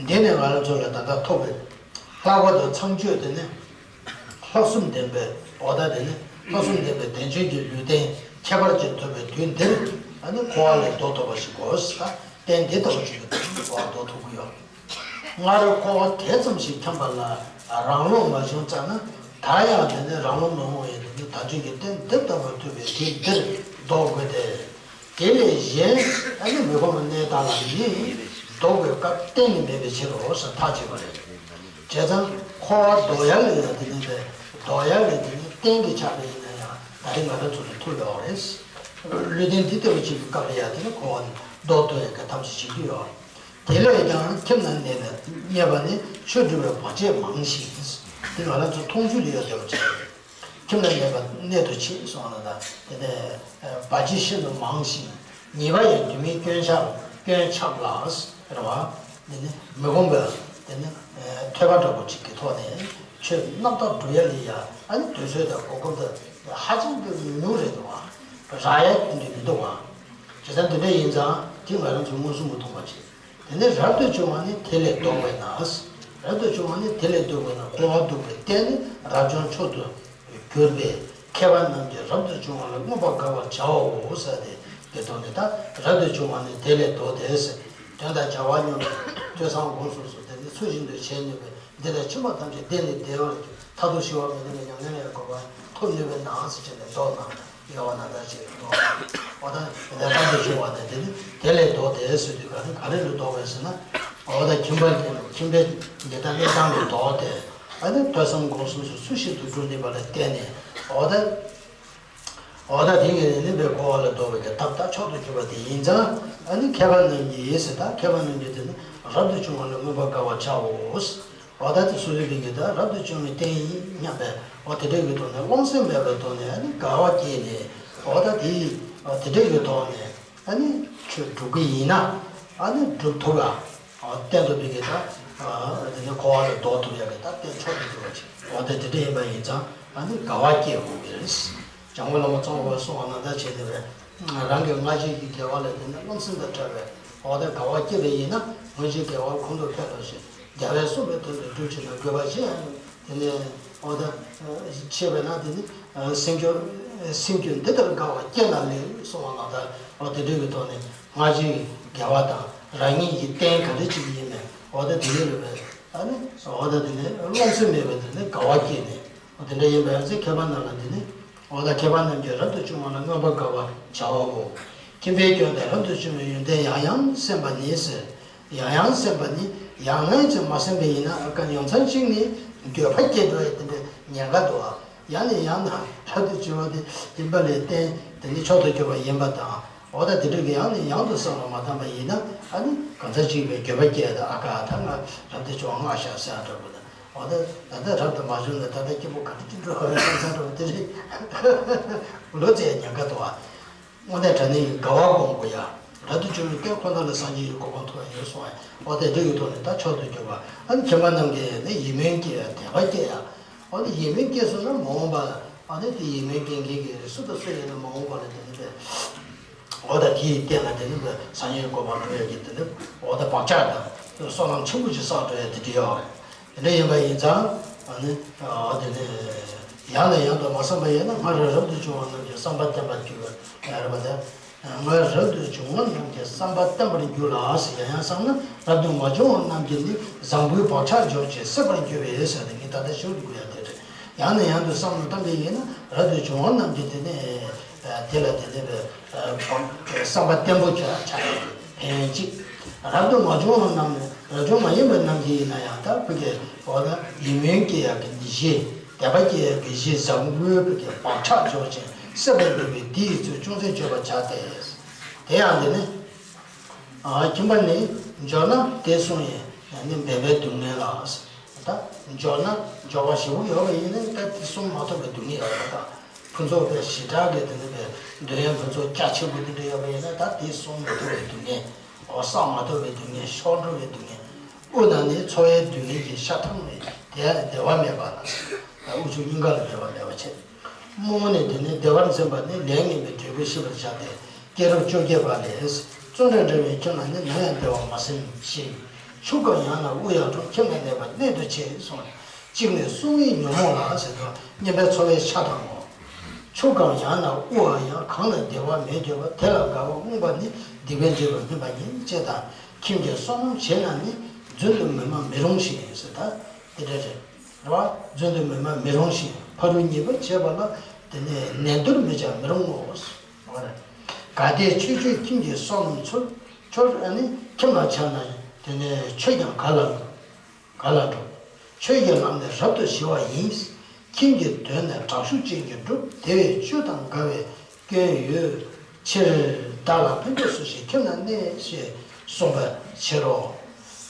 འདི་ནི་ང་རང་ཚོ་ལ་ད་ལྟ་ཐོབ་པའི་ལྷག་པར་དུ་ཚངས་སྤྱོད་དེ་ནི་ལྷག་བསམ་ལྡན་པའི་འོ་ད་དེ་ནི་ལྷག་བསམ་ལྡན་པའི་དལ་འབྱོར་གྱི་ལུས་རྟེན་ཁྱད་པར་ཅན་ཐོབ་པའི་དུས་འདིར་ཨ་ནི་འཁོར་བ་ལས་ལྡོག་ཐུབ་པ་ཞིག་དགོས་ཟེར། རྟེན་འདི་ལྟ་བུ་ཞིག་གིས་འཁོར་བ་ལྡོག་ཐུབ་ཀྱི་ཡོད། སྔར་འཁོར་བ་དེ་ཙམ་ཞིག་འཁྱམས་པ་ལ་རང་བློ་མ་བྱུང་ཙ་ན་ད་ཡང་དེ་ནི་རང་བློ་མི་འོང་ཡང་དེ་ནི་དལ་འབྱོར་གྱི་རྟེན་འདི་ལྟ་བུར་ཐུབ་པའི་དུས་འདིར་ལྡོག་དགོས་ཏེ། དེ་ལས་གཞན་ཨ་ནི་མི་ཁོམ་པའི་གནས་དག་ལ་ནི་ལྡོག་པའི་སྐབས་གཏན་ནས་མེད་པའི་ཕྱིར་རོ་ཟེར་ཐག་བཅད་པ་རེད། བྱས་ཙང་འཁོར་བ་ལྡོག་ཡ་ལ་ཡང་དེ་ནི་ལྡོག་ཡ་ལ་དེ་ནི་གཏན་གྱི་ཆགས་པ་ཡིན་ན་ཡང་ད་རེས་ང་རང་ཚོ་ལ་ཐུག་ཡོད་རེད། ལུས་རྟེན་འདི་ལྟ་བུ་ཅིག་གི་སྐབས་ལ་ཡང་དེ་ནི་འཁོར་བ་ནི་ལྡོག་ཐུབ་ཡ་གི་ཐབས་ཤེས་བྱེད་ཀྱི་ཡོད་རེད། དེ་ལས་ཀྱང་ཁྱིམ་ན་གནས་པ་གནས་པ་ནི་ཆོས་སྒྲུབ་པའི་བར་ཆད་མང་ཞིང་། དེ་ང་རང་ཚོ་མཐོང་ཆོས་ལ་ཡང་དེ་བ་བྱེད། ཁྱིམ་ན་གནས་པ་གནད་དུ་ཆེ་གསུངས་ལ་ད་དེ་ནས་བར་ཆད་ཤིན་ཏུ་མང་ཞིང་། ཉེས་པ་ཡང་དུ་མའི་སྐྱོན་ཆགས་སྐྱོན་ཆགས་ལ་རེད་བ། དེ་ནི་མི་ཁོམ་པའི་དེ་ནི་ཐོས་པ་འདྲ་པོ་ཅིག་གི་ཐོག་ནས་ཆོས་རྣམ་དག་སྒྲུབ་ཡ་ལ་ཡ་ཨ་ནི་དུས་ཚོད་དང་གོ་སྐབས་དང་ཧ་ཅང་གི་ཉུང་རེད་འདུག་བ། རག་ཡ་དེ་འདྲ་མི་འདུག་བ། བྱས་ཙང་དེ་འདྲ་ཡིན་ཙང་དེ་ང་རང་ཚོ་མངོན་སུམ་དུ་མཐོང་བ་བྱེད། དེ་ནས་རབ་ཏུ་བྱུང་བ་ནི་དེ་ལས་ལྡོག་པས་ན། རབ་ཏུ་བྱུང་བ་ནི་དེ་ལས་ལྡོག་པས་ན་འཁོར་བ་སྡུག་པའི་རྟེན་ནི་རབ་བྱུང་མཆོག་ཏུ་གྱུར་པས་མཁས་པ་རྣམས་ཀྱིས་རབ་ཏུ་བྱུང་བ་ལ་མངོན་པར་དགའ་བར་བྱའོ་ཟེར་ཏེ་དེ་དོན་ནི་ད་རབ་ཏུ་བྱུང་བ་ནི་དེ་ལས་ལྡོག་སྟེ་ཟེར། དོན་དང་བྱ་བ་སྙོམས་པའི་ ཐོས་བསམ་སྒོམ་གསུམ་སོགས་དེ་ནི་ཚུལ་བཞིན་དུ་བྱེད་ནུས་པས། འདི་ལས་ཁྱིམ་པ་ཐམས་ཅད་བདེ་ནས་བདེ་བར་གྱུར། མཐར་ཐུག་ཞི་བ་མི་ལྡན་པའི་ཉམས་ལེན་ལ་གོ་བ་ཐོབ་ནུས་པས་ན་ཟེར་བྱས་ནས་མདོ་ནང་ཡ་བ་ན་ད་ཅེས་མདོ། འོ་ད་ལས་རབ་ཏུ་བྱུང་བ་དང་དེ་ནི་དེ་ལས་ལྡོག་སྟེ་ཟེར་དུས་ག་ནི་ག་རེ་ལས་ལྡོག་པས་ཟེར་ན། འོ་ད་ཁྱིམ་པ་དེ་ཁྱིམ་པའི་འདི་ལྟར་གནས་སྟངས་ལས་ལྡོག་སྟེ། ཨ་ནི་ཐོས་བསམ་སྒོམ་གསུམ་སོགས་ཚུལ་བཞིན་དུ་སྒྲུབ་ནུས་པ་ལ་བརྟེན་ནས། འོ་ད། འོ་ད་དེ་གིས་ནི་འདི་འགོག་པ་ལས་ལྡོག་པའི་གི་ཐབས་དང་མཆོག་ཏུ་གྱུར་པ་དེ་ཡིན་ཙང་། ཨ་ནི་མཁས་པ་རྣམས་ཀྱིས་ཟེར། ད་མཁས་པ་རྣམས་ཀྱིས་དེ་ནི་རབ་ཏུ་བྱུང་བ་ལ་མངོན་པར་དགའ་བར་བྱའོ། འོ་ད་དེ་སོ་སོའི་རིགས་ཀྱི་ད་རབ་ཏུ་བྱུང་བའི་རྟེན་ཡིན་སྙམ་པའི་འོ་དེ་འདྲའི་གི་ཐོག་ནས་རློམ་སེམས་མེད་པའི་ཐོག་ནས་ཨ་ནི་དགའ་བ་སྐྱེས་ནས། འོ་ད་དེ་འོ་དེ་འདྲའི་གི་ཐོག་ནས་ཨ་ནི་ཆོས་སྒྲུབ་ཀྱི་ཡིན་ན། ཨ་ནི་སྒྲུབ་ཐུབ་ཡ། འོ་བསྟན་ཐུབ་པའི་གི་ད་འོ་དེ་ནི་འགོག་པ་ལས་ལྡོག་ཐུབ་ཡ་གི་ད་རྟེན་མཆོག་ཏུ་གྱུར་པ་ཅིག་འོ་ད་དེ་འདྲ་ཡིན་པ་ཡིན་ཙང་ཨ་ནི་དགའ་བ་སྐྱེ་དགོས་ཀྱི་རེད། འཇམ་མགོན་བླ་མ་ཙོང་ཁ་པ་གསུངས་པ་ནང་ལྟར་བྱས་ཏེ། རང་གི་སྔ་ཕྱི་གི་དགེ་བ་ལ་བརྟེན་ནས་རློམ་སེམས་དང་བྲལ་བའི་འོ་ད་དགའ་བ་སྐྱེས་པ་ཡིན་ན། སྔ་ཕྱིའི་དགེ་བ་གོང་དུ་འཕེལ་ལོ་ཞེས། རྒྱལ་བས་གསུངས་པའི་དོན་དུ་སྒྲུབ་བྱེད་ན། དགོས་པ་གཞན་ཡང་དེ་ནས་འོ་ད་ཆེ་བས་ན་དེ་ནི་སེམས་རྒྱུད་སེམས་རྒྱུད་འདི་ལྟར་དགའ་བ་སྐྱེས་ན་ལེགས་གསུངས་པ་ནང་ལྟར། འོ་དེ་འདྲའི་གི་ཐོག་ནས་སྔ་ཕྱིའི་དགེ་བ་དང་རང་ཉིད་ཀྱི་རྟེན་ག་འདྲ་ཅིག་ཡིན་མིན་འོ་ད་དེ་ནི་ལོས་པས། ཨ་ནི་འོ་ད་དེ་ནི་རློམ་སེམས་མེད་པའི་དེ་ནི་དགའ་བ་སྐྱེས་ནས། འོ་དེ་འདྲ་ཡིན་པ་ཡང་ཚེ་མཁས་པ་རྣམས་ལ་དེ་ནི། འོ་ད་མཁས་པ་རྣམས་ཀྱིས་རབ་ཏུ་བྱུང་བ་ལ་མངོན་པར་དགའ་བར་བྱའོ། ཁྱིམ་པའི་སྐྱོན་དང་རབ་ཏུ་བྱུང་བའི་ཡོན་ཏན་ཡང་ཡང་སེམས་པ་ནི་ཟེར། ཡང་ཡང་སེམས་པ་ནི། ཡང་སྔན་ཅིག་མ་སེམས་པ་ཡིན་ན་ཨ་ཀ་ཡང་མཚན་གཅིག་ནི་འགྱོད་པ་སྐྱེ་འགྲོ་ཡི་དེ་འདྲའི་ཉེན་ཁ་འདུག་ཨ། ཡང་ནས་ཡང་དུ་རབ་ཏུ་བྱུང་བ་དེ་ཡིན་པ་ལས་བརྟེན་དེ་ནི་མཆོག་ཏུ་གྱུར་པ་ཡིན་པ་དང་། འོ་ད་དེ་འདྲ་གི་ཡང་ནས་ཡང་དུ་བསམ་བློ་མ་བཏང་པ་ཡིན་ན། ཨ་ནི་གང་ཟག་གཅིག་པའི་འགྱོད་པ་སྐྱེ་ད་ཨ་ཀ་ད་ང་རབ་ཏུ་བྱུང་བ་སྔ་ཤག་ཟེར་འགྲོ་དགོས་ད། འོ་ད་ད་ལྟ་རབ་ཏུ་མ་བྱུང་ན་ད་ལྟ་སྐྱིད་པོ་ག་འདྲ་ཅིག་འགྲོ་བ་རེད་བསམ་བསམ་འགྲོ་བ་དེ་རེད། ལོ་ཙཱའི་ཉེན་ཁ་འདུག་བ། དངོས་གནས་དྲང་གནས་ཀྱི་དགའ་བ་སྒོམ་དགོས་ཡ། རབ་ཏུ་བྱུང་བའི་རྟེན་ཁོ་ན་ལ་སངས་རྒྱས་ཀྱི་གོ་འཕང་ཐོབ་ཡ་ཡོད་གསུང་བ། འོ་དེ་འདྲ་ཡི་ཐོག་ནས་ད་མཆོག་ཏུ་གྱུར་པ། ཨ་ནི་མཁས་པ་རྣམས་ཀྱིས་ནི་ཡིད་སྨོན་སྐྱེ་ཡ་དད་པ་སྐྱེ་ཡ། འོ་ནི་ཡིད་སྨོན་སྐྱེས་སོང་ན་མ་འོངས་པ། ཨ་ནི་དེ་ཡིད་སྨོན་སྐྱེ་མཁན་གྱི་སུ་དང་སུ་ཡིན་ན་མ་འོངས་པ་ལ་དེ་ནི་པས། འོ་ད་དེའི་སྟེང་ལ་དེ་ནི་སངས་རྒྱས་གོ་འཕང་འགྲོ་ཡ་གི་དེ་ནི་འོ་ད་བག་ཆགས་དང་བསོད་ནམས་ཆེན་པོ་ཅིག་བསགས་འགྲོ་ཡ་དེ་འདྲ་ཡོད་རེད། དེ་འདྲ་ཡིན་པ་ཡིན་ཙང་ཨ་ནི་འོ་དེ་ནི་ཡང་ནས་ཡང་དུ་མ་བསམ་པ་ཡིན་ན། སྔར་རབ་ཏུ་བྱུང་བ་རྣམས་ཀྱི་བསམ་པ་བརྟན་པར་གྱུར་པ་རེད་པ། དེ་སྔར་རབ་ཏུ་བྱུང་བ་རྣམས་ཀྱི་བསམ་པ་བརྟན་པར་འགྱུར་ལ་ཟེར་ཡང་ཡང་བསམ་ན། རབ་ཏུ་མ་བྱུང་བ་རྣམས་ཀྱི་ནི་བཟང་པོའི་བག་ཆགས་འཇོམས་ཤིང་སད་པར་འགྱུར་བས་ཟེར་ཏེ་ངས་ད་ལྟ་ཞུ་དགོས་ཡ་དེ་རེད། ཡང་ནས་ཡང་དུ་བསམ་བློ་བཏང་པ་ཡིན་ན། རབ་ཏུ་བྱུང་བ་རྣམས་ཀྱི་དེ་ནས་དེ་ལ་དེ་ནས་བསམ་པ་བརྟན་པོ་ཆགས་ཆགས་ཡོད་ཕན་ཡོན་གཅིག་རབ་ཏུ་མ་བྱུང་བ་རྣམས་ནི། རབ་བྱུང་མ་ཡིན་པ་རྣམས་ཀྱི་ཡིན་ན་ཡང་། ད་ཕ་གི་འོ་ན་ཡིད་སྨོན་སྐྱེ་ཡག་གི་གཞི། དད་པ་སྐྱེ་ཡག་གི་གཞི་བཟང་པོའི་ཕ་གི་བག་ཆགས་འཇོམས་ཤིང་སད་པར་འགྱུར་བས་འདི་ཡི་ཚུལ་ཅུང་ཟད་བརྗོད་པར་བྱ་སྟེ། དེ་ཡང་འདི་ནི། ཨ་ཁྱིམ་པ་ནི་འབྱོར་ན་དེ་གསུམ་ཡི་ནི་འབད་པའི་སྡུག་བསྔལ་ལ། ད་འབྱོར་ན་འབྱོར་བ་ཞེ་པོ་ཡོད་པ་ཡིན་ན་ད་དེ་གསུམ་མ་ཐོབ་པའི་སྡུག་བསྔལ་ཡོད་པ་དང་། ཕུན་ཚོགས་པའི་ཞེ་དྲག་གི་དེ་ནི་པའི་འདོད་ཡོན་ཕུན་ཚོགས་རྒྱ་ཆེན་པོ་དེ་འདྲ་ཡོད་པ་ཡིན་ན། ད་དེ་གསུམ་མ་ཐོབ་པའི་སྡུག་བསྔལ། འོ་བསགས་མ་ཐུབ་པའི་སྡུག་བསྔལ། ཤོར་འགྲོ་བའི་སྡུག་བསྔལ། དབུས་ན་ནི་འཚོ་བའི་སྡུག་བསྔལ་གྱི་ཤ་ཐང་ནི་དེ་བདེ་བ་མེད་པ་ལ། དབུས་ཕྱོགས་སྙིང་ག་ལ་བདེ་བ་མེད་པ་བྱེད། རྨོངས་ནས་དེ་ནི་བདེ་བར་འཛིན་པ་ནི་ལས་ངན་པའི་འབྲས་བུ་ཤེས་པར་བྱ་སྟེ། སྐྱེས་རབས་བཅོ་བརྒྱད་པ་ལས། བརྩོན་འགྲུས་འབྲིང་བའི་ཁྱིམ་ན་ནི་ནམ་ཡང་བདེ་བ་མ་སེམས་ཤིང་། ཆུ་གང་ཡང་ན་དབུ་ཡང་འཁྲུག་ཁྱིམ་ན་གནས་པ་གནད་དུ་ཆེ་གསུངས། གཅིག་ནི་སྲུང་བའི་ཉོན་མོངས་ལ་ཟེར་དུས་སྙན་པའི་འཚོ་བའི་ཆ་དང་ངོ་། ཆུ་གང་ཡང་ན་དབུ་བ་ཡང་། གང་ན་བདེ་བ་མེད་གྱུར་པ། དེ་ལ་དགའ་བ་རྨོངས་པ་ནི། སྡིག་པའི་འབྲས་བུ་སྨིན་པ་ཡིན། ཅེས་དང་། ཁྱིམ་གྱི་སོ་ནམ་བྱེད་ན་ནི། རྫུན་དུ་མི་སྨྲ་མི་རུང་ཞིང་ཟེར། ད་དེ་འདྲ་རེད། རེད་བ། རྫུན་དུ་མི་སྨྲ་མི་རུང་ཞིང་། ཕ་རོལ་ཉེས་པ་བྱེད་པ་ལ། དེ་ནས་ནན་ཏུར་མི་བྱ་མི་རུང་ངོ་། གལ་ཏེ་ཆོས་སྤྱོད་ཁྱིམ་གྱི་སོ་ནམ་ཚུལ། ཆོས་ཨ་ནི་ཁྱིམ་ལ་ཆགས་ན་དེ་ནས་ཆོས་ཀྱང་ག་ལ་འགྲོ། ག་ལ་འགྲོ། ཆོས་ཀྱི་ལམ་ནི་རབ་ཏུ་ཞི་བ་ཡིན། ཁྱིམ་གྱི་དོན་ནི་དྲག་ཤུགས་ཅན་གྱིས་འགྲུབ། དེ་བས་ཆོས་དང་འགལ་བའི་སྐྱོན་ཡོད་ཕྱིར། བདག་ལ་ཕན་ཐོགས་སུ་ཞིག་ཁྱིམ་ན་གནས་ཞེས་གསུངས་པའི་ཕྱིར་རོ།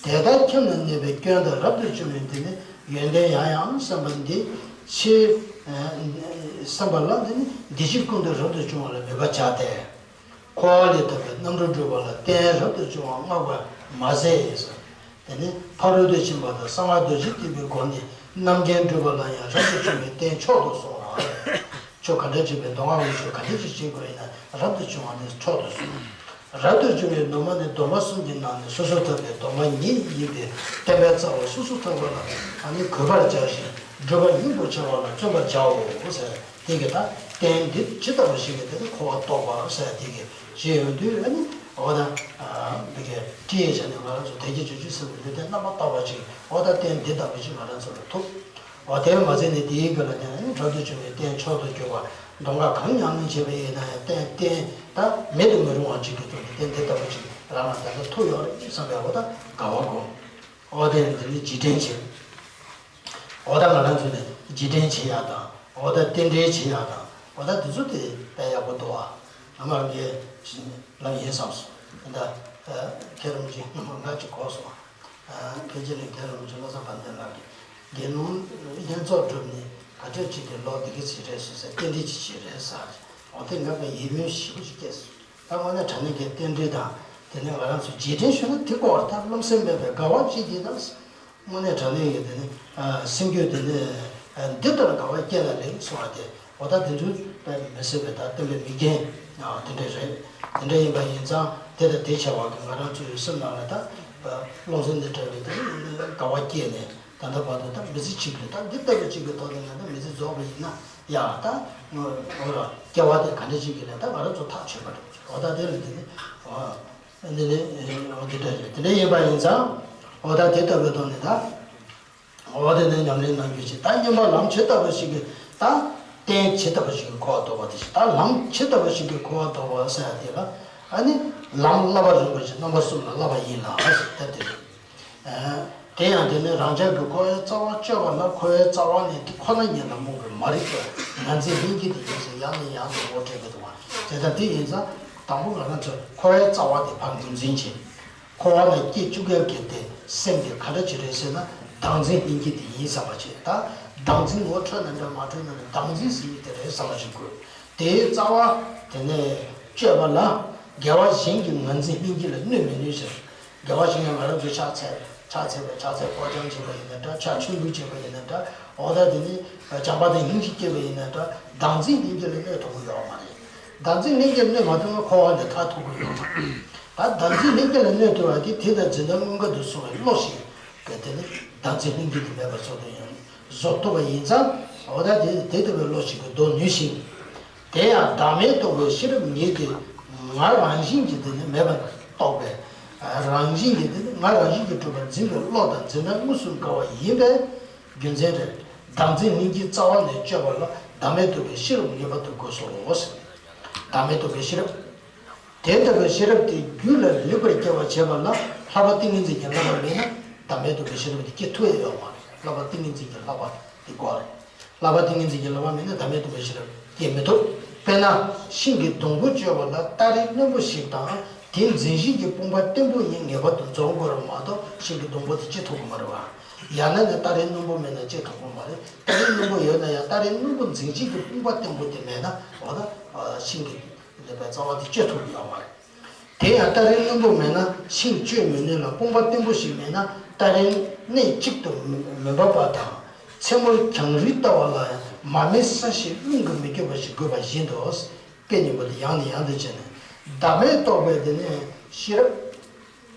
དེ་ལྟར་ཁྱིམ་ན་གནས་པའི་སྐྱོན་དང་རབ་ཏུ་བྱུང་བའི་འདི་ནི་ཡོན་ཏན་ཡང་ཡང་བསམ་པ་འདི་ཕྱིར། བསམ་པ་ལ་འདི་ནི་འདི་ཕྱི་ཀུན་ཏུ་རབ་ཏུ་བྱུང་བ་ལ་མོས་པ་བྱ་སྟེ། འཁོར་བ་ལས་ཐར་པའི་རྣམ་གྲོལ་སྒྲུབ་པ་ལ་རྟེན་རབ་ཏུ་བྱུང་བ་བསྔགས་པར་མ་ཟད། དེ་ནས་ཕ་རོལ་ཏུ་ཕྱིན་པ་དང་གསང་བ་རྡོ་རྗེ་ཐེག་པའི་སྒོ་ནས་རྣམ་མཁྱེན་སྒྲུབ་པ་ལ་ཡང་རབ་ཏུ་བྱུང་བའི་རྟེན་མཆོག་ཏུ་གསུངས་པ། ཆོས་ག་འདྲ་བྱེད་པའི་མདོ་སྔགས་ཀྱི་ཆོས་ག་འདྲ་ཅིག་བྱེད་དགོས་ཡིན་ན་རབ་ཏུ་བྱུང་བ་ནི་མཆོག་ཏུ་གསུངས། རབ་ཏུ་བྱུང་བའི་ནུས་མ་ནི་སྡོམ་པ་གསུམ་གྱི་ནང་ནས་སོ་སོར་ཐར་པའི་སྡོམ་པ་ཉིད་ཡིན་པས། བསྟན་པའི་རྩ་བ་སོ་སོར་ཐར་པ་ལ་ཨ་ནི་གུས་པར་བྱ་ཞིང་། སྒྲུབ་པ་སྙིང་པོར་བྱ་བ་ལ་བརྩོན་པར་བྱའོ་ཟེར། དེ་གི་ད་རྟེན་འདི་ཇི་ལྟ་བུ་ཞིག་གི་དེ་ནི་འཁོར་བ་རྟོགས་པ་ཟེར་དེ་གི་ཞེས་ཡོང་དུས། ཨ་ནི་ འོ་ད། འདི་གའི་ཁྲིད་ཡས་བྱས་ནས་ང་རང་ཚོ་དལ་གྱིས་སྤྱོད་བྱེད་ཟེར་བའི་ལུས་རྟེན་རྣམ་པར་དག་པ་ཅིག་འོ་ད་རྟེན་འདི་ལྟ་བུ་ཅིག་ང་རང་ཚོ་ལ་ཐོབ། འོ་དེ་མ་ཟད་ནས་དེའི་སྒང་ལ་ཀྱང་ཕྲག་དོག་བཅོམ་པའི་རྟེན་མཆོག་ཏུ་གྱུར་པ། གདོང་ཁ་གང་ཉམས་ལེན་བྱས་པ་ཡིན་ན་ཡང་རྟེན་རྟེན་ད་མེད་དུ་མི་རུང་བ་ཅིག་གི་ཐོག་ནས་རྟེན་འདི་ལྟ་བུ་ཅིག་རང་ལ་ད་ལྟ་ཐོབ་ཡོད་རེད་བསམ་པའི་འོ་ད་དགའ་བ་སྒོམ། འོ་དེ་འདི་ནི་རྗེས་དྲན་བྱེད། འོ་ད་ང་རང་ཚོ་ནི་རྗེས་དྲན་བྱེད་ཡག་དང་འོ་ད་རྟེན་འབྲེལ་བྱེད་ཡག་དང་འོ་ད་དེ་ཚོ་དེ་དཔེ་ཡག་པོ་འདུག་ཨ། ཨ་མ་ལགས་ངས་ལབ་ཡིན་བསམ་སོང་། ད་མཁན་རིན་པོ་ཆེ་སྔོན་མ་ང་ཅིག་གོ་སོང་། ཕལ་ཆེར་ནི་མཁན་རིན་པོ་ཆེ་བློ་བཟང་དཔལ་ལྡན་ལགས་ཀྱིས་དགེ་སློང་ལྷན་ཚོགས་བསྒྲུབས་ནས་ག་ཚོད་ཅིག་གིས་ལོ་འདི་ག་ཚོད་རེད་ཟེར་ཟེར་རྟེན་འབྲེལ་ཅིག་བྱས་རེད་ཟེར། འོ་དེ་ང་དཔེ་ཡིད་སྨོན་ཞེ་པོ་ཅིག་སྐྱེས་སོང་། ད་དངོས་གནས་དྲང་གནས་ཀྱི་རྟེན་འབྲེལ་དང་དེ་ནས་ང་རང་ཚོ་རྗེས་དྲན་ཞུ་ན་དེ་སྐོར་ད་རློམ་སེམས་མེད་པའི་དགའ་བ་སྐྱེས་ཀྱི་ད། དངོས་གནས་དྲང་གནས་ཀྱི་དེ་ནི་སེམས་རྒྱུད་དེ་ནི་འདི་ལྟར་དགའ་བ་སྐྱེ་ལ་ལེགས་གསུངས་པ་དེ་འོ་ད་དེ་ཚོ་དཔེ་མི་སྲིད་པའི་ད་བསྟན་པའི་མིག་རྒྱན་དེ་འདྲ་རེད། དེ་འདྲ་ཡིན་པ་ཡིན་ཙང་དེ་དང་དེ་བྱ་བ་གི་ང་རང་ཚོའི་སེམས་ནང་ལ་ད་རློམ་སེམས་འདི་འདྲ་བའི་དེ་ནི་དགའ་བ་སྐྱེས་ནས་ད་ལྟ་བར་དུ་ད་མི་ཚེ་གཅིག་གི་ད་འདི་ལྟ་བུ་གཅིག་གི་ཐོག་ནས་ང་ད་མི་ཚེ་རྫོགས་པ་ཡིན་ན་ཡང་ད་ངོ་བོ་ལ་སྐྱེ་བ་དེ་ག་འདྲ་ཅིག་གི་ལས་ད་ང་རང་ཚོ་ཐག་ཆོད་པ་རེད། འོ་ད་དེ་ལ་དེ་ནི་འོ། འདི་ནི་འོ་དེ་འདྲ་རེད། དེ་འདྲ་ཡིན་པ་ཡིན་ཙང་འོ་ད་དེ་ལྟ་བུའི་ཐོག་ནས་ད་འོ་དེ་ནས་ཉམས་ལེན་གནང་རྒྱུ་ཞིག་ད་སྙོན་པ་ལམ་ཇི་ལྟ་བུ་ཞིག་གིས་ད་རྟེན་ཇི་ལྟ་བུ་ཞིག་གིས་གོ་བ་རྟོགས་པ་དེ་ཞིག་ད་ལམ་ཇི་ལྟ་བུ་ཞིག་གིས་གོ་བ་རྟོགས་པ་ཟེར་ཡ་དེ་ལ་ཨ་ནི་ལམ་བསླབ་པ་རིན་པོ་ཆེ་རྣམ་པ་གསུམ་ལ་བསླབ་པ་ཡིན་ལ་ཟེར་ད་དེ་རེད། དེ་ཡང་དེ་ནི་རང་ཅག་གི་འཁོར་བའི་རྩ་བ་གཅོད་པ་ལ་འཁོར་བའི་རྩ་བ་ནི་དེ་ཁོ་ན་ཉིད་ལ་རྨོངས་པའི་མ་རིག་པ་ངར་འཛིན་ལྷན་སྐྱེས་དེ་ཡིན་ཟེར་ཡང་ནས་ཡང་དུ་ངོ་སྤྲད་པའི་དུ་བ་དེ་ལྟར་དེ་ཡིན་ཙང་དང་པོ་ང་རང་ཚོས་འཁོར་བའི་རྩ་བ་དེ་ཕར་ངོས་འཛིན་བྱེད། འཁོར་བ་ལ་སྐྱེ་བཅུག་མཁན་གྱི་དེ་སེམས་དེ་ག་འདྲ་ཅིག་རེད་ཟེར་ན་བདག་འཛིན་ལྷན་སྐྱེས་དེ་ཡིན་བསམ་པ་བྱེད། ད་བདག་འཛིན་ངོ་འཕྲོད་ན་འདྲ་མ་འཕྲོད་ན་འདྲ་བདག་འཛིན་ཟེར་ཡས་དེ་རེད་བསམ་པ་ཞིག་དགོས། དེའི་རྩ་བ་དེ་ནས་གཅོད་པ་ལ་དགེ་བ་གཞན་གྱི་ངར་འཛིན་ལྷན་སྐྱེས་ལ་གནོད་མི་ནུས་ཟེར། དགེ་བ་གཞན་ཡང་ང་རང་ཚོས་ཕྱག་འཚལ་ཕྱག་འཚལ་བའི་ཕྱག་འཚལ་སྐོར་སྦྱང་བྱེད་པ་ཡིན་ན་འདྲ། ཕྱག་མཆོད་འབུལ་བྱེད་པ་ཡིན་ན་འདྲ། འོ་ད་དེ་ནི་བྱམས་པ་དང་སྙིང་རྗེ་སྐྱེས་པ་ཡིན་ན་འདྲ། བདག་འཛིན་ལྷན་སྐྱེས་ལ་གནོད་ཐུབ་ཀྱི་ཡོད་མ་རེད། བདག་འཛིན་ལྷན་སྐྱེས་ལ་གནོད་མ་ཐུབ་ན་འཁོར་བ་ནས་ཐར་ཐུབ་ཀྱི་ཡོད་མ་རེད། ད་བདག་འཛིན་ལྷན་སྐྱེས་ལ་གནོད་ཐུབ་པ་དེ་དེ་དང་འཛིན་གྲྭ་སྔོན་འགོ་དུ་སོང་བའི་བློ་ཞིག་གི་དེ་ནི་བདག་འཛིན་ལྷན་སྐྱེས་དེ་མེད་པ་བཟོ་དུ་ཡང་བཟོ་ཐུབ་པ་ཡིན་ཙང་འོ་ད་དེ་དེ་ལྟ་བུའི་བློ་ཞིག་གིས་ལྡོག་ནུས་ཤིང་། དེ་ཡང་བདག་མེད་རྟོགས་པའི་ཤེས་རབ་ཉིད་དེ་ང་རང་བཞིན་གྱིས་དེ་ནི་མེད་པར་རྟོགས་པས། རང་བཞིན་གྱིས་དེ་ནི་ང་རང་བཞིན་གྱིས་གྲུབ་པར་འཛིན་པའི་བློ་དང་འཛིན་གྲྭ་དངོས་སུ་འགལ་བ་ཡིན་པས་རྒྱུ་མཚན་རེད། བདག་འཛིན་ལྷན་སྐྱེས་རྩ་བ་ནས་གཅོད་པ་ལ་བདག་མེད་རྟོགས་པའི་ཤེས་རབ་ངེས་པར་དུ་དགོས་སོ། བདག་མེད་རྟོགས་པའི་ཤེས་རབ། དེ་ལྟ་བུའི་ཤེས་རབ་དེ་རྒྱུད་ལ་ལེགས་པར་སྐྱེ་བར་བྱེད་པ་ལ་ལྷག་པ་ཏིང་ངེ་འཛིན་གྱི་བསླབ་པ་མེད་ན་བདག་མེད་རྟོགས་པའི་ཤེས་རབ་དེ་སྐྱེ་ཐུབ་ཡ་ཡོད་མ་རེད། ལྷག་པ་ཏིང་ངེ་འཛིན་གྱི་བསླབ་པ་དེ་དགོས་རེད། ལྷག་པ་ཏིང་ངེ་འཛིན་གྱི་བསླབ་པ་མེད་ན་བདག་མེད་རྟོགས་པའི་ཤེས་རབ་སྐྱེ་མི་ཐུབ། དཔེར་ན་ཤིང་གི་སྡོང་པོ་གཅོད་པ་ལ་སྟ་རེ་རྣོན་པོ་ཞིག་དང་དེ་འཛིན་བྱེད་ཀྱི་དཔུང་པ་བརྟན་པོ་ཡིན་ངེས་པར་དུ་འཛོམས་དགོས་རེད་མ་གཏོགས་ཤིང་གི་སྡོང་པོ་དེ་སྐྱེ་ཐུབ་ཀྱི་མ་རེད་བ། ཡང་ན་ནི་སྟ་རེ་རྣོན་པོ་མེད་ན་སྐྱེ་ཐུབ་ཀྱི་མ་རེད། སྟ་རེ་རྣོན་པོ་ཡོད་ན་ཡང་སྟ་རེ་རྣོན་པོ་འཛིན་བྱེད་ཀྱི་དཔུང་པ་བརྟན་པོ་དེ་མེད་ན་འོ་ད་ཤིང་གི་ལེགས་པའི་རྩ་བ་དེ་གཅོད་ཐུབ་ཀྱི་ཡོད་མ་རེད། དེ་ཡང་སྟ་རེ་རྣོན་པོ་མེད་ན་ཤིང་གཅོད་མི་ནུས་ལ་དཔུང་པ་བརྟན་པོ་ཞིག་མེད་ན་སྟ་རེ་གནས་གཅིག་ཏུ་མི་འབབ་པ་དང་། མཚན་མོར་གྱང་རིལ་ལྟ་བ་ལ་ཡང་མ་རྨོས་ས་ཞིག་རླུང་གིས་མི་སྐྱོབ་པ་ཞིག་དགོས་པ་བཞིན་དུ། དཔེ་རྙིང་པ་དེ་ཡང་ནས་ཡང་དུ་བྱས་ནས་བདག་མེད་རྟོགས་པའི་དེ་ནས་ཤེས་རབ།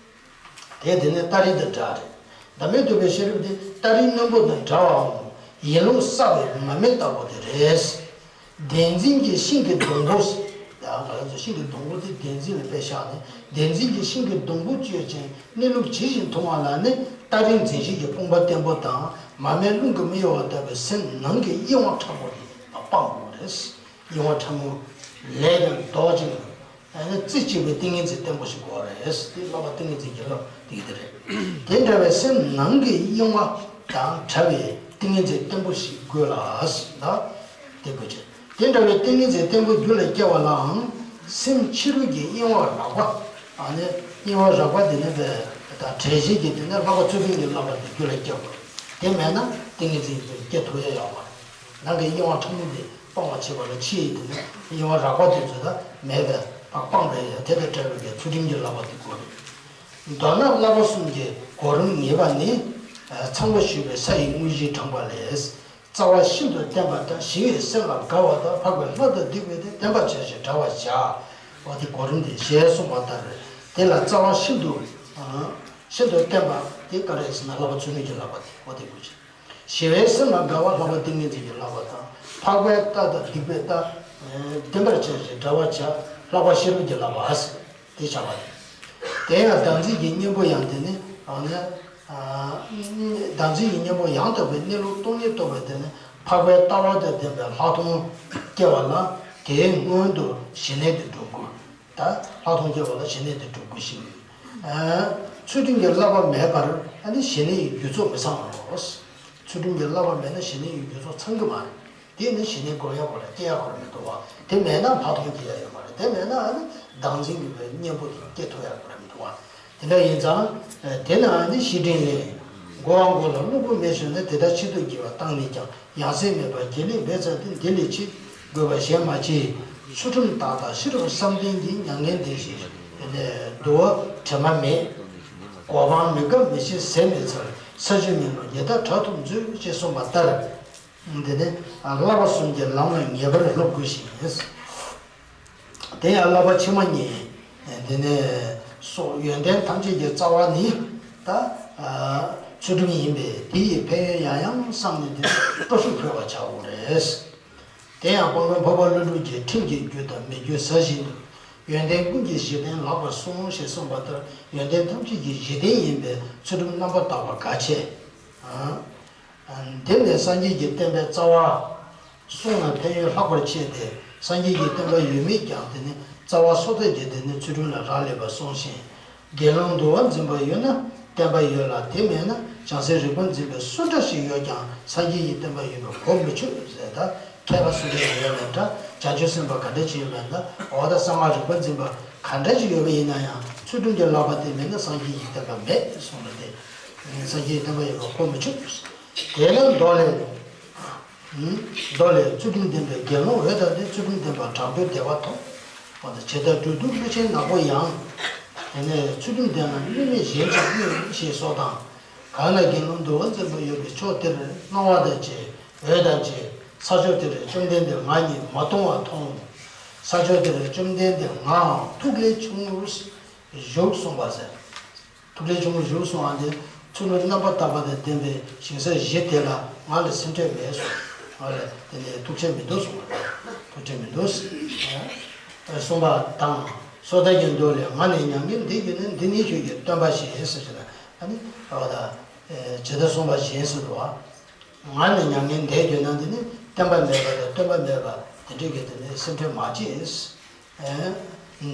དེ་དེ་ནས་སྟ་རེ་དང་འདྲ་རེད། བདག་མེད་རྟོགས་པའི་ཤེས་རབ་དེ་སྟ་རེ་རྣོན་པོ་དང་འདྲ་བའམ་ཡིན་ལུགས་གསལ་བའི་མ་རྨོས་ལྟ་བུ་དེ་རེད། བདེན་འཛིན་གྱི་ཤིང་གི་སྡོང་པོ། ཡང་ང་རང་ཚོ་ཤིང་གི་སྡོང་པོ་དེ་བདེན་འཛིན་ལ་དཔེ་བཞག་ནས་བདེན་འཛིན་གྱི་ཤིང་གི་སྡོང་པོ་གཅོད་ཅིང་གནས་ལུགས་ཇི་བཞིན་མཐོང་བ་ལ་ནི་སྟ་རེ་འཛིན་བྱེད་ཀྱི་དཔུང་པ་བརྟན་པོ་དང་མ་རྨོས་རླུང་གིས་མི་གཡོ་བ་ལྟ་བུའི་སེམས་ནང་གི་གཡེང་བ་ཕྲ་མོ་དེ་སྤང་དགོས་པ་རེད། གཡེང་བ་ཕྲ་མོ་ལས་ཀྱང་ལྡོག་ཅིང་། ཨ་ནི་རྩེ་གཅིག་པའི་ཏིང་ངེ་འཛིན་བརྟན་པོ་ཞིག་དགོས་རེད། དེ་བསླབ་པ་ཏིང་ངེ་འཛིན་གྱི་བསླབ་དེ་གི་དེ་རེད། དེ་འདྲ་བའི་སེམས་ནང་གི་གཡེང་བ་དང་བྲལ་བའི་ཏིང་ངེ་འཛིན་བརྟན་པོ་ཞིག་དགོས་ལ་ཟེར་ན། དེ་དགོས་ཆེ། དེ་འདྲ་བའི་ཏིང་ངེ་འཛིན་བརྟན་པོ་རྒྱུད་ལ་སྐྱེ་བ་ལའང་སེམས་ཕྱི་རོལ་གྱི་གཡེང་བ་རགས་པ། ཨ་ནི་གཡེང་བ་རགས་པ་དེ་ནི་བས་ད་བྲལ་བྱེད་ཀྱི་དེ་ནི་བསླབ་པ་ཚུལ་ཁྲིམས་ཀྱི་བསླབ་པ་དེ་རྒྱུད་ལ་སྐྱེ་དགོས། དེ་མེད་ན་ཏིང་ངེ་འཛིན་སྐྱེ་ཐུབ་ཡ་ཡོད་མ་རེད། ནང་གི་གཡེང་བ་ཕྲ་མོ་དེ་སྤང་བར་བྱེད་པ་ལ་ཕྱིའི་དེ་ནི་གཡེང་བ་རགས་པ་དེ་ཚོ་ད་མེད་པས་ད་སྤངས་པའི་ཡང་དེ་དང་བྲལ་བའི་གི་ཚུལ་ཁྲིམས་ཀྱི་བསླབ་པ་དེ་དགོས་རེད། མདོར་ན་བསླབ་པ་གསུམ་གྱི་གོ་རིམ་ངེས་པ་ནི། ཚངས་པ་ཞུས་པའི་ས་ཡི་དངོས་གཞིའི་དྲངས་པ་ལས། རྩ་བ་ཤིན་ཏུ་བརྟན་པ་དང་ཞི་བའི་སེམས་ལ་དགའ་བ་དང་འཕགས་པའི་ལྷ་དང་སྡིག་པའི་སྡེ་བདེན་པར་བྱ་ཞེས་བསྒྲགས་པར་བྱ། འོ་དེ་གོ་རིམ་དེ་ཞེས་གསུངས་པ་ལྟར་དེ་ལ་རྩ་བ་ཤིན་ཏུ་ཤིན་ཏུ་བརྟན་པ་དེ་ག་རེ་ཟེར་ན་བསླབ་པ་ཚུལ་ཁྲིམས་ཀྱི་བསླབ་པ་དེ་འོ་དེ་དགོས་ཆེ། ཞི་བའི་སེམས་ལ་དགའ་བ་བསླབ་པ་ཏིང་ངེ་འཛིན་གྱི་བསླབ་པ་དང་འཕགས་པའི་ལྟ་དང་སྡིག་པའི་ལྟ། བདེན་པར་བྱ་ཞེས་བསྒྲགས་པར་བྱ། བསླབ་པ་ཤེས་རབ་ཀྱི་བསླབ་པ། དེ་བྱ་བ་རེད། དེ་ཡང་བདག་འཛིན་གྱི་གཉེན་པོ་ཡང་དེ་ནི་ཨ་ནི་ཨ་བདག་འཛིན་གྱི་གཉེན་པོ་ཡང་དག་པའི་གནས་ལུགས་སྟོང་ཉིད་རྟོགས་པའི་དེ་ནི་འཕགས་པའི་ལྟ་བ་དང་ལྡན་པའི་ལྷག་མཐོང་སྐྱེ་བ་ལ་དེའི་སྔོན་དུ་ཞི་གནས་དེ་སྒྲུབ་དགོས། ད་ལྷག་མཐོང་སྐྱེ་བ་ལ་ཞི་གནས་དེ་སྒྲུབ་དགོས་ཤིང་། ཨ་ཚུལ་ཁྲིམས་ཀྱི་བསླབ་པ་མེད་པར་ཨ་ནི་ཞི་གནས་ཀྱི་རྒྱུ་ཚོགས་མི་ཚང་བ་རེད། ཚུལ་ཁྲིམས་ཀྱི་བསླབ་པ་མེད་ན་ཞི་གནས་ཀྱི་རྒྱུ་ཚོགས་ཚང་གི་མ་རེད། དེ་ནི་ཞི་གནས་སྒོམ་ཡག་ཁོ་རང་སྐྱེ་ཡག་ཁོ་རང་མི་འདུག་བ། དེ་མེད་ན་ལྷག་མཐོང་སྐྱེ་ཡག་ཡོད་མ་རེད། དེ་མེད་ན་ཨ་ནི་བདག་འཛིན་གྱི་བའི་གཉེན་པོ་དེ་སྐྱེ་ཐུབ་ཡག་ཁོ་རང་མི་འདུག་བ། དེ་འདྲ་ཡིན་ཙང་། དེ་ནི་ཨ་ནི་བཤེས་སྤྲིང་ལས། མགོ་བ་མགོ་ལ་སློབ་བུ་མེད་ཞུ་ན་དེ་ལྟར་ཆེད་དུ་བགྱི་བ་བཏང་ནས་ཀྱང་ཡང་སེ་མེད་པར་དགེ་ལེགས་འབད་ཚར་ཏེ་འདི་ལས་ཆེ་དགོས་པ་གཞན་མ་མཆིས། ཚུལ་ཁྲིམས་དག་དང་ཤེས་རབ་བསམ་གཏན་གྱི་མྱ་ངན་འདས་ཞེས་དེ་ནས་བསྡུ་བ་དྲི་མ་མེད། གོ་འཕང་མི་འགབ་མི་ཤེས་ཟད་མི་ཚར་ས་བཅུ་མིན་ནོ་ཉི་ཟླ་གྲགས་ཐུབ་མཛོད་ཅེས་གསུངས་པ་ལྟར། དེ་ནས་བསླབ་པ་གསུམ་གྱི་ལམ་ལ་ངེས་པར་སློབ་དགོས་ཤིང་། དེ་ཡང་བསླབ་པ་ཕྱི་མ་གཉིས། དེ་ནས་སོགས་ཡོན་ཏན་ཐམས་ཅད་ཀྱི་རྩ་བ་ནི་ད་ཚུལ་ཁྲིམས་ཡིན་པས་དེ་ཡི་ཕན་ཡོན་ཡང་ཡང་བསམས་ནས་དེ་སྤྲོ་ཚིགས་འཁོལ་བར་བྱའོ་རེད། དེ་ཡང་དཔལ་མགོན་འཕགས་པ་ཀླུ་སྒྲུབ་ཀྱིས་ཁྲིམས་ཀྱི་རྒྱུ་དང་མི་རྒྱུ་ཟ་བཞིན་དུ་ཡོན་ཏན་ཀུན་གྱི་གཞི་རྟེན་ལགས་པར་གསུངས་ཞེས་གསུངས་པ་ལྟར་ཡོན་ཏན་ཐམས་ཅད་ཀྱི་གཞི་རྟེན་ཡིན་པས་ཚུལ་ཁྲིམས་རྣམ་པར་དག་པ་གལ་ཆེ། དེ་ནས་སངས་རྒྱས་ཀྱི་བསྟན་པའི་རྩ་བ། གསུངས་ན་ཕན་ཡོན་ལྷག་པར་ཆེ་སྟེ། སངས་རྒྱས་ཀྱི་བསྟན་པ་ཡོད་མེད་ཀྱང་དེ་ནི་རྩ་བ་སོ་ཐར་གྱི་དེ་ནི་ཚུལ་ཁྲིམས་ལ་རག་ལས་པར་གསུངས་ཤིང་། དགེ་སློང་འདུལ་བ་འཛིན་པ་ཡོད་ན་བསྟན་པ་ཡོད་ལ་དེ་མེད་ན་བྱང་སེམས་རིག་པ་འཛིན་པའི་སུ་འདྲ་ཞིག་ཡོད་ཀྱང་སངས་རྒྱས་ཀྱི་བསྟན་པ་ཡོད་པར་གོ་མི་ཆོད་ཟེར། ད་མཁས་པ་སུ་འདྲ་ཞིག་ཡོད་པ་འདྲ། བྱང་ཆུབ་སེམས་དཔའ་ག་འདྲ་ཞིག་ཡོད་པ་འདྲ། འོ་ད་གསང་སྔགས་རིག་པ་འཛིན་པ་ག་འདྲ་ཞིག་ཡོད་པ་ཡིན་ན་ཡང་ཚུལ་ཁྲིམས་ཀྱི་བསླབ་པ་དེ་མེད་ན་སངས་རྒྱས་ཀྱི་བསྟན་པ་མེད་གསུངས་པ་སྟེ། སངས་རྒྱས་ཀྱི་བསྟན་པ་ཡོད་པར་གོ་མི་ཆོད། དེ་ལ་མདོ་ལས། མདོ་ལས་ཚུལ་ཁྲིམས་ལྡན་པའི་དགེ་སློང་འོད་དང་ནི་ཚུལ་ཁྲིམས་ལྡན་པ་དྲག་པོའི་བདེ་བ་ཐོབ། འོ་ན་ཇི་ལྟར་སྦྲུལ་གདུག་ཀླུ་ཆེན་ནག་པོ་ཡང་། དེ་ནས་ཚུལ་ཁྲིམས་ལྡན་ལ་གནོད་མེད་གཞན་གྱིས་གནོད་ཞེས་སོགས་དང་། གང་ན་དགེ་སློང་འདུལ་བ་འཛིན་པ་ཡོད་པའི་ཕྱོགས་དེར་སྣང་བ་དང་བཅས་འོད་དང་བཅས་ས་ཕྱོགས་དེར་བཅོམ་ལྡན་འདས་ང་ཉིད་མ་མཐོང་བ་མཐོང་། ས་ཕྱོགས་དེར་བཅོམ་ལྡན་འདས་ངའང་ཐུགས་ལས་ཆུང་ངུར་བཞུགས་གསུངས་པ་ཟེར། ཐུགས་ལས་ཆུང་ངུར་བཞུགས་གསུངས་པ་འདི་ཚུལ་ཁྲིམས་རྣམ་པར་དག་པ་དང་ལྡན་པའི་ཞིང་ས་གཞི་དེ་ལ་ང་ལ་སེམས་ཁྲལ་མེད་གསུངས། ང་ལ་དེ་ནས་ཐུགས་ཁྲལ་མི་འདུག་གསུངས་པ་རེད། ཐུགས་ཁྲལ་མི་འདུག་གསུངས་པ་དང་། སོ་ཐར་གྱི་མདོ་ལས་ང་ནི་མྱ་ངན་འདས་གྱུར་ན་འདི་ནི་ཁྱོད་ཀྱི་སྟོན་པ་ཞེས་ཟེར་ཞེ་ན་ཨ་ནི་ཨ་ད་ཇི་ལྟར་གསུངས་པ་བཞིན་ཟེར་དུ་བ། ང་ནི་མྱ་ངན་འདས་གྱུར་ན་འདི་ནི་བསྟན་པ་མེད་པ་དང་སྟོན་པ་མེད་པ་དེ་འདྲའི་གི་དེ་ནི་སེམས་ཁྲལ་མ་བྱེད།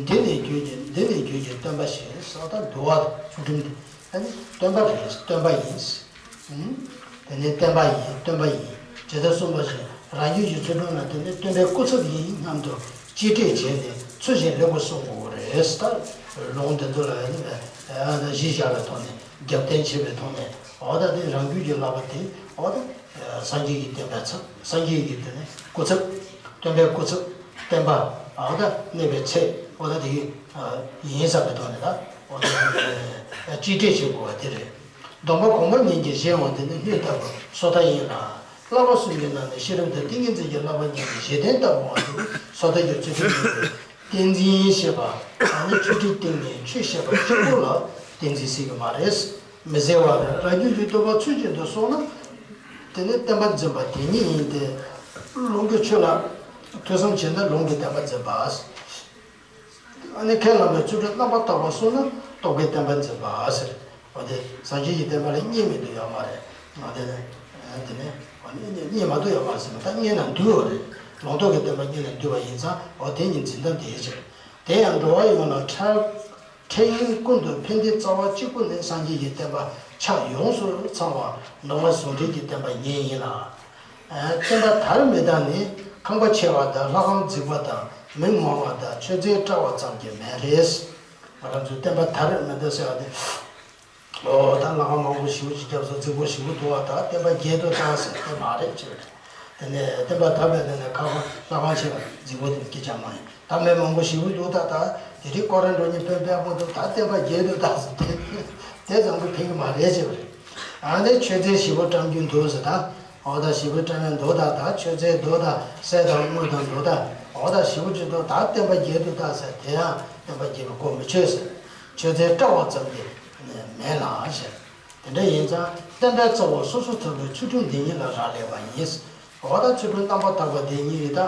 འདི་ནི་རྒྱུད་ཀྱི་འདི་ནི་རྒྱུད་ཀྱི་སྟོན་པ་ཞེས་སོགས་དང་འདུལ་བ་ཚུལ་ཁྲིམས་ཏེ། ཨ་ནི་སྟོན་པ་རེད། སྟོན་པ་ཡིན། དེ་ནི་བསྟན་པ་ཡིན། སྟོན་པ་ཡིན། ཇི་ལྟར་གསུངས་པ་བཞིན་རང་རྒྱུད་ཀྱི་ཚུལ་ཁྲིམས་ལ་དེ་ནི་སྟོན་པའི་སྐུ་ཚབ་ཡིན་སྙམ་དུ་གཅེས་སྤྲས་བྱས་ནས་ཚུལ་བཞིན་ལེགས་པར་སྲུང་དགོས་རེད། ད་ལུང་འདི་ཚོ་ལ་ཨ་ནི་གཞི་བཞག་པའི་ཐོག་ནས་རྒྱབ་རྟེན་བྱེད་པའི་ཐོག་ནས་འོ་ད་དེ་རང་རྒྱུད་ཀྱི་བསླབ་པ་དེ་འོ་ད་སངས་རྒྱས་ཀྱི་བསྟན་པའི་ཚབ། སངས་རྒྱས་ཀྱི་དེ་ནི་སྐུ་ཚབ། སྟོན་པའི་སྐུ་ཚབ། བསྟན་པ་འོ་ད་གནས་པའི་ཚད་འོ་ད་དེ་ཡིན་བསམ་པའི་ཐོག་ནས་ད་འོ་ད་གཅེས་སྤྲས་བྱེད་དགོས་པ་དེ་རེད། སྡོམ་པ་གོང་མ་ཉིད་ཀྱི་གཞན་དབང་དེ་ནི་སྣོད་ལྟ་བུ་སོ་ཐར་ཡིན་ལ། བསླབ་པ་གསུམ་གྱི་ནང་ནས་ཤེས་རབ་དང་ཏིང་ངེ་འཛིན་གྱི་བསླབ་པ་གཉིས་ཀྱི་གཞི་རྟེན་ལྟ་བུའང་དེ་ནི་སོ་ཐར་གྱི་ཚུལ་ཁྲིམས་ཡིན་པས་ཏིང་འཛིན་ཞེས་པ་ཨ་ནི་ཆོས་ཁྲིའི་སྟེང་ནས་ཆོས་བཤད་པ་གཅིག་པུ་ལ་ཏིང་འཛིན་ཟེར་གྱི་མ་རེད། མི་ཟེར་བར་རང་རྒྱུད་ཀྱི་སྟོན་པ་ཚུལ་བཞིན་དུ་སོང་ན། དེ་ནི་བསྟན་པ་འཛིན་པ་དེ་ཉིད་ཡིན་ཏེ། ལུང་གི་ཆོས་ལ་ཐོས་བསམ་བྱས་ན་ལུང་གི་བསྟན་པ་འཛིན་པ། ཨ་ནི་ཁས་བླངས་པའི་ཚུལ་ཁྲིམས་རྣམ་པར་དག་པ་སྲུང་ན་རྟོག་གེའི་བསྟན་པ་འཛིན་པ་ཟེར། འོ་དེ་སངས་རྒྱས་ཀྱི་བསྟན་པ་ལ་གཉིས་མི་འདུག་ཡོད་མ་རེད། འོ་དེ་ནི་དེ་ནི་འོ་ནི་གཉིས་མ་གཏོགས་ཡོད་མ་རེད་ཟེར་ན་ད་གཉིས་ན་འདུས་པ་རེད། ལུང་རྟོགས་ཀྱི་བསྟན་པ་གཉིས་ན་འདུས་པ་ཡིན་ཙང་འོ་དེ་གཉིས་འཛིན་སྟངས་དེ་ཡིན་ཕྱིར། དེ་ཡང་འགྲོ་བ་ཡོངས་ལ་འཕྲལ། འཕྲལ་ཡུན་ཀུན་ཏུ་ཕན་བདེའི་རྩ་བ་གཅིག་པུ་ནི་སངས་རྒྱས་ཀྱི་བསྟན་པ་ཕྱོགས་ཡོངས་སུ་ཚང་བ་མདོ་སྔགས་ཟུང་འབྲེལ་གྱི་བསྟན་པ་ཉིད་ཡིན་ལ། བསྟན་པ་དར་མི་དར་ནི་ཁང་པ་ཆེ་བ་དང་ལྷ་ཁང་རྫིག་པ་དང་མི་མང་བ་དང་མཆོད་རྫས་བཀྲ་བ་ཙམ་གྱིས་མེད་རེད། ང་རང་ཚོའི་བསྟན་པ་དར་མི་དར་ཟེར་བ་དེ། ཨོ་ད་ལྷ་ཁང་མང་པོ་ཞེ་པོ་ཅིག་བརྒྱབ་སོང་རྫིག་པོ་ཞེ་པོ་འདུག་བ་ད་བསྟན་པ་རྒྱས་དུ་བཏང་ཟེར་དེ་མ་རེད་ཅེས་རེད། དེ་ནས་བསྟན་པ་དར་བའི་ནང་ནས་ཁ་ཁང་ལྷ་ཁང་ཆེ་བ་རྫིག་པོ་དེ་སྐད་ཆ་མ་ཡིན། ད་མི་མང་པོ་ཞེ་པོ་འདུག་ད་ད་དེ་རིང་སྐོར་ར་འགྲོ་མཁན་དཔེ་དཔེ་མང་པོ་འདུག་ད་བསྟན་པ་རྒྱས་དུ་བཏང་ཟེར་དེ་དེ་ཙམ་དུ་ཕན་གི་མ་རེད་ཅེས་པ་རེད། ཨ་ནི་མཆོད་རྫས་ཞེ་པོ་བཀྲམ་རྒྱུ་འདུག་ཟེར་ད། ཨོ་ད་ཞེ་པོ་བཀྲམ་ཡ་འདུག་ད་ད་མཆོད་རྫས་འདུག་ད་གསེར་དང་དངུལ་དང་འདུག་ད་ཨོ་ད་ཞེ་པོ་ཅིག་འདུག་ད་བསྟན་པ་རྒྱས་དུ་བཏང་ཟེར་དེ་ཡང་བསྟན་པ་རྒྱས་པའི་གོ་མི་ཆོད་ཟེར། མཆོད་རྫས་བཀྲ་བ་ཙམ་གྱིས་མེད་ལ་ཟེར། དེ་འདྲ་ཡིན་ཙང་བསྟན་པའི་རྩ་བ་སོ་སོ་ཐར་པའི་ཚུལ་ཁྲིམས་འདི་ཉིད་ལ་རག་ལས་པ་ཡིན། འོ་ད་ཚུལ་ཁྲིམས་རྣམ་པར་དག་པ་དེ་ཉིད་ཀྱི་ད་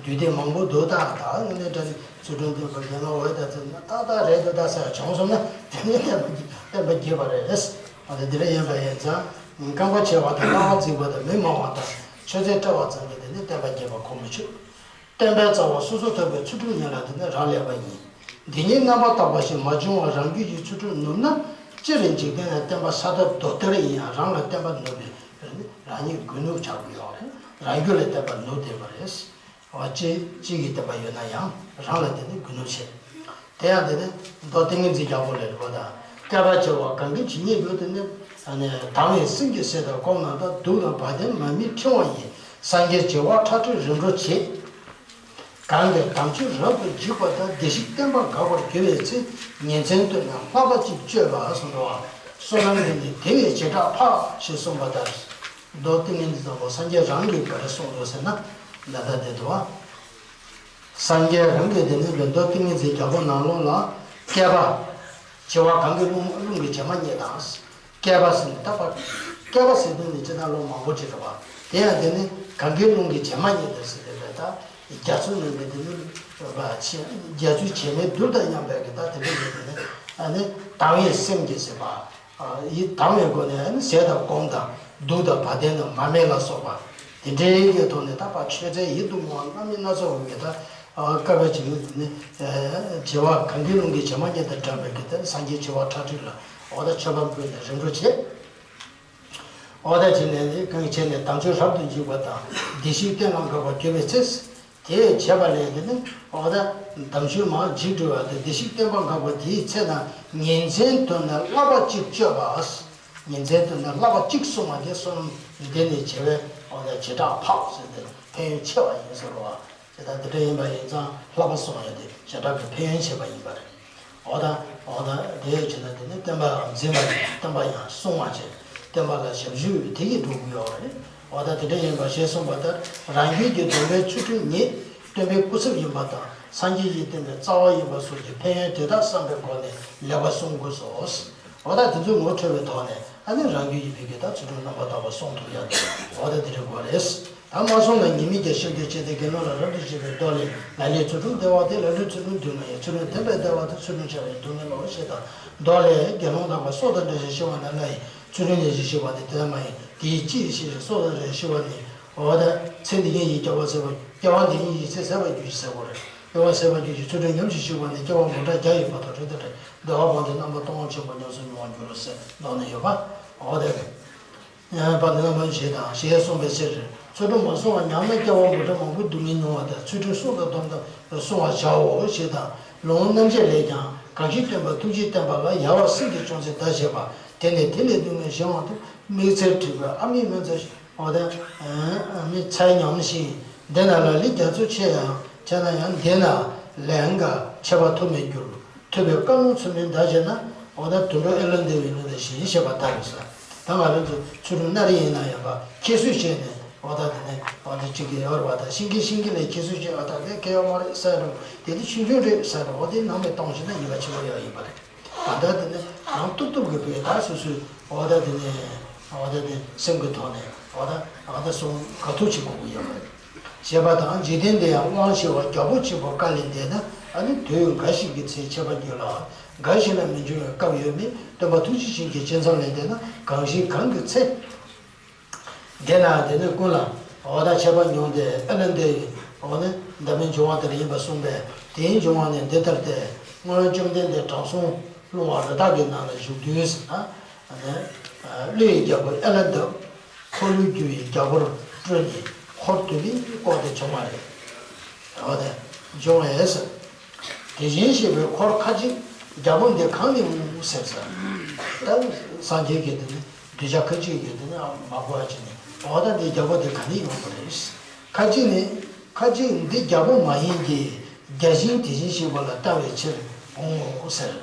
འདུས་སྡེ་མང་པོ་འདུག་ད་ད་དངོས་གནས་དྲང་གནས་ཚུལ་ཁྲིམས་ལྡན་པ་དགེ་སློང་འོས་ད་ཚེ་ན་ཏག་ཏག་རེད་འདུག་ད་ཟེར་བྱུང་སོང་ན་དེ་ནས་བསྟན་པ་བསྟན་པ་བརྒྱུད་པ་རེད། འོ་ད་འདི་འདྲ་ཡིན་པ་ཡིན་ཙང་རྐང་པ་ཕྱེ་བ་དང་རྐང་པ་འཛེགས་པ་དང་མི་སྨྲ་བ་དང་མཆོད་རྫས་སྤྲད་པ་ཙམ་གྱིས་དེ་ནི་བསྟན་པ་རྒྱས་པ་གོ་མི་ཆོད། བསྟན་པའི་རྩ་བ་སོ་སོར་ཐར་པའི་ཚུལ་ཁྲིམས་ཉམས་ལ་དེ་ནི་རག་ལས་པ་ཡིན། འདི་ཉིད་རྣམ་པར་དག་པ་ཞིག་མ་བྱུང་བར་རང་རྒྱུད་ཀྱི་ཚུལ་ཁྲིམས་ནུབ་ན་སྤྱིར་འཇིག་རྟེན་ན་བསྟན་པ་ས་ཐོབ་རྡོ་གཏེར་ཡིན་ཡང་རང་ལ་བསྟན་པ་ནུབ་པའི་རང་ཉིད་རྒུད་ནུབ་ཆགས་ཀྱི་ཡོད་རེད། རང་རྒྱུད་ལ་བསྟན་པ་ནུབ་བསྡད་པ་རེད། བ་ཅི་ཅི་ཡི་བསྟན་པ་ཡོད་ན་ཡང་རང་ལ་དེ་ནི་རྒུད་ནུབ་བྱེད། དེ་ཡང་དེ་ནི་མདོ་ཏིང་ངེ་འཛིན་རྒྱལ་པོ་ལས་རིགས་པ་དང་བསྐལ་པ་བྱེ་བ་གང་གི་ཇི་སྙེད་པོ་དེ་ནི་དང་བའི་སེམས་ཀྱི་ཟས་དང་སྐོམ་རྣམས་དང་གདུགས་དང་བ་དན་མ་མིའི་ཕྲེང་བ་ཡིས་སངས་རྒྱས་བྱེ་བ་ཁྲག་ཁྲིག་རིམ་གྲོ་བྱེད། གང་གིས་དམ་ཆོས་རབ་ཏུ་འཇིག་པ་དང་བདེ་གཤེགས་བསྟན་པ་འགག་པར་གྱུར་པའི་ཚེ་ཉིན་མཚན་བཏོད་ནས་ལྷག་པ་གཅིག་སྤྱོད་པ་གསུངས་འདུག་བ། བསོད་ནམས་འདི་ནི་དེ་བས་ཞེ་དྲག་འཕགས་ཞེས་གསུངས་པ་ལྟར། མདོ་ཏིང་ངེ་འཛིན་བཟང་པོ་སངས་རྒྱས་རང་གིས་ག་རེ་གསུངས་འདུག་ཟེར་ན་ད་ལྟ་དེ་འདུག་བ། སངས་རྒྱས་རང་གིས་དེ་ནི་མདོ་ཏིང་ངེ་འཛིན་རྒྱལ་པོ་ནང་ལོགས་ལ་བསྐལ་པ། བྱེ་བ་གང་གི་རླུང་རླུང་གི་བྱེ་མ་སྙེད་དང་། བསྐལ་པ་ཟེར་ནས་ད་བར། བསྐལ་པ་ཟེར་དུས་ནི་ཅི་ད་ལོ་མང་པོ་ཅིག་རེད་བ། དེ་ཡང་དེ་ནི་གང་གི་རླུང་གི་བྱེ་མ་སྙེད་དང་ཟེར་དེ་རེད་ད། རྒྱ་མཚོ་ནང་གི་དེ་ནི་རྒྱ་མཚོའི་བྱེ་རྒྱ་མཚོའི་བྱེ་མའི་རྡུལ་དང་མཉམ་པའི་གི་ད་དེ་འདྲ་ཡོད་དེ་ནི་ཨ་ནི་དང་བའི་སེམས་ཀྱིས་ཟེར་བ། ཡི་དམ་བའི་སྒོ་ནས་ཟས་དང་སྐོམ་དང་གདུགས་དང་བ་དན་དང་མ་སྨད་ལ་སོགས་པ། དེ་འདྲའི་གི་ཐོག་ནས་ད་ཕར་མཆོད་རྫས་ཡིད་དུ་འོང་བ་རྣམ་སྨིན་སྣ་ཚོགས་འོང་གི་ད་བསྐལ་པ་བྱེ་མའི་ནི་བྱེ་བ་གང་གི་རླུང་གི་བྱེ་མ་སྙེད་དང་འདྲ་བའི་གི་ད་སངས་རྒྱས་བྱེ་བ་ཁྲག་ཁྲིག་ལ་འོ་ད་མཆོད་པ་ཕུལ་ནས་རིམ་གྲོ་བྱེད། འོ་ད་བྱས་ནས་ནི་གང་བྱས་ནས་དམ་ཆོས་རབ་ཏུ་འཇིག་པ་དང་བདེ་གཤེགས་བསྟན་ལ་འགག་པར་གྱུར་པའི་ཚེ། དེས་བྱས་པ་ལས་དེ་ནི་འོ་ད་དམ་ཆོས་མར་འཇིག་འགྲོ་བ་དེ་བདེ་གཤེགས་བསྟན་པ་འགག་པ་དེའི་ཚེ་ན་ཉིན་མཚན་དུ་ནི་བསླབ་པ་གཅིག་སྤྱོད་པ། ཉིན་མཚན་དུ་ནི་བསླབ་པ་གཅིག་བསྲུང་བ་དེ་བསོད་ནམས་འདི་ནི་བྱེ་བས་འོ་ད་བྱེ་བྲག་འཕགས་ཟེར་ཏེ་ཕན་ཡོན་ཆེ་བ་ཡིན་ཟེར་བ། དེ་ལྟར་དེ་འདྲ་ཡིན་པ་ཡིན་ཙང་བསླབ་པ་བསྲུང་ཡ་དེ་བྱེ་བྲག་གི་ཕན་ཡོན་ཆེ་བ་ཡིན་པ་རེད། འོ་ད་འོ་ད་དེ་བྱས་ན་དེ་ནི་བསྟན་པ་འཛིན་པ་ཡང་བསྟན་པ་ཡང་བསྲུང་བ་བྱས། བསྟན་པ་ལ་ཞབས་ཞུ་དེ་ཡིས་འགྲུབ་ཀྱི་ཡོད་རེད། འོ་ད་དེ་འདྲ་ཡིན་པ་ཞེས་གསུངས་པ་ལྟར་རང་རྒྱུད་ཀྱི་སྡོམ་པའི་ཚུལ་ཁྲིམས་ཉིད་སྟོན་པའི་སྐུ་ཚབ་ཡིན་པ་དང་སངས་རྒྱས་ཀྱིས་བསྟན་པའི་རྩ་བ་ཡིན་པ་སོགས་ཀྱི་ཕན་ཡོན་དེ་དག་བསམ་པའི་སྒོ་ནས་ལེགས་པར་བསྲུང་དགོས་སོ། འོ་ད་དེ་ཚོ་ངོ་འཕྲོད་པའི་ཐོག་ནས་ཨ་ནི་རང་རྒྱུད་ཀྱི་ཕ་གི་ད་ཚུལ་ཁྲིམས་རྣམ་པར་དག་པ་བསྲུང་ཐུབ་ཡ་དེ་འོ་ད་དེ་འདྲ་དགོས་རེད། ད་མ་སོང་ན་ཉེས་དམིགས་ཀྱང་ཤིན་ཏུ་ཕྱེ་སྟེ་དགེ་སློང་ལ་རབ་ཏུ་བྱེད་པའི་མདོ་ལས། ལ་ལས་ཚུལ་ཁྲིམས་བདེ་བ་སྟེ་ལ་ལུས་ཚུལ་ཁྲིམས་སྡུག་བསྔལ་ཡིན། ཚུལ་ཁྲིམས་བདེན་པས་བདེ་བ་སྟེ་ཚུལ་ཁྲིམས་འཆལ་བས་སྡུག་བསྔལ་ལོ་ཞེས་དང་། མདོ་ལས། དགེ་སློང་དག་པ་སྲོག་དང་འདྲ་ཞིང་ཤི་བ་ན་ལྷ་ཡི། ཚུལ་ཁྲིམས་ཉམས་ཤིང་ཤི་བ་ནི་དེ་ལྟར་མ་ཡིན། དེ་ཡིས་ཅི་ཡིས་ཤེས་ཤིང་སྲོག་དང་འདྲ་ཞིང་ཤི་བ་ནི། འོ་ད། ཚེ་འདི་ཉིད་ཀྱི་སྐྱེ་བ་ཟད་པར་སྐྱེ་བ་འདི་ཉིད་ཀྱི་ཚེ་ཟད་པར་འགྱུར་ཞེས་ཟེར་བ་རེད། སྐྱེ་བ་ཟད་པར་འགྱུར་ཞིང་ཚུལ་ཁྲིམས་ཉམས་ཤིང་ཤི་བ་ནི་སྐྱེ་བ་མུ་དྲག་བརྒྱ་ཡི་བར་དུ་རིང་དུ་བྲལ། བདེ་བ་སྤངས་ཏེ་རྣམ་པ་སྟོང་པར་ཕྱིན་པ་ཉམས་སུ་མྱོང་བར་འགྱུར་རོ་ཟེར་མདོ་ན་ཡོད་པ། འོ་དེ་རེད། པ་འདི་ན་མ་ཞེས་དང་ཞེས་གསུངས་པའི་ཕྱིར། ཚུལ་ཁྲིམས་མ་བསྲུང་བར་ཉམས་ན་སྐྱེ་བ་མུ་དྲག་མང་པོའི་སྡུག་བསྔལ་མྱོང་བ་དང་ཚུལ་ཁྲིམས་བསྲུང་དང་སྡོམ་དང་བསྲུང་བར་བྱའོ་ཞེས་དང་། ལུང་རྣམ་འབྱེད་ལས་ཀྱང་གང་ཞིག་སྟོན་པ་ཐུགས་རྗེའི་བསྟན་པ་ལ་ཡལ་བ་སེམས་ཀྱིས་ཅུང་ཟད་བརྡ་བྱས་པ། དེ་ནི་དེ་ལས་སྡུག་བསྔལ་གཞན་དབང་དུ་དམིགས་བརྩེར་འཁྲིད་པའི་ཨ་མའི་སྨན་རྩྭ་ཞིག་འོ་ད། མི་ཚེ་ཉམས་ཤིང་འདི་ན་ལ་ལུས་རྒྱ་མཚོ་ཆེ་ཡང་ཆེ་ན་ཡང་འདི་ན་ལན་འགའ་ཆད་པ་ཐོབ་མི་འགྱུར། ཐུབ་པའི་བཀའ་ལུང་ཚུལ་མིན་བརྡ་བྱས་ན། འོ་ད་དུད་འགྲོ་ཨེ་ལ་འདི་བའི་ལུང་དང་གཞན་བཤད་པ་ལྟ་བུ་ཟེར། ད་ང་རང་ཚོ་ཚུལ་ཁྲིམས་སྣ་རེ་ཡིན་ན་ཡང་པ་ཁྱད་གསོད་བྱས་ནས་འོ་ད་དེ་ནས་འོ་ད་གཅིག་གིས་ཡོད་རེད་པ། ད་ཤིང་གི་ཤིང་གི་ལས་ཁྱད་གསོད་བྱས་པ་ད་དེ་གལ་ཡོད་མ་རེད་ཟེར་རུང་དེ་དེ་ཆུང་ཆུང་རེད་ཟེར་རུང་འོ་དེ་ནང་མི་གཏོང་བྱས་ན་ཡིན་པ་ཆེན་པོ་ཡོད་ཡིན་པ་རེད། ད་ལྟ་དེ་ནི་རང་ཏོག་ཏོག་གི་བུ་ཡི་ད་སོ་སོའི་འོ་ད་དེ་ནི་འོ་ད་དེ་སེམས་ཀྱི་ཐོག་ནས་འོ་ད་འོ་ད་སོང་ག་ཐུག་བྱེད་དགོས་ཀྱི་ཡོད་པ་རེད། ཞེས་པ་དང་འཇིག་རྟེན་འདི་ཡང་དབང་ཆེ་བ་རྒྱལ་པོ་ཆེན་པོ་བཀའ་ལས་འདས་ན་ཨ་ནི་དུས་འགའ་ཞིག་གི་ཚེ་ཆད་པར་འགྱུར་ལ། འགའ་ཞིག་ལ་མི་འབྱུང་བའི་སྐབས་ཡོད་མིན་སྟོན་པ་ཐུགས་རྗེ་ཅན་གྱི་སྦྱིན་མཚམས་ལས་འདས་ན་གང་ཞིག་གང་གི་ཚེ། དེ་ན་དེ་ནི་ཀུན་ལ་འོ་ད་ཆད་པ་མྱོང་སྟེ་ཨ་ལ་འདི་འོ་ནི་འདབ་མའི་འབྱུང་བ་དེར་ཡིན་པར་གསུངས་པས། དེའི་འབྱུང་བ་ནི་འདི་ལྟར་ཏེ། སྔོན་བཅོམ་ལྡན་འདས་དྲང་སྲོང་ལྷུང་བ་རི་དྭགས་ཀྱི་ནང་ལ་བཞུགས་དུས་ཟེར་ན། ཀླུ་ཡི་རྒྱལ་པོ་ཨ་ལ་འདབ། འཁོར་ལོས་སྒྱུར་བའི་རྒྱལ་པོར་སྤྲུལ་ནས་འཁོར་དུ་ལེན་བསྐོར་ཏེ་བྱུང་བ་རེད། འོ་དེ་འབྱུང་བས་ཟེར། དེ་བཞིན་གཤེགས་པའི་འཁོར་ཁ་ཅིག་རྒྱལ་པོ་འདི་གང་ནས་འོང་ཟེར་ཟེར། ད་སངས་རྒྱས་ཀྱིས་དེ་ནི་གདུལ་བྱ་ཁ་ཅིག་གིས་དེ་ནི་མ་གོ་བ་བྱས་ནས་འོ་ད་འདི་རྒྱལ་པོ་འདི་ག་ནས་ཡོང་བ་རེད། ཁ་ཅིག་ནི་ཁ་ཅིག་འདི་རྒྱལ་པོ་མ་ཡིན་གྱི་བརྒྱ་བྱིན་དེ་བཞིན་གཤེགས་པ་ལ་ལྟ་བའི་ཕྱིར་འོང་ངོ་ཟེར།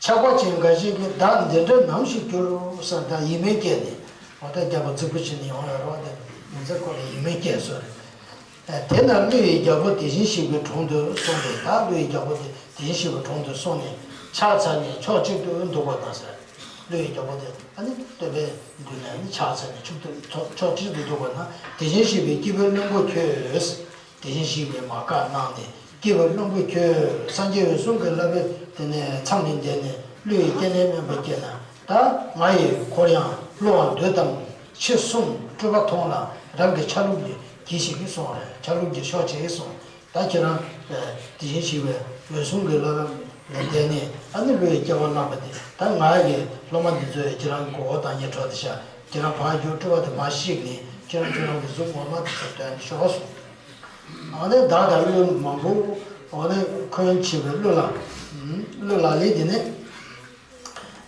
ཆགས་པ་ཅན་འགའ་ཞིག་གིས་བདག་འདི་འདྲ་ནམ་ཞིག་འགྱུར་ཟེར་ད་ཡིད་སྨོན་སྐྱེས་ནས་འོ་ད་རྒྱལ་པོ་རྫིག་པོ་བྱས་ནས་ཡོང་ཡོད་རེད་བ། དེ་མི་ཚེ་ཁོ་ལ་ཡིད་སྨོན་སྐྱེས་སོང་རེད། དེ་ན་ཀླུ་ཡི་རྒྱལ་པོ་དེ་བཞིན་གཤེགས་པའི་དྲུང་དུ་སོང་སྟེ། ད་ཀླུ་ཡི་རྒྱལ་པོ་དེ་དེ་བཞིན་གཤེགས་པའི་དྲུང་དུ་སོང་ནས་ཕྱག་འཚལ་ནས་ཕྱོགས་གཅིག་ཏུ་འདུག་པ་དང་ཟེར། ཀླུ་ཡི་རྒྱལ་པོ་དེ་ཨ་ནི་སྟོན་པའི་མདུན་ནས་ཨ་ནི་ཕྱག་འཚལ་ནས་ཕྱོགས་བཅུ་ཕྱོགས་བཅུ་དུ་འདུག་པ་ན། དེ་བཞིན་གཤེགས་པའི་སྐྱེས་བུ་བློན་པོ་ཁྱོད། དེ་བཞིན་གཤེགས་པའི་མ་བཀའ་གནང་ནས། སྐྱེས་བུ་བློན་པོ་ཁྱོད། སངས་རྒྱས་འོད་སྲུང་གི་བསླབ་པའི་དེ་ནས་མཚམས་ནས་འདས་ནས་ཀླུ་ཡི་སྐྱེ་གནས་དམན་པ་སྐྱེས་ན། ད་ང་ཡི་འཁོར་ཡང་བསླུ་བར་འདོད་དམ། ཕྱིར་སོང་སྤྲུལ་པ་མཐོང་ལ་རང་གི་ཆ་ལུགས་ཀྱི་གྱིས་ཤིག་གིས་སོང་རེད། ཆ་ལུགས་ཀྱི་ཤོག་ཅིག་གིས་སོང་། ད་ཁྱེད་རང་དེ་བཞིན་གཤེགས་པའི་འོད་སྲུང་གི་བསླབ་པ་ལ་བརྟེན་ནས་ཨ་ནི་ཀླུ་ཡི་སྐྱེ་བ་བླངས་པ་དེ། ད་ང་ཡི་སློབ་མ་འདི་ཚོས་ཁྱེད་རང་གི་མགོ་བོ་བཏང་ཉེ་འགྲོ་དེ་ཤ། ཁྱེད་རང་ཕར་རྒྱུག་སྤྲུལ་པ་དེ་མར་བཤིག་ནས་ཁྱེད་རང་ཁྱེད་རང་གི་གཟུགས་ངོ་མ་དེ་ཚོ་སྟོན་ནས་ཤོག་གསུངས། ཨ་ནི་བདག་དང་ཀླུ་མང་པོ་ཨ་ནི་འཁོན་བྱེད་པའི་ཀླུ་ལ་ཀླུ་ལ་ལས་དེ་ནི།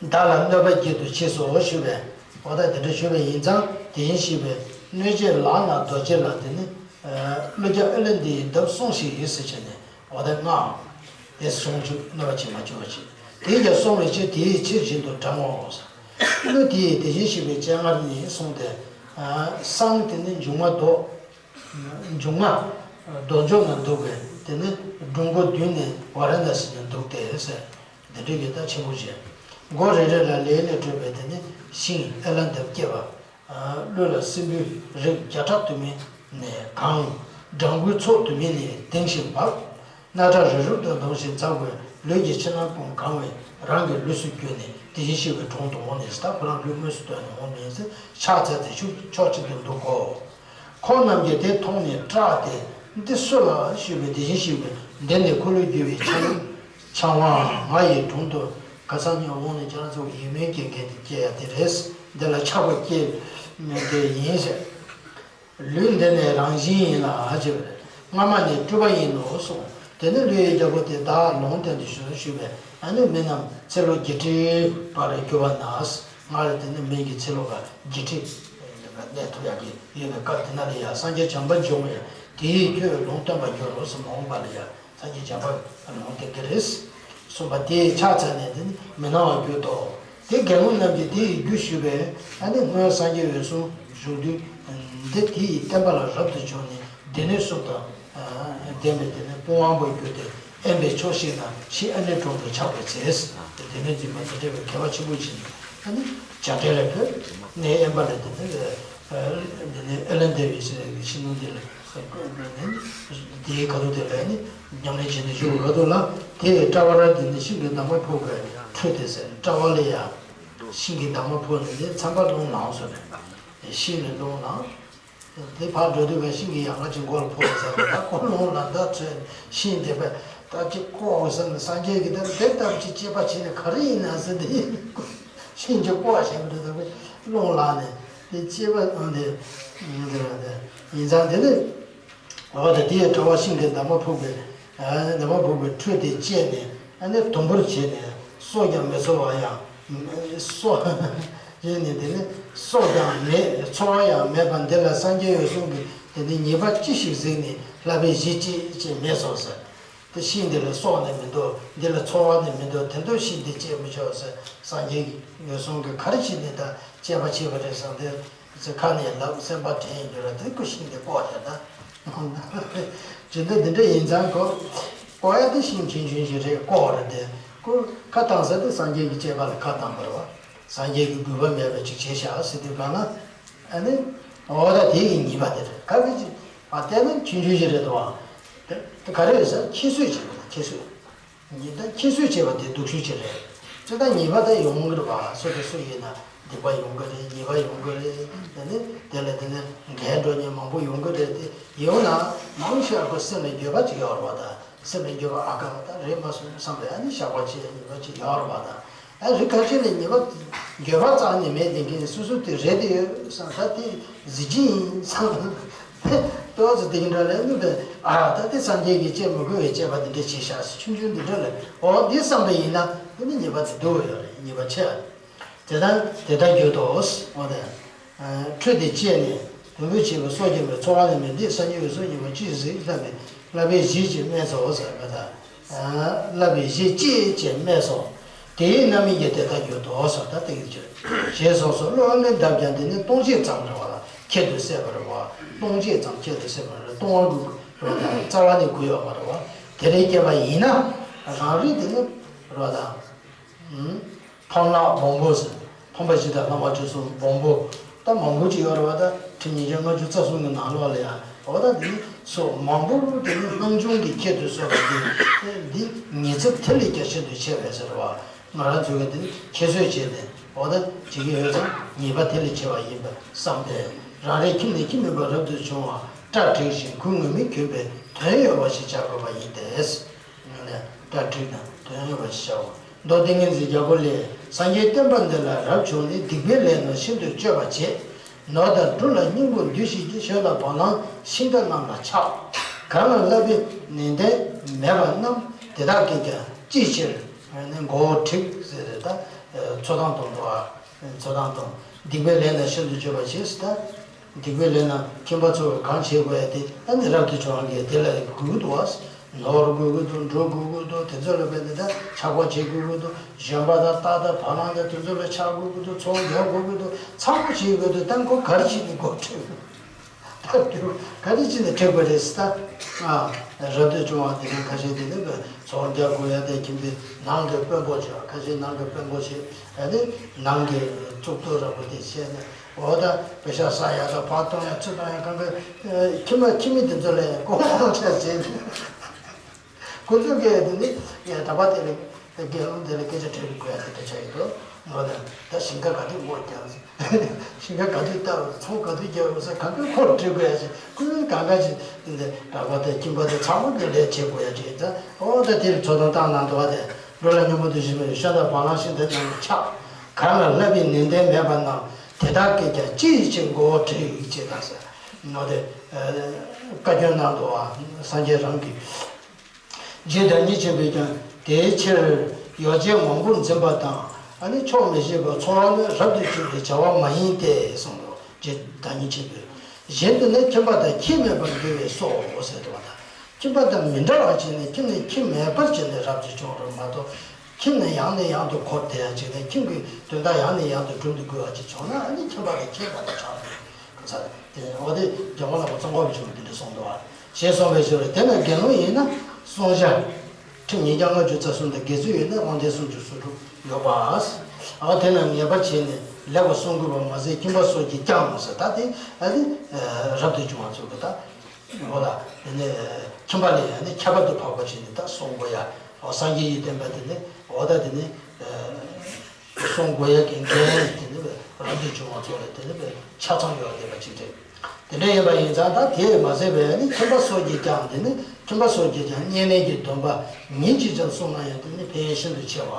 བདག་ལ་གནོད་པ་བགྱིད་དུ་མཆིས་སོ་ཞུས་པས། འོ་ད་དེ་འདྲ་ཞུས་པ་ཡིན་ཙང་། དེ་བཞིན་གཤེགས་པས་གནོད་བྱེད་ལག་ན་རྡོ་རྗེ་ལ་དེ་ནི། ཀླུ་རྒྱལ་ཨེ་ལན་དེ་ཡི་འདབ་སོང་ཞིག་ཡོད་ཟེར་བྱས་ནས། འོ་ད་ང་དེ་སོང་བཅུག་གནོད་པ་བྱེད་མ་བཅུག་པ་བྱེད། དེ་ཡིས་ཀྱང་སོང་བའི་ཕྱིར་དེ་ཡི་ཕྱིར་བཞིན་དུ་འབྲང་ངོ་། ཀླུ་དེ་ཡིས་དེ་བཞིན་གཤེགས་པའི་སྤྱན་སྔར་ནས་སོང་སྟེ། སང་དེ་ནི་འབྱུང་བ་ལྡོག་འབྱུང་ལྔ། རྡོ་འཇོག་ན་འདུག་པས་དེ་ནི་སྒྲུབ་མགོ་བདུན་ནས་ཝཱ་ར་ཎ་སི་ནས་འདུག་སྟེ་ཟེར། འདི་འདྲའི་གི་ད་ཆེན་པོ་བྱས། མགོ་རེ་རེ་ལ་ལས་ནས་སྤྲོས་པའི་དེ་ནི་ཤིང་ཨེ་ལ་འདབ་སྐྱེས་པ། ཀླུ་ལ་སྲིན་པོའི་རིགས་བརྒྱ་ཕྲག་དུ་མའི་ནས་གང་། སྦྲང་བུའི་ཚོགས་དུ་མའི་ནས་ལྡིང་ཞིང་འབབ། སྣ་ཁྲག་རི་རབ་ཏུ་ལྡང་ཞིང་འཚབ་པའི་ལུས་ཀྱི་ཕྱི་ནང་ཀུན་གང་བས་རང་གི་ལུས་སུ་གྱུར་ནས་དེ་བཞིན་གཤེགས་པའི་དྲུང་དུ་འོངས་ནས། ད་ཁོ་རང་ལུས་དངོས་སུ་སྟོན་ནས་འོངས་ནས་ཕྱག་འཚལ་ཏེ་ཕྱོགས་ཕྱོགས་གཅིག་ཏུ་འདུག་གོ། ཁོང་རྣམས་ཀྱིས་དེ་མཐོང་ནས་སྐྲག་སྟེ། འདི་སུ་ལགས་ཞུས་པས། དེ་བཞིན་གཤེགས་པས་འདི་ནི་འཁོར་ལོས་སྒྱུར་བའི་ཕྱག་ཕྱག་དབང་ང་ཡི་དྲུང་དུ་ག་ས་ནས་འོངས་ནས་ཁྱེད་རང་ཚོ་ཡིད་སྨོན་སྐྱེ་མཁན་དེ་སྐྱེ་ཡ་དེ་རེད། འདི་ལ་ཆགས་པ་སྐྱེ་མེད་དེ་ཡིན་ཟེར། ལུས་འདི་ནི་རང་བཞིན་ཡིན་ལ་ཨ་ཅེ་བས། སྔ་མ་ནི་སྤྲུལ་པ་ཡིན་ནོ་གསུངས། དེ་ནི་ཀླུ་ཡི་རྒྱལ་པོ་དེ་བདག་ལུང་བསྟན་དུ་ཞུ་ཞུས་པས། ཨ་ནི་མི་རྣམས་ཚེ་ལོ་བརྒྱད་ཁྲིའི་བར་གྱུར་པ་ན། སྔར་དེ་ནི་མི་གི་ཚེ་ལོ་བརྒྱད་ཁྲི་གནས་ཐུབ་ཡག་གི་ཡོད་པའི་སྐབས་དེ་ན་ལ་ཡ། སངས་རྒྱས་བྱམས་པ་འབྱུང་བས་དེ་ཡིས་ཁྱོད་ལུང་སྟོན་པར་འགྱུར་རོ་གསུངས། མ་འོངས་པ་ལ་ཡ། སངས་རྒྱས་བྱམས་པ་ལུང་བསྟན་གྱི་རེད། གསུངས་པ་དེས་ཕྱག་འཚལ་ནས་དེ་ནི་མི་སྣང་བར་གྱུར་ཏོ། དེ་དགེ་སློང་རྣམས་ཀྱིས་དེ་ཡི་རྒྱུ་ཞུས་པས། ཨ་ནི་སྔོན་སངས་རྒྱས་འོད་སྲུང་བཞུགས་དུས་འདི་དེ་ཡི་བསྟན་པ་ལ་རབ་ཏུ་བྱུང་ནས་སྡེ་སྣོད་གསུམ་དང་ལྡན་པའི་དེ་ནི་དཔུང་དབང་པོར་གྱུར་ཏེ་དབེན་པའི་ཕྱོགས་ཤིག་ན་ཕྱིས་ཨ་ནེའི་དྲུང་དུ་ཆགས་པའི་ཚེ། སྡེ་སྣོད་འཛིན་པ་དེ་འདྲ་བའི་མཁས་པ་ཆེན་པོ་ཅིག་ནས་ཨ་ནི་བྱ་བྲལ་ལ་ཕེབས་ནས་དབེན་པ་ལ་དེ་ནི། འདི་ནི་ཨེ་ལན་དེ་བའི་ཕྱི་ནང་དེ་ལ་དེའི་ཁ་ཐུག་དེ་ལ་ནི་ཉམས་ལེན་བྱས་ནས་བཞུགས་པའི་ཁ་ཐུག་ལ། དེ་ཡི་སྤྲ་བ་ར་འདི་ནི་ཤིང་གི་འདབ་མ་ཕུག་པའི་ཁྲོད་དེ་ཟེར། སྤྲ་བ་ལ་ཡ་ཤིང་གི་འདབ་མ་ཕུག་ནས་ནི་ཚངས་པ་རླུང་ལངས་སོ་ནས་ཤིང་ནས་རླུང་ལངས། དེ་ཕར་འགྲོ་དུས་ཀ་ཤིང་གི་ཡལ་ག་ཅིག་མགོ་ལ་ཕོག་ཟེར། ད་ཁོ་རླུང་ལངས་ད་ཚོས་ཤིང་དེ་པས་ད་ཅིག་ཀོ་ཟེར་ནས། སངས་རྒྱས་ཀྱིས་ད་དེ་ལྟ་བུ་ཅིག་དཔྱད་པ་བྱས་ནས་ག་རེ་ཡིན་ན་ཟེར། དེ་ཤིང་གཅིག་ཀོ་བཞག་པ་འདྲ་ཟེར་བས་རླུང་ལངས་ནས་དེ་དཔྱད་པ་འདི་ཡིན་ཙང་དེ་ནི། འོ་ད་དེ་ཡི་སྤྲ་བ་ཤིང་གི་འདབ་མ་ཕུག་པའི་འདབ་མ་ཕུག་པའི་ཁྲོད་དེ་བཅད་ནས་ཨ་ནི་དུམ་བུར་བྱས་ནས་སྲོག་ཀྱང་མི་འཚོ་བ་ཡང་སྲོག་ཡིན་ནས་དེ་ནི་སྲོག་ཀྱང་མེད། འཚོ་བ་ཡང་མེད་པ་འདི་ལ་སངས་རྒྱས་འོད་སྲུང་གིས་དེ་ནི་ཉེས་པ་ཅི་ཞིག་གཟིགས་ནས་བསླབ་པའི་གཞི་ཅི་ཅི་མེད་སོ་ཟེར། དེ་ཤིང་འདི་ལ་སྲོག་ནི་མི་འདུག་འདི་ལ་འཚོ་བ་ནི་མི་འདུག་དེ་འདུག་ཤིང་འདི་བཅད་མི་ཆོག་ཟེར། སངས་རྒྱས་འོད་སྲུང་གིས་ག་རེ་བྱས་ནས་ད་དཔྱད་པ་བྱས་པ་རེད་བསམ་སྟེ། ཚེ་ཁ་ནས་ལབ་སེམས་པ་དྲན་རྒྱུ་ར། དེ་ཀོ་ཤིང་དེ་ཀོ་བྱས་ད། ཇི་འདྲ་འདི་འདྲ་ཡིན་ཙང་ཀོ་ཀོ་ཡ་དེ་ཤིང་ཆུང་ཆུང་ཞིག་རེད། ཀོ་རེད་དེ་ཀོ་ཁ་བཏང་ས་དེ་སངས་རྒྱས་ཀྱི་བཅས་པ་ལ་ཁ་བཏང་པ་རེད་བ། སངས་རྒྱས་ཀྱི་དགོས་པ་མེད་པ་ཅིག་བྱས་ཤག་ཟེར་དུས་གང་ན། ཨ་ནི་འོ་ད་དེ་ཡི་ཉེས་པ་དེ་རེད། ག་གི་ཅིག་ཨ་བལྟས་ན་ཆུང་ཆུང་ཞིག་རེད་དོ། དེ་ག་རེ་རེད་ཟེར་ན་ཁྱད་གསོད་བྱས་པ་དང་ཁྱད་གསོད། ཉེས་ད་ཁྱད་གསོད་བྱས་པ་དེ་སྡུག་ཤོས་ཅིག་རེད། དེ་ད་ཉེས་པ་ད་ཡོང་གི་རེད་བ། སུ་དང་སུ་ཡིན་ན་སྡིག་པ་ཡོང་གི་རེད། ཉེས་པ་ཡོང་གི་རེད། དེ་ནི་དེ་ལ་དེ་ནི་འགལ་འགྲོ་མཁན་མང་པོ་ཡོང་གི་རེད། དེ་ཡོང་ན་མང་ཆེ་བ་ཁོ་སེམས་ལ་འགྱོད་པ་ཅིག་ཡོད་རེད་བ། ད་སེམས་ལ་འགྱོད་པ་ཨ་ཁ་ད་རེད་མ་སོང་བསམ་པའི་ཨ་ནི་བཤགས་པ་བྱེད་ཉེས་པ་ཅིག་ཡོད་རེད་བ། ད་ཨ་རི་ཁ་ཆེ་ནས་ཉེས་པ་འགྱོད་པ་རྩ་ནས་མེད་དེ་མཁན་སོ་སོ་དེ་རེད་དེ་ཡོད་བསམ། ད་དེ་གཟི་བརྗིད་ཡིན་བསམ། ཏོག་ཙམ་དེ་འདྲ་ལས་ནུས་པས། ཨ་ད་དེ་སངས་རྒྱས་ཀྱིས་བཅད་མི་དགོས་པའི་བཅད་པ་འདི་འདྲ་བྱས་ཤག་ཟེར་ཆུང་ཆུང་འདི་འདྲ་ལས་འོ་འདི་བསམ་པ་ཡིན་ན་དེ་ནི་ཉེས་པ་དེ་སྡུག་ཡོད་རེད། ཉེས་པ་ཆེ་བ་དེ་དང་དེ་ལྟར་འགྱུར་ཏོ། འོ་དེ་ཁྲོད་དེ་བཅད་ནས་དུམ་བུར་བྱས་པའི་སྲོག་ཀྱང་མེད། འཚོ་བ་ནི་མེད། འདི་སངས་རྒྱས་འོད་སྲུང་ཉེས་པ་ཅི་ཞིག་བསླབ་པའི་བསླབ་པའི་གཞི་ཅིག་སྨྲས་སོ་ཟེར་བ་དང་། བསླབ་པའི་གཞི་ཅི་ཅེས་སྨྲས་སོ། དེའི་རྣམ་སྨིན་གྱིས་དེ་ལྟར་གྱུར་ཏོ་ཟེར། ད་དེ་གི་ཅི་ཞེས་གསུངས་སོ། ཀླུ་ཨེ་ལན་འདབ་ཀྱང་དེ་ནི་སྟོང་བྱེད་ཙམ་རེད་བ། ཁྱད་དུ་བསད་པ་རེད་བ། སྟོང་བྱེད་ཙམ་ཁྱད་དུ་བསད་པ་རེད། སྟོང་བ་གི་རེད་བ་དང་རྩ་བ་ནས་གོ་ཡོད་མ་རེད་བ། དེ་འདྲའི་སྐྱེས་པ་ཡིན་ན་རང་རིགས་དེ་ནི་རེད་བ་དང་། ཕམ་ལག་སྦོམ་པོ་ཟེར། ཕོངས་པ་བཞི་དང་ལྷག་མ་བཅུ་གསུམ་སྦོམ་པོ་ད་མང་པོ་ཅིག་ཡོད་རེད་བ། ད་ཁྲི་ཉིས་བརྒྱ་ལྔ་བཅུ་རྩ་གསུམ་གྱི་ནང་ལོགས་ལ་ཡང་འོ་ད་འདི་ཚོ་མང་པོ་དེ་ནི་སྣང་ཆུང་གི་ཁྱད་དུ་གསོད་པ་དེ་འདི་ཉེས་ཚབས་དེ་ལས་ཀྱང་ཤིན་ཏུ་ཆེ་བས་ཟེར་བ། ང་རང་ཚོ་གིས་འདི་ཁྱད་གསོད་བྱས་ནས་འོ་ད་བྱེད་ཀྱི་ཡོད་ཙང་ཉེས་པ་དེ་ལས་ཆེ་བ་ཡིན་པ་བསམ་སྟེ། རང་རེ་ཁྱིམ་ནས་ཁྱིམ་མེད་པར་རབ་ཏུ་བྱུང་བ་སྐྲ་བྲེགས་ཤིང་གོས་ངུར་སྨྲིག་གྱོན་པའི་དོན་ཡོད་པ་ཞིག་བྱ་དགོས་པ་ཡིན་ཏེ། ནས་སྐྲ་བྲེགས་དང་དོན་ཡོད་པ་ཞིག་བྱའོ། མདོ་ཏིང་ངེ་འཛིན་རྒྱལ་པོ་ལས། སངས་རྒྱས་བསྟན་པ་འདི་ལ་རབ་བྱུང་ནས། སྡིག་པའི་ལས་རྣམས་ཤིན་ཏུ་སྤྱོད་པ་བྱེད། ནོར་དང་འབྲུ་ལ་སྙིང་པོ་འདུས་བྱས་ཀྱི། ཞོ་དང་བ་ལང་ཤིང་རྟ་རྣམས་ལ་ཆགས། གང་ལ་བསླབ་པའི་ནན་ཏན་མེད་པ་རྣམས། དེ་དག་གིས་ཀྱང་ཅིའི་ཕྱིར་མགོ་བོ་བྲེགས་ཟེར་ཏེ། ད་འཚོ་སྟངས་དང་འགྲོ་བ། འཚོ་སྟངས་དང་། སྡིག་པའི་ལས་རྣམས་ཤིན་ཏུ་སྤྱོད་པ་བྱེད་ཟེར་ད། སྡིག་པའི་ལས་རྣམས་ཁྱིམ་པ་ཚོས་གང་བྱེད་དགོས་ཡ་དེ་ཨ་ནི་རབ་ཏུ་བྱུང་བ་གིས་དེ་ལ་དགོས་ཀྱི་འདུག་བ། ནོར་དགོས་ཀྱི་འདུག་འབྲུ་དགོས་ཀྱི་འདུག་དེ་ཚོ་ལ་དཔེ་འདི་ལྟར་ཆགས་པ་བྱེད་དགོས་ཀྱི་འདུག་ཞོན་པ་དང་རྟ་དང་བ་ལང་དང་དེ་ཚོ་ལ་ཆགས་དགོས་ཀྱི་འདུག་ཚོང་རྒྱག་དགོས་ཀྱི་འདུག་ཚང་མ་བྱེད་དགོས་འདུག་ད་ཁོ་ག་རེ་བྱས་ནས་མགོ་བྲེགས། ད་དུས་ག་རེ་བྱས་ནས་བྲེགས་པ་རེད་ཟེར་ད། ཨ། རབ་ཏུ་བྱུང་བ་དེ་ནི་ཁ་ཤས་དེ་ནི་ཚོང་རྒྱག་དགོས་ཡ་དེ་ཁྱིམ་པའི་ནང་གི་དཔོན་པོ་བྱས། ཁ་ཤས་ནང་གི་དཔོན་པོ་བྱས། ཨ་ནི་ནང་གི་གཙུག་ཏོར་རབ་པོ་དེ་བྱས་ནས། འོ་ད་པེ་ཤ་ཟ་ཡ་དང་ཕར་གཏོང་ཡ་ཚུར་གཏོང་ཡ་གང་ག་ཁྱིམ་པ་ཁྱིམ་མི་དེ་ཚོ་ལ་ཡང་གོང་གོང་ཆ་བྱས་ནས། ཁོ་ཚོ་གིས་དེ་ནི་གྲྭ་པ་དེ་ལ་དགེ་སློང་དེ་ལ་སྐད་ཆ་དྲི་དགོས་ཡ་དེ་འདྲ་ཆགས་ཡོད་དོ། འོ་ད་ད་ཞིང་ཁ་ག་དུས་སྔོ་རྒྱག་ཞིང་ཁ་ག་དུས་བཏབ་ཚོང་ག་དུས་རྒྱག་ཟེར་གང་ག་ཁོ་ལ་དྲི་དགོས་ཡ་ཞིག་ཁོ་ཚོ་གང་ག་ཞིག་དེ་འདྲ་གྲྭ་པ་དང་ཁྱིམ་པ་དེ་ཚང་མ་དེ་ལས་བྱེད་དགོས་ཡ་ཅིག་ད་འོ་ད་དེ་ལ་འཚོ་སྟངས་བཏང་གནང་འདུག་བ་དེ། འབྲུ་ལ་སྙིང་པོ་འདུས་བྱས་ཞོ་དང་བ་ལང་ཤིང་རྟ་རྣམས་ལ་ཆགས། གང་ལ་བསླབ་པའི་ནན་ཏན་མེད་པ་རྣམས། དེ་དག་གིས་ཀྱང་ཅིའི་ཕྱིར་མགོ་བོ་བྲེགས་ཅེས་དང་ཟེར། ནོ་དེ་བཀའ་བཀྱོན་གནང་འདུག་བ། སངས་རྒྱས་རང་གིས། རྗེ་བདག་ཉིད་ཆེན་པོས་ཀྱང་དེའི་ཕྱིར་ཡོ་བྱད་མང་པོར་འཛིན་པ་དང་། ཨ་ནི་ཆོག་མི་ཤེས་པར་འཚོ་བ་ནི་རབ་ཏུ་བྱུང་བའི་བྱ་བ་མ་ཡིན་ཏེ་གསུངས་སོ། རྗེ་བདག་ཉིད་ཆེན་པོས། གཞན་དུ་ནི་ཁྱིམ་པ་དང་ཁྱིམ་མེད་པར་འགྱུར་བས་སོ་ཟེར་འདུག་བ་དང་། ཁྱིམ་པ་དང་མི་འདྲ་བར་བྱས་ནས་ཁྱིམ་ནས་ཁྱིམ་མེད་པར་བྱས་ནས་རབ་ཏུ་བྱུང་རུང་མ་གཏོགས། ཁྱིམ་ནས་ཡང་ནས་ཡང་དུ་འཁོར་བསྡད་ཡ་ཅིག་ནས་ཁྱིམ་གྱི་དོན་དག་ཡང་ནས་ཡང་དུ་སྒྲུབ་ཏུ་དགོས་པ་ཅིག་བྱུང་ན་ཨ་ནི་ཁྱིམ་པ་དང་ཁྱིམ་མེད་པར་ཆགས་པའི་གང་ཟག་དེ། འོ་དེ་རྒྱལ་བ་བླ་མ་ཙོང་ཁ་པ་ཆེན་པོས་དེ་འདྲ་གསུངས་འདུག་བ། ཞེས་གསུངས་པའི་ཕྱིར་དེ་ན་དགེ་སློང་ཡིན་ན་བསྲུང་བྱ། ཁྲི་ཉིས་བརྒྱ་ལྔ་བཅུ་རྩ་གསུམ་དང་དགེ་ཚུལ་ཡོད་ན་དབང་ལྡན་སུམ་ཅུ་སོ་དྲུག་ཡོད་པ། ཨ་དེ་ན་ངེས་པར་བྱས་ནས་ལེགས་པར་བསྲུང་དགོས་པ་མ་ཟད་ཁྱིམ་པ་སོགས་ཀྱིས་ཀྱང་ཟེར་ད་དེ་ཨ་དེ་རབ་ཏུ་བྱུང་བ་ཚོ་གི་ད། འོ་ལ། དེ་ནས་ཁྱིམ་པ་ལས་ཡང་ནི་ཁྱད་པར་དུ་འཕགས་པ་བྱས་ནས་ད་བསྲུང་དགོས་ཡ། འོ་སངས་རྒྱས་ཀྱི་བསྟན་པ་དེ་ནི་འོ་ད་དེ་ནི་བསྲུང་དགོས་ཡ་གི་འགན་དེ་ནི་རབ་ཏུ་བྱུང་བ་ཚོ་ལ་དེ་ནི་ཆ་ཚང་ཡོད་བསྡད་པ་ཅིག་རེད། དེ་འདྲ་ཡིན་པ་ཡིན་ཙང་ད་དེས་མ་ཟད་པའི་ནི་ཁྱིམ་པ་སོགས་ཀྱིས་ཀྱང་དེ་ནི་ཁྱིམ་པ་སོགས་ཀྱིས་ཀྱང་བསྙེན་གནས་ཀྱི་སྡོམ་པ་ཉིན་གཅིག་ཀྱང་བསྲུངས་ན་ཡང་དེ་ནི་ཕན་ཡོན་ཤིན་ཏུ་ཆེ་བ།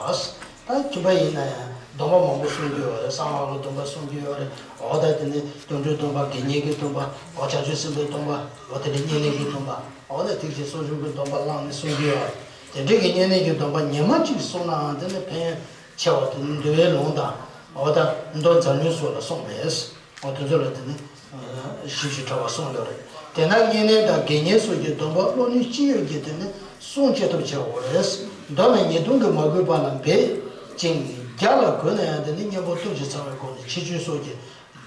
ད་ཁྱིམ་པ་ཡིན་ན་ཡང་སྡོམ་པ་མང་པོ་སྲུང་རྒྱུ་ཡོད་རེད། གསང་སྔགས་ཀྱི་སྡོམ་པ་སྲུང་རྒྱུ་ཡོད་རེད། འོ་ད་དེ་ནི་སྒྲོལ་མའི་སྡོམ་པ་དགེ་བསྙེན་གྱི་སྡོམ་པ་འོ་བྱང་ཆུབ་སེམས་དཔའི་སྡོམ་པ་འོ་དེ་ནི་བསྙེན་གནས་ཀྱི་སྡོམ་པ་འོ་ན་ཐེག་ཆེན་གསུང་ཆོག་གི་སྡོམ་པ་བླངས་ནས་སྲུང་རྒྱུ་ཡོད་རེད། དེ་འདྲའི་གི་བསྙེན་གནས་ཀྱི་སྡོམ་པ་ཉི་མ་གཅིག་སྲུང་ནའང་དེ་ནི་ཕན་ཡོན་ཆེ་བ་དེ་ནི་འདུལ་བའི་ལུང་དང་འོ་ད་མདོ་མཛངས་བླུན་སོགས་ལ་གསུངས་པས། འོ་དེ་ཚོ་ལ་དེ་ནི་ཞིབ་ཞིབ་ཕྲ་བ་གསུངས་ཡོད་རེད། དེས་ན་བསྙེན་གནས་དང་དགེ་བསྙེན་སོགས་ཀྱི་སྡོམ་པ་བློ་ནུས་ཅི་ཡོད་ཀྱིས་དེ་ནི་སྲུང་ཅི་ཐུབ་བྱེད་དགོས་རེད། མདོར་ན་ཉེས་ལྟུང་གིས་མ་གོས་པ་ལ་འབད་ཅིང་རྒྱ་ལ་གོས་ན་ཡང་དེ་ནི་གཉེན་པོ་སྟོབས་ཀྱིས་ཚང་བའི་སྒོ་ནས་ཕྱི་བཅོས་སོགས་ཀྱིས་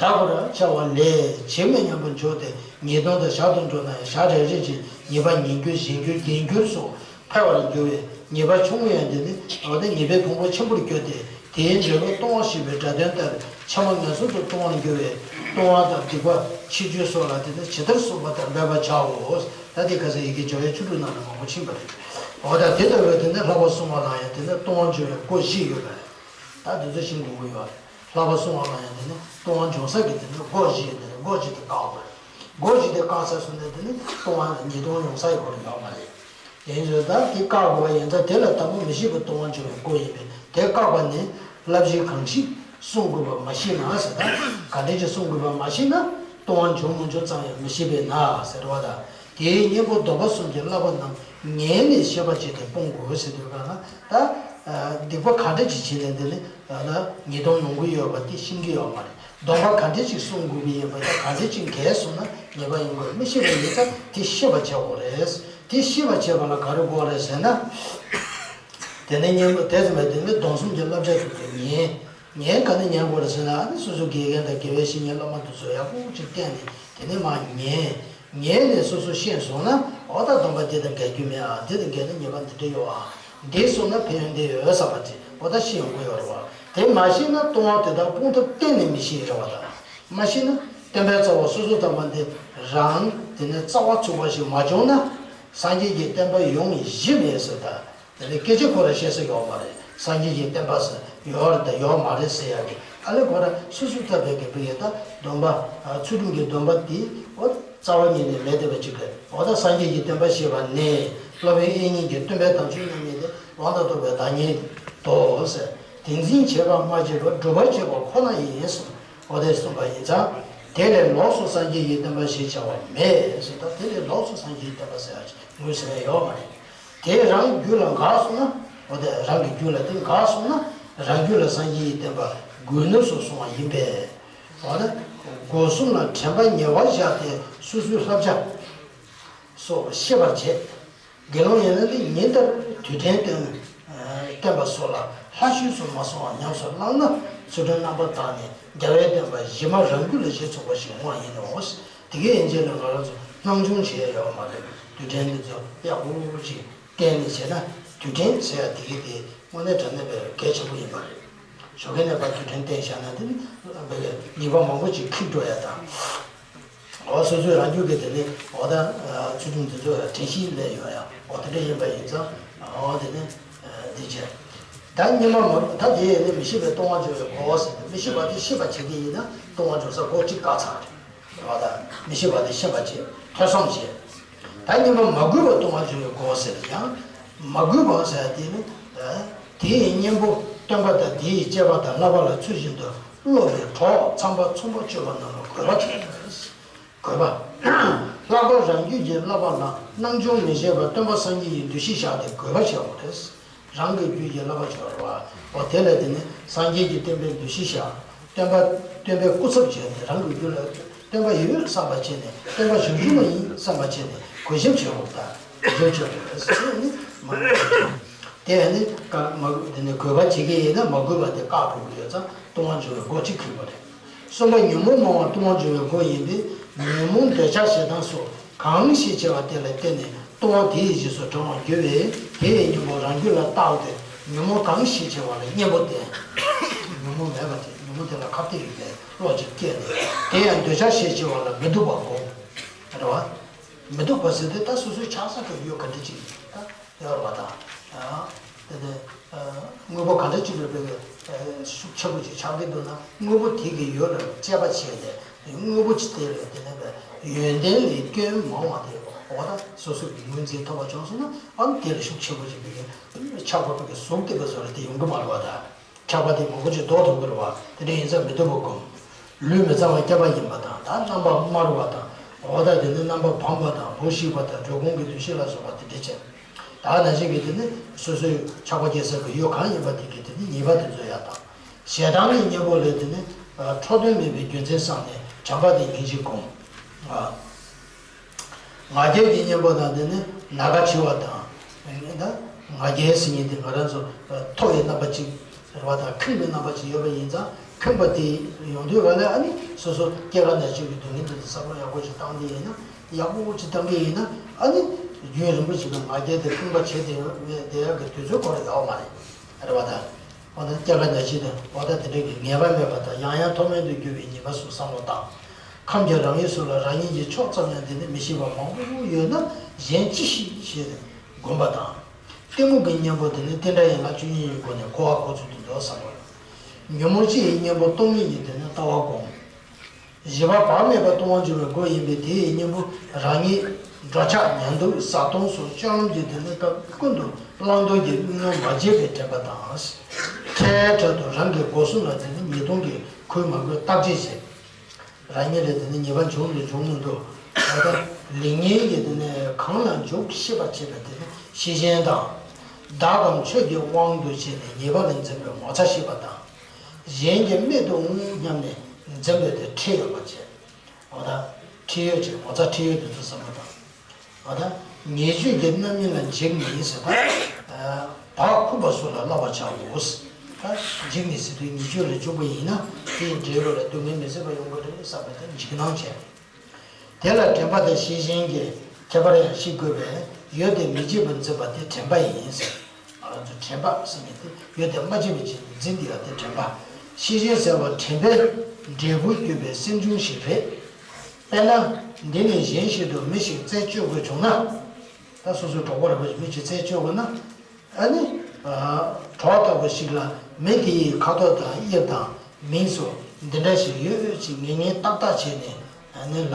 བདག་པར་བྱ་བ་ལས་བྱེད་མི་ཉམས་པར་འགྱུར་ཏེ་ཉེས་ལྟུང་དང་ཞག་ཏུ་འགྲོ་ན་ཡང་ཞག་རེ་རེ་བཞིན་ཉེས་པ་ཉིས་འགྱུར་བཞི་འགྱུར་བརྒྱད་འགྱུར་སོགས། འཕེལ་བར་འགྱུར་བས་ཉེས་པ་ཆུང་ངུ་ཡང་དེ་ནི་འོ་ན་ཉེས་པའི་ཕུང་པོ་ཆེན་པོར་གྱུར་ཏེ་དེའི་འབྲས་བུ་ལྟུང་བ་ཞེས་པའི་སྒྲ་དོན་ལྟར་ཕྱི་མ་ངན་སོང་དུ་ལྟུང་བར་འགྱུར་བས་ལྟུང་བ་དང་སྡིག་པ་ཕྱི་བཅོས་སོགས་ལ་དེ་ནི་ཇི་ལྟར་གསུངས་པ་ལྟར་འབད་པར་བྱའོ། ད་དེ་ཁ་སང་ཡི་གེ་སྦྱོར་བའི་བཅུ་དྲུག་ནང་ལ་མང་པོ་ཕྱིན་པ་རེད། འོ་ད་དེ་ལྟ་བུའི་དེ་ནི་ལྷག་པར་བསྲུང་བ་ལ་ཡང་དེ་ནི་ལྟུང་བ་འཇོམས་པའི་སྒོ་བཞི་ཡོད་པ་རེད། ད་དེ་ཚོ་ཤེས་དགོས་ཀྱི་ཡོད་རེད། ལྷག་པར་བསྲུང་བ་ལ་ཡང་དེ་ནི་ལྟུང་བ་འཇོམས་ས་ཀྱི་དེ་ནི་སྒོ་བཞི་ཡོད་དེ་ནི་སྒོ་བཞི་དེ་བཀག་དགོས་རེད། སྒོ་བཞི་དེ་བཀག་ཚར་སོང་ན་དེ་ནི་ལྟུང་བ་ཉེས་ལྟུང་ཡོང་ས་ཡོད་པ་ཡོད་མ་རེད། དེ་ཡིན་ཙང་ད་དེ་བཀག་དགོས་པ་ཡིན་ཙང་དེ་ལ་དང་པོ་མི་ཤེས་པ་ལྟུང་བ་འཇོམས་པའི་སྒོ་ཡིན་པས་དེ་བཀག་པ་ནི་བསླབ་བྱ་གང་ཞིག་བསྲུང་དགོས་པ་མ་ཤེས་ན་ཟེར། ད་ག་འདྲ་ཅིག་བསྲུང་དགོས་པ་མ་ཤེས་ན་ལྟུང་བ་འཇོམས་མི་འཇོམས་ཙམ་ཡང་མི་ཤེས་པས་ན་ཟེར་བ་དང་། དེའི་གཉེན་པོ་སྡོམ་པ་གསུམ་གྱི་བསླབ་པ་རྣམས་ངེས་ལེགས་ཤེས་པ་བྱས་ཏེ་སྤོང་དགོས་ཟེར་དུས་ག་ན་ད། སྡིག་པ་ག་འདྲ་ཅིག་བྱས་ནས་འདི་ནི་ཉེས་ལྟུང་ཡོང་གི་ཡོད་པ་དེ་ཤེས་ཀྱི་ཡོད་མ་རེད། སྡོམ་པ་ག་འདྲ་ཅིག་སྲུང་དགོས་ཀྱི་ཡིན་པ་དང་ག་འདྲ་ཅིག་འགལ་སོང་ན་ཉེས་པ་ཡོང་གི་ཡོད་མི་ཤེས་པ་ཡིན་ཙང་དེ་ཤེས་པ་བྱེད་དགོས་རེད། དེ་ཤེས་པ་བྱེད་པ་ལ་ག་རེ་དགོས་རེད་ཟེར་ན། དེ་ནས་གཉེན་པོ་དེ་ཙམ་པས་དེ་ནི་སྡོམ་གསུམ་གྱི་བསླབ་བྱ་དེ་ཚོ་ཉན། ཉན་ག་ནས་ཉན་དགོས་རེད་ཟེར་ན་ཨ་ནི་སོ་སོའི་དགེ་རྒན་དང་དགེ་བའི་བཤེས་གཉེན་སློབ་མ་དེ་ཚོ་ཡག་པོ་ཅིག་བསྟེན་ནས་དེ་ནས་མར་ཉན། ཉན་ནས་སོ་སོ་ཤེས་སོང་ན་འོ་ད་སྡོམ་པ་འདི་དང་འགལ་རྒྱུ་མེད་ཨ། འདི་དང་འགལ་ན་ཉེས་པ་འདི་འདྲ་ཡོད་ཨ། འདི་སོང་ན་ཕན་ཡོན་འདི་ཡོད་བསམ་པ་དེ་འོ་ད་ཤེས་ཡོང་གི་ཡོད་རེད་བ། དེ་མ་ཤེས་ན་ལྟུང་བ་དེ་དག་སྤོང་ཐབས་གཏན་ནས་མི་ཤེས་རེད་བ་དང་། མ་ཤེས་ན་བསྟན་པའི་རྩ་བ་སོ་སོ་ཐམས་ཅད་དེ་རང་དེ་ནས་རྩ་བ་ཚུགས་པ་ཞིག་མ་བྱུང་ན་སངས་རྒྱས་ཀྱི་བསྟན་པ་ཡོང་གཞི་མེད་ཟེར། ད་དེ་ནས་སྐད་ཆ་ཁོ་ར་བཤད་ས་ཡོད་མ་རེད། སངས་རྒྱས་ཀྱི་བསྟན་པ་ཟེར་ཡོད་རེད་དང་ཡོད་མ་རེད་ཟེར་ཡག་གི། ཨ་ལས་ཁོ་ར་སོ་སོ་ཐར་པའི་གི་བུ་ཡི་ད་སྡོམ་པ། ཚུལ་ཁྲིམས་ཀྱི་སྡོམ་པ་དེ་འོ་རྩ་བ་ཉིད་ནས་མེད་བསྡད་པ་ཅིག་རེད། འོ་ད་སངས་རྒྱས་ཀྱི་བསྟན་པ་ཞེས་པ་ནི་སློབ་དཔོན་དབྱིག་གཉེན་གྱིས་སྟོན་པའི་དམ་ཆོས་རྣམ་གཉིས་ཏེ། ལོག་ལྟ་རྟོག་པའི་བདག་ཉིད་དོ་ཟེར། དེ་འཛིན་བྱེད་པ་སྨྲ་བྱེད་པ་སྒྲུབ་པར་བྱེད་པ་ཁོ་ན་ཡིན་གསུངས། འོ་དེ་གསུངས་པ་ཡིན་ཙང་། དེ་ལས་ལོགས་སུ་སངས་རྒྱས་ཀྱི་བསྟན་པ་ཞེས་བྱ་བ་མེད་ཟེར། ད་དེ་ལས་ལོགས་སུ་སངས་རྒྱས་ཀྱི་བསྟན་པ་ཟེར་ཡ་ཅིག་ངོས་ཟིན་ཡ་ཡོད་མ་རེད། དེ་རང་རྒྱུད་ལ་འགགས་སོང་ན། འོ་དེ་རང་གི་རྒྱུད་ལ་དེ་འགགས་སོང་ན་རང་རྒྱུད་ལ་སངས་རྒྱས་ཀྱི་བསྟན་པ་དགོས་ནུས་སུ་སོང་བ་ཡིན་པས། འོ་ན་སྒོ་གསུམ་ལ་དྲན་པ་ཉེ་བར་བཞག་སྟེ་སོ་སོའི་བསླབ་བྱ་སོགས་ཤེས་པར་བྱེད། དགེ་སློང་ཡིན་ན་ནི་ཉིན་ལྟར་དུས་དྲན་བསྟེན་བསྟེན་པ་སོགས་ལ་ལྷ་ཆོས་སུ་མ་སོང་བར་ཉམས་སུ་བླངས་ན་ཚུལ་ཁྲིམས་རྣམ་པར་དག་ནས་རྒྱལ་བའི་བསྟན་པ་གཞི་མ་རང་རྒྱུད་ལ་གཞི་ཚུགས་པ་ཞིག་འོང་བ་ཡིན་ནོ། དེ་གའི་ཡན་ཆད་ལ་ང་རང་ཚོ་སྣང་ཆུང་བྱེད་ཡ་ཡོད་མ་རེད། དུས་དྲན་འདི་ཚོ་ཡག་པོ་ཅིག་བསྟེན་ནས་བྱས་ན་དུས་དྲན་ཟེར་ཡ་དེ་གའི་དེ་དངོས་གནས་དྲང་གནས་པའི་གལ་ཆེན་པོ་ཡིན་པ་རེད། ཞོགས་ཀས་ནས་ཕར་དུས་དྲན་བསྟེན་བཞག་ན་དེ་ནི་བས་ཉེས་པ་མང་པོ་ཅིག་ཁེགས་འགྲོ་ཡ་དང་། འོ་སོ་སོའི་རང་རྒྱུད་ཀྱི་དེ་ནི་འོ་ད་ཚུལ་ཁྲིམས་དེ་ཚོ་དྲན་ཤེས་སླེབས་ཡོང་ཡ་འོ་དེ་འདྲ་ཡིན་པ་ཡིན་ཙང་། འོ་དེ་ནི་འདི་བྱས། ད་སྙིགས་མ་མ་ད་དེ་ནི་མི་ཤེས་པའི་ལྟུང་བ་འཇོམས་པའི་སྒོ་ཟེར་ནས་མི་ཤེས་པ་དེ་ཤེས་པ་བྱེད་ཀྱི་ཡིན་ན་ལྟུང་བ་འཇོམས་ས་སྒོ་གཅིག་བཀག་ཚར་རེད། འོ་ད་མི་ཤེས་པ་དེ་ཤེས་པ་བྱེད་ཐོས་བསམ་བྱེད། ད་སྙིགས་མ་མ་གོས་པ་ལྟུང་བ་འཇོམས་པའི་སྒོ་ཟེར་ཡང་། མ་གོས་པ་ཟེར་དེ་ནི། དེའི་གཉེན་པོ་སྟོན་པ་དང་དེའི་སྐྱེས་པ་དང་བསླབ་པ་ལ་ཚུལ་བཞིན་དུ་སློབ་པའི་གྲོགས་ཚངས་པ་ཚོང་པ་སྤྱོད་པ་རྣམས་ལ་གུས་པ་བྱེད་དགོས། གུས་པ། ལྷག་པར་རང་རྒྱུད་ཀྱི་བསླབ་པ་ལ་སྣང་ཆུང་མི་བྱེད་པར་སྟོན་པ་སངས་རྒྱས་ཀྱི་འདུ་ཤེས་བཞག་སྟེ་གུས་པ་བྱེད་དགོས་རེད། རང་གི་རྒྱུད་ཀྱི་བསླབ་པ་སྦྱོར་བ། འོ་དེ་ལས་དེ་ནི་སངས་རྒྱས་ཀྱི་བསྟན་པའི་འདུ་ཤེས་བཞག་སྟོན་པ་སྟོན་པའི་སྐུ་ཚབ་བྱས་ནས་རང་གི་རྒྱུད་ལ་སྟོན་པ་ཡོད་བསམ་པ་བྱས་ནས་སྟོན་པ་བྱང་ཆུབ་མ་ཡིན་བསམ་པ་བྱས་ནས་གུས་ཞབས་བྱེད་དགོས་ད། གུས་ཞབས་བྱེད་དགོས་རེད་ཟེར་ནི་མ་ཡིན། དེ་ནི་ཀ་མ་དེ་ནི་གུས་པ་བྱེད་ཀྱི་ཡིན་ན་མ་གུས་པ་དེ་བཀག་འགྲོ་གི་ཡོད་ཙང་ལྟུང་བ་འཇོམས་པའི་སྒོ་གཅིག་ཁེགས་པ་རེད། གསུམ་པ་ཉོན་མོངས་སྨྲ་བ་ལྟུང་བ་འཇོམས་པའི་སྒོ་ཡིན་པས་ཉོན་མོངས་འདོད་ཆགས་ཞེ་སྡང་སོགས་གང་ཤས་ཆེ་བ་དེ་ལ་བརྟེན་ནས་ལྟུང་བ་དེའི་རྗེས་སུ་འབྲང་བར་འགྱུར་བས་དེ་ཡི་གཉེན་པོ་རང་རྒྱུད་ལ་བརྟགས་ཏེ་ཉོན་མོངས་གང་ཤས་ཆེ་བ་ལ་གཉེན་པོ་བསྟེན། ཉོན་མོངས་མེད་པ་དེ་ཉོན་མོངས་དེ་ལ་ཁ་གཏད་ཡོད་པའི་བློ་ཅིག་སྐྱེས་ནས་དེ་ཡང་འདོད་ཆགས་ཤས་ཆེ་བ་ལ་མི་སྡུག་པ་སྒོམ། རེད་བ། མི་སྡུག་པ་ཟེར་དེ་ད་སོ་སོའི་ཆགས་ས་གི་ཡུལ་ག་འདྲ་ཅིག་ད་ཡོད་རེད་བ་དང་། དེ་ནས་དངོས་པོ་ག་འདྲ་ཅིག་ལ་དཔེ་ཤུགས་ཆེ་པོ་ཅིག་ཆགས་ཀྱི་འདུག་ན་དངོས་པོ་དེ་གི་ཡུལ་ལ་དཔྱད་པ་བྱས་ཏེ་དངོས་པོ་ཅིག་དེ་ལ་དེ་ནས་ཡོན་ཏན་ལས་སྐྱོན་མང་བ་དེ་འོ་ད་སོ་སོ་གི་ངོས་འཛིན་ཐོབ་པ་བྱུང་སོང་ན་ཨ་ནི་དེ་ལ་ཤུགས་ཆེ་པོ་ཅིག་དཔེ་ཆགས་པ་དཔེ་གཟུགས་དེ་ག་བཟོ་ལ་དེ་ཡོང་གི་མ་རེད་བ་དང་། ཆགས་པ་དེ་མང་པོ་ཅིག་ལྡོག་ཐུབ་ཀྱི་རེད་བ། དེ་འདྲ་ཡིན་ཙང་མི་སྡུག་པ་སྒོམ། ལུས་མི་གཙང་བ་སྐྱེས་པ་ཡིན་པ་དང་ད་རྣམ་པ་དམར་བ་དང་འོ་ད་དེ་ནི་རྣམ་པ་སྦོམ་པ་དང་འོ་ཞིག་པ་དང་འགྲོ་ཀུན་གྱི་འདུ་ཤེས་ལ་སོགས་པ་དེ་འདྲ་བྱས། ད་ནང་བཞིན་གྱི་དེ་ནི་སོ་སོའི་ཆགས་པ་སྐྱེ་ས་གི་ཡུལ་གང་ཡིན་པ་དེ་གི་དེ་ནི་ཉེས་པ་དེ་ཚོ་ཡང་དང་། ཞེ་སྡང་གི་གཉེན་པོ་ལས་དེ་ནི་འཕྲོག་དོན་མེད་པའི་རྒྱུ་མཚན་བསམས་ནས་དྲན་པ་དེ་སྙིང་རྗེ་སྒོམ། ང་རྒྱལ་གྱི་གཉེན་པོ་དང་དེ་ནི་ན་རྒ་འཆི་བ་དང་། ད་ང་རྒྱལ་ཟེར་མཁན་དེ་ང་རང་ཚོ་མཐོ་བའི་རྣམ་པ་གཅིག་རེད་བ་དང་ཁེངས་པའི་རྣམ་པ་གཅིག་ཡོད་པ་ཡིན་ཙང་ཁེངས་པ་དེ་ཡོང་དུས་ག་ལ་ཨ་ནི་སོ་སོ་སྐྱེ་རྒ་ན་འཆི་གི་སྡུག་བསྔལ་དེ་ཚོ་བསམ་བློ་ཡག་པོ་ཞིག་བཏང་གི་ཡིན་ན་ཡག་པོ་ཅིག་བཏང་གི་ཡིན་ན་ཨ་ནི་རྒྱུན་རིང་པོ་ཞིག་ལ་ང་རྒྱལ་དེ་ཁེངས་པ་བྱེད་དེ་ཡོད་དེ་ཡག་གི་དུས་ཚོད་ཁོ་ར་ཡོད་མ་རེད། རེད་བ་དང་། འོ་ན་སྐྱེ་རྒ་ན་འཆི་དང་འོ་ད་དེ་འདྲ་གི་ངེས་པ་མེད་པ་དང་ཡང་ཡང་མཐོ་དམན་དུ་གྱུར་པའི་ཉེས་པ་སོགས་བསམ་བློ་བཏང་། ཁམས་ཀྱི་རང་ཡུལ་སོགས་ལ་རང་ཉིད་ཀྱི་ཕྱོགས་ཙམ་ཡང་དེ་ནི་མི་ཤེས་པ་མང་པོ་ཡོད་ན་གཞན་ཅི་ཤེས་ཞེས་སྒོམ་པ་དང་། གཏི་མུག་གི་གཉེན་པོ་དེ་ནི་རྟེན་འབྲེལ་ཡན་ལག་བཅུ་གཉིས་ཀྱི་སྒོ་ནས་འཁོར་བ་འཁོར་ཚུལ་དུ་འདོད་བསམ་པ། ཉོན་མོངས་སྤྱི་ཡི་གཉེན་པོ་སྟོང་ཉིད་ཀྱི་དེ་ནི་ལྟ་བ་སྒོམ། བཞི་པ་བག་མེད་པ་ལྟུང་བ་འཇོམས་པའི་སྒོ་ཡིན་པས་དེ་ཡི་གཉེན་པོ་རང་ཉིད་འགྲོ་འཆག་ཉལ་འདུག་བཟའ་བཏུང་སོགས་སྤྱོད་ལམ་གྱི་དེ་ནི་སྐབས་ཀུན་ཏུ་བླང་དོར་གྱི་དབུས་ལམ་མ་བརྗེད་པའི་དྲན་པ་དང་། འཕྲལ་འཕྲལ་དུ་རང་གི་སྒོ་གསུམ་ལ་དེ་ནི་ཉེས་ལྟུང་གིས་ཁུར་མ་དགོས་བརྟག་དཔྱད་བྱེད། རང་ཉིད་ལ་དེ་ནི་ཉེས་པ་འབྱུང་དུ་འབྱུང་མི་འདུག་ད་ལྟ་ལེགས་ཉེས་ཀྱི་དེ་ནི་གང་ལ་འཇུག་ཤེས་པར་བྱེད་པའི་དེ་ནི་ཤེས་བཞིན་དང་། བདག་གམ་ཆོས་ཀྱི་དབང་དུ་བྱས་ནས་ཉེས་པ་ལ་འཛེམ་པའི་ངོ་ཚ་ཤེས་པ་དང་། གཞན་གྱི་རྨད་དུ་འོང་སྙམ་ནས་འཛེམ་པའི་དེ་ཁྲེལ་ཡོད་པ་བྱེད། འོ་ད། ཁྲེལ་ཡོད་ཅེས་ངོ་ཚ་ཁྲེལ་ཡོད་དེ་ཚོ་བསམ་བློ་བཏང་། འོ་ད། ཉེས་སྤྱོད་ཀྱི་རྣམ་སྨིན་ལ་འཇིགས་ནས་ཟེར་ད། བག་འཁུམས་པ་སོགས་ལ་བསླབ་པར་བྱའོ། ད། འཇིགས་ནས་ཟེར་དུས་ཉེས་སྤྱོད་ལ་འཇུག་པ་ཡིན་ན་དེའི་འབྲས་བུ་ལ་སྡུག་བསྔལ་མི་བཟད་པ་ཡོང་གི་རེད་བསམ་པའི་དེ་འཇིགས་སྣང་བྱས། དེ་ལ་དྲན་པ་དང་ཤེས་བཞིན་གྱི་ཁྱད་པར་ཡང་ཤེས་དགོས་པས་ཡོད་དེ་མི་བརྗེད་པར་འཛིན་པ་དེ་དྲན་པ་ཡིན་ཟེར། ང་ཚོ་དྲན་པ་ཟེར་མཁན་དེ་ཡོད་དེ། མ་བརྗེད་པའི་ཆེད་དུ་འཛིན་འདི་ཡང་དེ་དྲན་པ། ཤེས་བཞིན་ཟེར་བ་དྲན་པའི་འབྲས་བུར་གྱུར་པའི་སེམས་བྱུང་ཞིག་རེད། དཔེར་ན། འདི་ནི་གཞན་ཞིག་ཏུ་མི་ཞིག་རྩད་གཅོད་དགོས་བྱུང་ན། ད་སོ་སོའི་གྲོགས་པོ་རེ་བ་ཞིག་མི་ཞིག་རྩད་གཅོད་དགོས་ན། ཨ་ནི། གྲོགས་ལྟ་བུ་ཞིག་ལ་མི་དེ་ཡི་ཁ་དོག་དང་དབྱིབས་དང་མིང་སོགས་འདི་འདྲ་ཞིག་ཡོད་ཅེས་ངེས་ངེས་ཏག་ཏག་བྱས་ནས་ཨ་ནི་ལབ།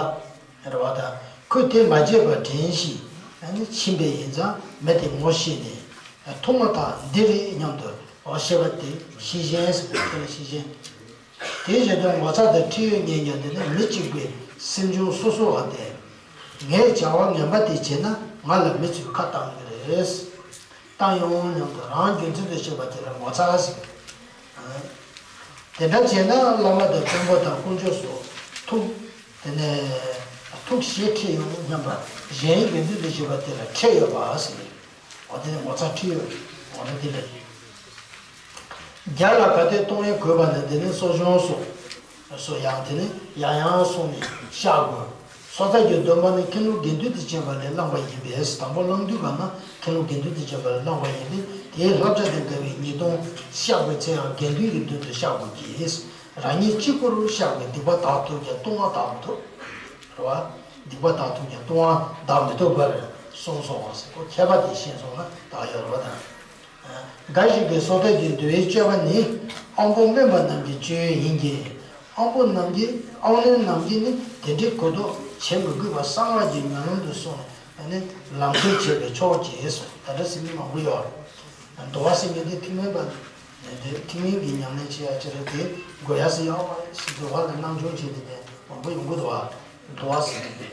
རེ་བ་དང་། ཁོས་དེ་མ་བརྗེད་པར་དྲན་ཞིང་ཨ་ནི་ཕྱིན་པ་ཡིན་ཙང་མི་དེ་ངོ་ཤེས་ནས་མཐོང་བ་དང་འདི་རེད་སྙམ་དུ་ཤེས་པ་དེ་ཤེས་བཞིན་ཟེར་བ་དེ་ལ་ཤེས་བཞིན། དེ་བཞིན་དུ་ངོ་ཚ་དང་འཁྲིས་ཡོད་ཉེ་ཉག་དེ་ནི་མི་གཅིག་པའི་སེམས་བྱུང་སོ་སོ་བ་སྟེ། ངས་བྱ་བ་ངན་པ་དེ་བྱས་ན་ང་ལ་མི་ཚོས་ཁ་བཏང་གི་རེད། བཏང་ཡོང་སྙམ་དུ་རང་རྒྱུ་མཚན་དུ་བྱེད་པ་དེ་ལ་ངོ་ཚ་ཟེར། དེ་འདྲ་བྱས་ན་བླ་མ་དང་དཔོན་པོ་དང་དཀོན་མཆོག་སོགས་ཐུགས། དེ་ནས་ཐུགས་ཞེ་ཁྲེལ་ཡོང་སྙམ་པ། གཞན་རྒྱུ་མཚན་དུ་བྱེད་པ་དེ་ལ་ཁྲེལ་ཡོད་པ་ཟེར། འོ་དེ་ནི་ངོ་ཚ་ཁྲེལ་ཡོད། འོ་ན་དེ་ལ། རྒྱ་ལ་ག་དེ་གཏོང་ཡས་དགོས་པ་ན་དེ་ནི་གསོ་སྦྱོང་སོགས་སུ་ཡང་དེ་ནི་ཡང་ཡང་སོང་ནས་བཤགས་དགོས། སོ་ཐར་གྱི་སྡོམ་པ་ནི་ཁེ་ལུ་དགེ་འདུན་དུ་བྱས་པ་ལས་བླངས་པ་ཡིན་པས། དང་པོ་བླང་དུས་ག་ན་ཁེ་ལུ་དགེ་འདུན་དུ་བྱས་པ་ལས་བླངས་པ་ཡིན་པས། དེའི་བསླབ་བྱ་དེ་འགལ་བའི་ཉེས་ལྟུང་བཤགས་པའི་ཚེ་ཡང་དགེ་འདུན་གྱི་མདུན་དུ་བཤགས་དགོས་ཀྱི། རང་ཉིད་གཅིག་པུར་བཤགས་པས་སྡིག་པ་དག་ཐུབ་ཀྱང་ལྟུང་བ་དག་མི་ཐུབ། རེད་བ། སྡིག་པ་དག་ཐུབ་ཀྱང་ལྟུང་བ་དག་མི་ཐུབ་པར་གསུངས་སོ་ཟེར། ཁོ་མཁས་པ་དེ་ཤེས་སོང་ན་དག་ཡོད་རེད་བ་དང་། འགའ་ཞིག་གིས་སོ་ཐར་གྱི་འདུལ་བའི་སྤྱོད་པ་ནི་དབང་པོ་དམན་པ་རྣམས་ཀྱི་སྤྱོད་ཡུལ་ཡིན་གྱི། དབང་པོ་རྣམས་ཀྱིས་དབང་རྣོན་རྣམས་ཀྱིས་ནི་དེ་འདྲའི་གུ་དོག་བྱེད་མི་དགོས་པར་གསང་སྔགས་ཀྱི་ཉམས་ལེན་དུ་སོང་ནས་ནི་ལམ་སྟོན་བྱེད་པས་ཆོག་ཅེས་གསུངས། ད་ལྟ་ཟེར་མཁན་མང་པོ་ཡོད་རེད། འདུལ་བ་ཟེར་མཁན་དེ་ཐེག་དམན་པ། དེ་ཐེག་དམན་གྱི་ཉམས་ལེན་བྱེད་ཡ་ཅི་རེད། དེ་དགོས་ཡ་ཟེར་ཡོད་མ་རེད། འདུལ་བ་ལ་སྣང་ཆུང་བྱས་ཏེ་དེ་མང་པོ་ཡོང་གི་འདུག་བ། འདུལ་བ་ཟེར་མཁན་དེ་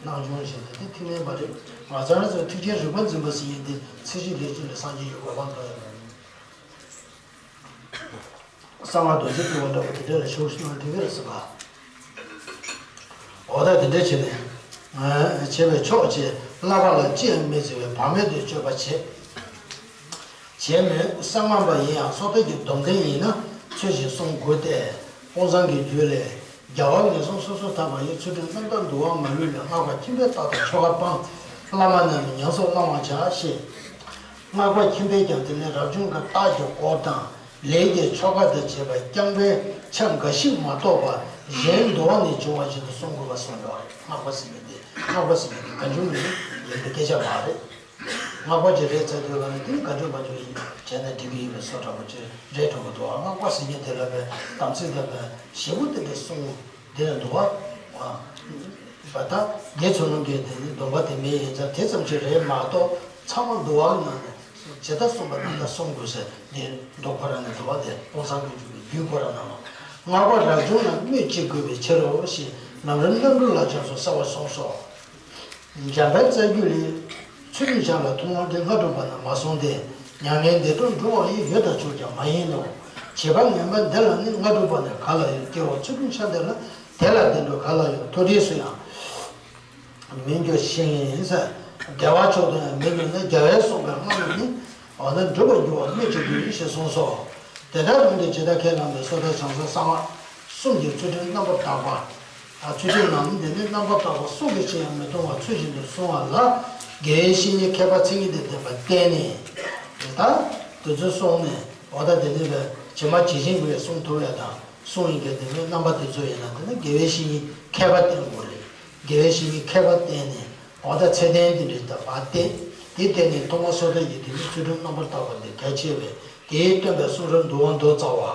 སྣང་ཆུང་བྱས་ཏེ་དེ་ཐེག་དམན་པ་རེད། ང་ཚོ་རང་ཚོ་ཐེག་ཆེན་རིག་པ་འཛིན་པ་ཟེར་མཁན་དེ་ཚེ་གཅིག་ལས་གཅིག་ལ་སངས་རྒྱས་ཀྱི་གོ་འཕང་ཐོབ་ཡ་རེད། གསང་སྔགས་རྡོ་རྗེ་ཕྲེང་བ་འདྲ་བོ་དེ་འདྲ་ལ་ཞུགས་སོང་ན་འགྲིག་གི་རེད་ཟེར་བ། འོ་ད་དེ་འདྲ་བྱས་ནས། བྱས་པས་ཆོག་ཅེས་བསླབ་པ་ལ་ཅི་ཡང་མི་བརྩི་བའི་བག་མེད་དུ་སྤྱོད་པ་བྱེད། བྱས་མོད་གསང་སྔགས་པ་ཡིན་ཡང་སོ་ཐར་གྱི་སྡོམ་ལྡན་ཡིན་ན་ཚུལ་བཞིན་བསྲུང་དགོས་ཏེ། དཔང་བཟང་གི་རྒྱུད་ལས། རྒྱལ་བ་ངན་སོང་སོ་སོར་ཐར་པ་ཡི། ཚུལ་ཁྲིམས་རྣམ་དག་འདུལ་བ་མ་ལུས་ལས། སྔགས་པ་ཁྱིམ་པས་བརྟགས་དང་ཆོ་ག་སྤངས། བླ་མ་རྣམས་ནི་ཉམས་སུ་བླང་བར་བྱ་ཞེས། སྔགས་པ་ཁྱིམ་པས་ཀྱང་དེ་ནས་རབ་བྱུང་གི་རྟགས་ཀྱི་སྐོར་དང་། ལས་ཀྱི་ཆོ་ག་དང་བཅས་པ་རྐྱང་པའི་ཆ་འགའ་ཞིག་མ་གཏོགས་པ་གཞན་འདུལ་བ་ནས་འབྱུང་བ་བཞིན་དུ་བསྲུང་དགོས་པ་གསུངས་ཡོད་རེད། སྔགས་པ་ཟེར་མཁན་དེ་སྔགས་པ་ཟེར་མཁན་དེ་གང་བྱུང་མིན་ཡིན་པའི་སྐད་ཆ་མ་རེད། སྔགས་པ་ཅིག་རེད་ཚར་དུས་ལ་ནི་དེ་ནི་ག་འདྲ་མ་འདྲ་ཡིན་བྱས་ན་འགྲིག་གི་ཡིན་པའི་བཟོ་འདྲ་པོ་ཅིག་རེད་འགྲོ་གི་འདུག་ཨ། སྔགས་པ་ཟེར་མཁན་དེ་ལ་བའི་དམ་ཚིག་དང་བའི་ཞེ་པོ་དེ་འདྲ་གསུང་དེ་ལ་འདུག་ཨ། བ་ད་དགེ་ཚུལ་སློང་གི་དེ་ནི་སྡོམ་པ་དེ་མེད་ཡིན་ཙང་དེ་ཙམ་ཅིག་རེད་མ་གཏོགས་ཚང་མ་འདུལ་བ་ནང་ནས་ཇི་ལྟར་གསུངས་པ་རྣམ་ལྟར་བསྲུང་དགོས་ཟེར་དེ་མདོ་ཁོ་ར་ནས་འདུལ་བ་དེ་དཔང་བཟང་གི་འཇུག་པའི་རྒྱུད་ཁོ་ར་ནང་ལ། སྔགས་པ་རབ་བྱུང་ལ་སྨོས་ཅི་དགོས་པའི་ཕྱིར་རོ་ཞེས་ལམ་རིམ་རྣམ་དྲུག་ལ་སྦྱངས་སོ་གསལ་བར་གསུངས་སོ། འཇམ་དཔལ་རྩ་རྒྱུད་ལས། ཚུལ་ཁྲིམས་བྱ་ལ་ཐུབ་དབང་དེ་སྔ་དྲོ་པ་ན་མ་སོང་སྟེ། མྱ་ངན་འདས་གྲོལ་འགྲོ་བ་ཡི་ཡོད་དང་ཆོག་ཀྱང་མ་ཡིན་ནོ། བྱེད་པ་ངན་པ་འདི་ལ་ནི་སྔ་དྲོ་པ་ན་ག་ལ་ཡོད། སྐྱེ་བོ་ཚུལ་ཁྲིམས་བྱ་འདི་ལ་དེ་ལ་བདེ་འགྲོ་ག་ལ་ཡོད། མཐོ་གྲས་སུ་ཡང་མི་འགྱུར་ཞིང་ཟེར། བདེ་བ་མཆོག་ཏུ་ཡང་མི་འགྱུར་ན་རྒྱལ་བས་གསུངས་པའི་སྔ་མོ་ནི། འོ་ན་འགྲུབ་པར་འགྱུར་བ་སྨོས་ཅི་དགོས་ཞེས་གསུངས་སོ། དེ་ལྟར་འོན་ཏེ་ཇི་ལྟར་ཁས་བླངས་པའི་སོ་ཐར་བྱང་སེམས་གསང་སྔགས་གསུམ་གྱི་ཚུལ་ཁྲིམས་རྣམ་པར་དག་པ། ཚུལ་ཁྲིམས་རྣམས་འདི་ནི་རྣམ་པར་དག་པ་གསུང་གི་ཕྱིར་ཡང་མི་གཏོང་བར་ཚུལ་བཞིན་དུ་བསྲུང་བ་ལ། དགེ་བའི་བཤེས་གཉེན་མཁས་པ་མཚན་ཉིད་དང་ལྡན་པ་བསྟེན་ནས། དེ་ལྟར་དེ་ཚུལ་བསྲུངས་ནས་འོ་ད་དེ་ནི་བས་ཇི་མ་ཇི་བཞིན་དུ་ཡང་གསུང་ཐུབ་ཡ་དང་གསུང་ཡིན་མཁན་དེ་ནི་རྣམ་པ་དེ་ཚོ་ཡིན་ན་དེ་ནི་དགེ་བའི་བཤེས་གཉེན་མཁས་པ་བསྟེན་དགོས་རེད། དགེ་བའི་བཤེས་གཉེན་མཁས་པ་བསྟེན་ནས་འོ་ད་ཚད་ལྡན་དེ་འདྲའི་ལྟ་བ་བསྟེན། དེ་བསྟེན་ནས་ཐོག་མར་སོ་ཐར་གྱི་དེ་ནི་ཚུལ་ཁྲིམས་རྣམ་པར་དག་པ་འདི་གལ་ཆེ་བས། དེས་སྟོན་པའི་གསུང་རབ་འདུལ་བ་མདོ་རྩ་བ།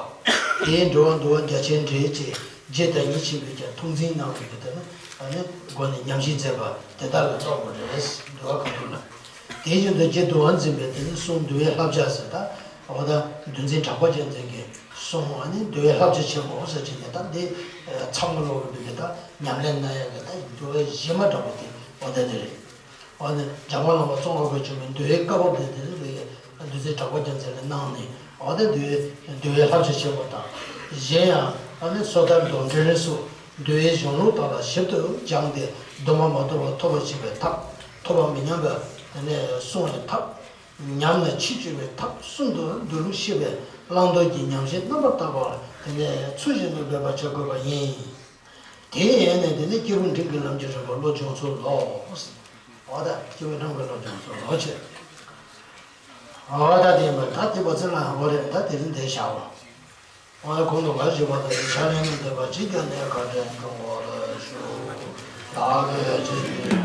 དེའི་འགྲེལ་བ་འདུལ་བ་རྒྱ་ཆེར་འགྲེལ་བཅས་རྗེ་བདག་ཉིད་ཆེན་པོས་ཀྱང་ཐུགས་འཛིན་གནང་བའི་གི་དེ་ནི་ཨ་ནི་སྒོ་ནས་ཉམས་ཞིབ་མཛད་པ་དེ་དག་ལ་སློབ་དགོས་རེད། འདུལ་བ་གང་དུ་ལ། དེ་བཞིན་དུ་རྗེ་འདུལ་བ་འཛིན་པའི་དེ་ནི་གསུང་འདུལ་བའི་བསླབ་བྱ་ཟེར་ད། འོ་ད་འདུལ་འཛིན་གྲགས་པ་རྒྱལ་མཚན་གྱི་གསུང་ཨ་ནི་འདུལ་བའི་བསླབ་བྱ་ཆེན་པོ་ཟེར་བྱས་ནས་ད་འདི་ཚང་མ་ཀློག་གི་འདུག་གི་ད་ཉམས་ལེན་གནང་ཡག་གི་ད་འདུལ་བའི་གཞི་མ་འདྲ་པོ་དེ་འོ་ད་དེ་རེད། འོ་ན་འཇམ་མགོན་བླ་མ་ཙོང་ཁ་པ་ཆེན་པོའི་འདུལ་བའི་བཀའ་བབས་དེ་དེ་ནི་འདུལ་འཛིན་གྲགས་པ་རྒྱལ་མཚན་ལ་གནང་ནས་འོ་ན་འདུལ་བའི་འདུལ་བའི་བསླབ་བྱ་ཆེན་པོ་དང་། གཞན་ཡང་ཨ་ནི་སོ་ཐར་མདོ་འགྲེལ་སོགས་འདུལ་བའི་གཞུང་ལུགས་དག་ལ་ཞིབ་ཏུ་སྦྱངས་ཏེ་སྡོམ་པ་མ་དོར་བར་ཐོབ་པར་བྱེད་པའི་ཐབས། ཐོབ་པ་མི་ཉམས་པར་དེ་ནས་བསྲུང་བའི་ཐབས། ཉམས་ལ་ཕྱིར་བཅོས་པའི་ཐབས་གསུམ་དུ་འདུལ་ལུགས་ཤེས་པས་བླང་དོར་གྱི་ཉམས་བཞེས་རྣམ་པར་དག་པ་དེ་ནས་ཚུལ་བཞིན་དུ་འབད་པར་བྱ་དགོས་པ་ཡིན། དེའི་ཡན་ནས་དེ་ནི་སྐྱེས་བུ་འབྲིང་གི་ལམ་གྱི་རིམ་པ་བློ་སྦྱོང་ཚུལ་ལོ། འོ་ད་སྐྱེས་བུ་འབྲིང་གི་བློ་སྦྱོང་ཚུལ་ལོ་ཆེ། ཨ་ད་དེ་ཡིན་པ་ད་དེ་བ་ཚེ་ལ་ཧ་གོ་རེད། ད་དེ་རིང་དེ་བཞག་པ། ཨ་གོང་དུ་མ་ཞུས་པ་ལྟར་ཕྱག་ལེན་མི་འདོད་པ་ཇི་སྙེད་ནས་བཀའ་དྲིན་སྐྱོང་བར་ཞུ། བདག་གིས་ཇི་སྙེད་